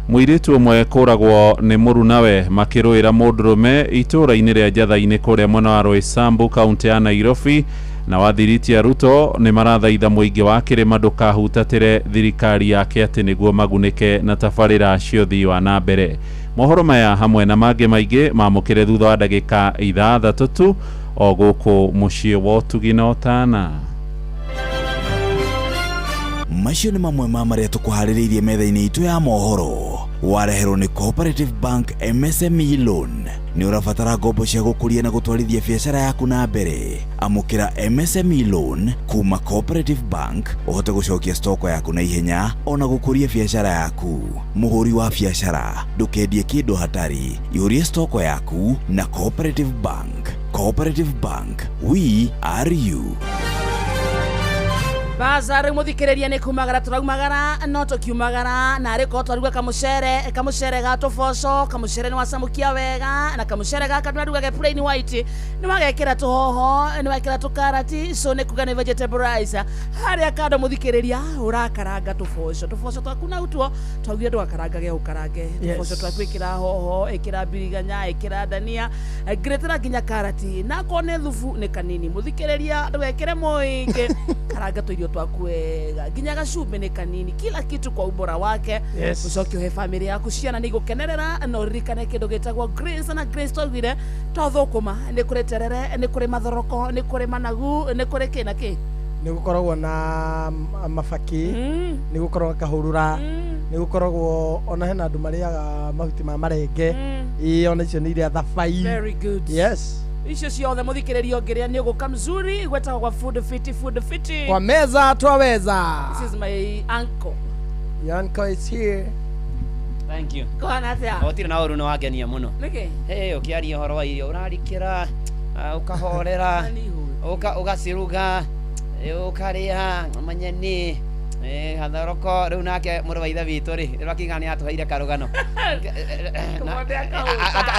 Mũirĩtu ũmwe kũragwo nĩ mũrunawe makĩrũĩra mũndũrũme itũũra-inĩ rĩa Njatha-inĩ kũrĩa mwena wa Roysambu kaunti ya Nairobi. Na wathiriti a Ruto nĩ marathaitha mũingĩ wa kĩrĩma ndũkahutatĩre thirikari yake atĩ nĩguo magunĩke na tabarĩra cia ũthii wa na mbere. Mohoro maya hamwe na mangĩ maingĩ mamũkĩre thutha wa ndagĩka 6 tu o gũkũ mũciĩ wa ũtugi na ũtana. Macio nĩ mamwe ma marĩa tũkũharĩrĩirie metha-inĩ itũ ya mohoro wareherwo nĩ Cooperative Bank MSME Loan. Nĩ ũrabatara ngombo cia gũkũria na gũtwarithia biacara yaku na mbere. Amũkĩra MSME Loan kuma Cooperative Bank ũhote gũcokia stoko yaku na ihenya ona gũkũria biacara yaku. Mũhũri wa biacara ndũkendie kĩndũ hatari, ihũrie stoko yaku na Cooperative Bank. Cooperative Bank, we are you. Baza rĩu mũthikĩrĩria nĩ kumagara tũraumagara no tũkiumagara na arĩ korwo twaruga kamũcere ga tũboco, kamũcere nĩ wacamũkia wega na kamũcere gaka tũraruga plain white nĩ wagekĩra tũhoho nĩ wekĩra tũkarati, so nĩ kuga nĩ vegetable rice. Harĩa kando mũthikĩrĩria ũrakaranga tũboco twaku na utuo twaugire ndũgakarangage ũkarange tũboco twaku, ĩkĩra hoho, ĩkĩra biriganya, ĩkĩra ndania, ngĩrĩtĩra nginya karati na akorwo nĩ thubu nĩ kanini mũthikĩrĩria ndũgekĩre mũingĩ, karanga tũirio twaku wega nginya gacumbĩ nĩ kanini, kila kitu kwa ubora wake. Yes. Ũcoke ũhe famĩlĩ yaku ciana nĩ igũkenerera na ũririkane kĩndũ gĩtagwo grace na grace twaugire to thũkũma nĩ kũrĩ terere nĩ kũrĩ mathoroko nĩ kũrĩ managu nĩ kũrĩ kĩ na kĩ, Nĩ gũkoragwo na mabakĩ, nĩ gũkoragwo kahũrũra, nĩ gũkoragwo ona hena andũ marĩaga mahuti ma marenge, ĩĩ ona icio nĩ iria thabai. Very good. Yes. Icio ciothe mũthikĩrĩria ũngĩrĩa nĩ ũgũka mzuri gwetagwo gwa Food Fit, Food Fit. Kwa meza twaweza. This is my uncle. Your uncle is here. Thank you. Kũhana atĩa? Gũtirĩ na ũru nĩ wangenia mũno. Nĩkĩ? Hey, ũkĩaria ũhoro wa irio ũrarikĩra, ũkahorera, ũgaciruga, ũkarĩa manyeni, gathoroko. Rĩu nake mũrũ wa ithe witũ rĩ, rĩu akiuga nĩ atũheire karũgano.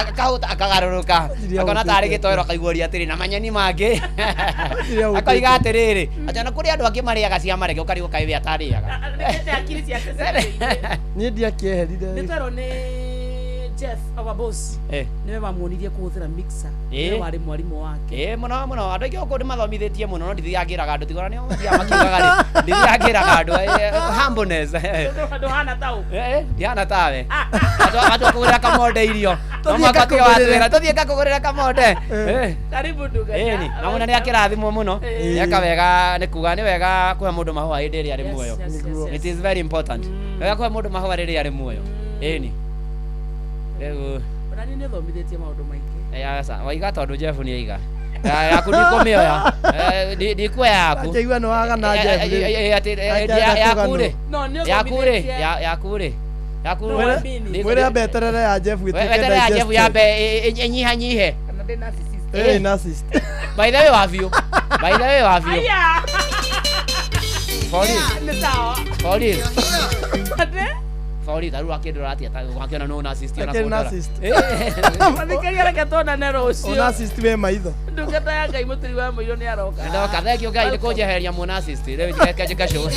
Akahũta akagarũrũka akona tarĩ gĩtoero akaiguaria atĩrĩ na manyeni mangĩ akoiga atĩrĩrĩ atĩ ona kũrĩ andũ angĩ marĩaga cia marenge ũkarigwo kaĩ we atarĩaga. Niĩ ndiakĩeherire. Nĩ twerwo nĩ Jeff our boss nĩwe wamuonirie kũhũthĩra mixer, nĩwe warĩ mwarimũ wake. Mũno mũno andũ aingĩ gũkũ nĩmathomithĩtie mũno no ndithiaga ngĩraga andũ tigora nĩo mathiaga makiugaga rĩ ndithiaga ngĩraga andũ humbleness ndũhana ta ũ ndihana tawe atwa kũgũrĩra kamonde irio no mũhaka ũtige watwĩra tũthiĩ ngakũgũrĩra kamonde. Karibu nduga. Ĩni na mũno nĩakĩrathimwo mũno nĩeka wega nĩ kuga nĩ wega kũhe mũndũ mahũa hĩndĩ ĩrĩa arĩ muoyo. It is very important wega kũhe mũndũ mahũa rĩrĩa arĩ muoyo. Ĩni rĩu ona niĩ nĩthomithĩtie maũndũ maingĩ. Aca waiga tondũ Jeff nĩ aiga yaku ndikũmĩoya ndikuoya yaku Anjaigua nĩ wagana Jeff yaku rĩ yaku rĩ yaku rĩ yaku mwĩre ambe eterere ya Jeff ĩtuĩke weterere ya Jeff yambe ĩnyihanyihe. Kana ndĩ narcissist. Ĩĩ narcissist. By the way wa biũ, by the way wa biũ. For real. Nĩ sawa. For real. Sorry, taru akĩndora atĩa wakĩona no narcissist ona Akĩrĩ kũndora. narcissist. Mathikĩria reke tuonane rũciũ. Narcissist wĩ maitho. Ndungata ya Ngai mũturi wa mũirũ nĩ aroka. Ndoka, thank you Ngai nĩ kũnjeheria mũnarcissist. Rĩu njike njike show.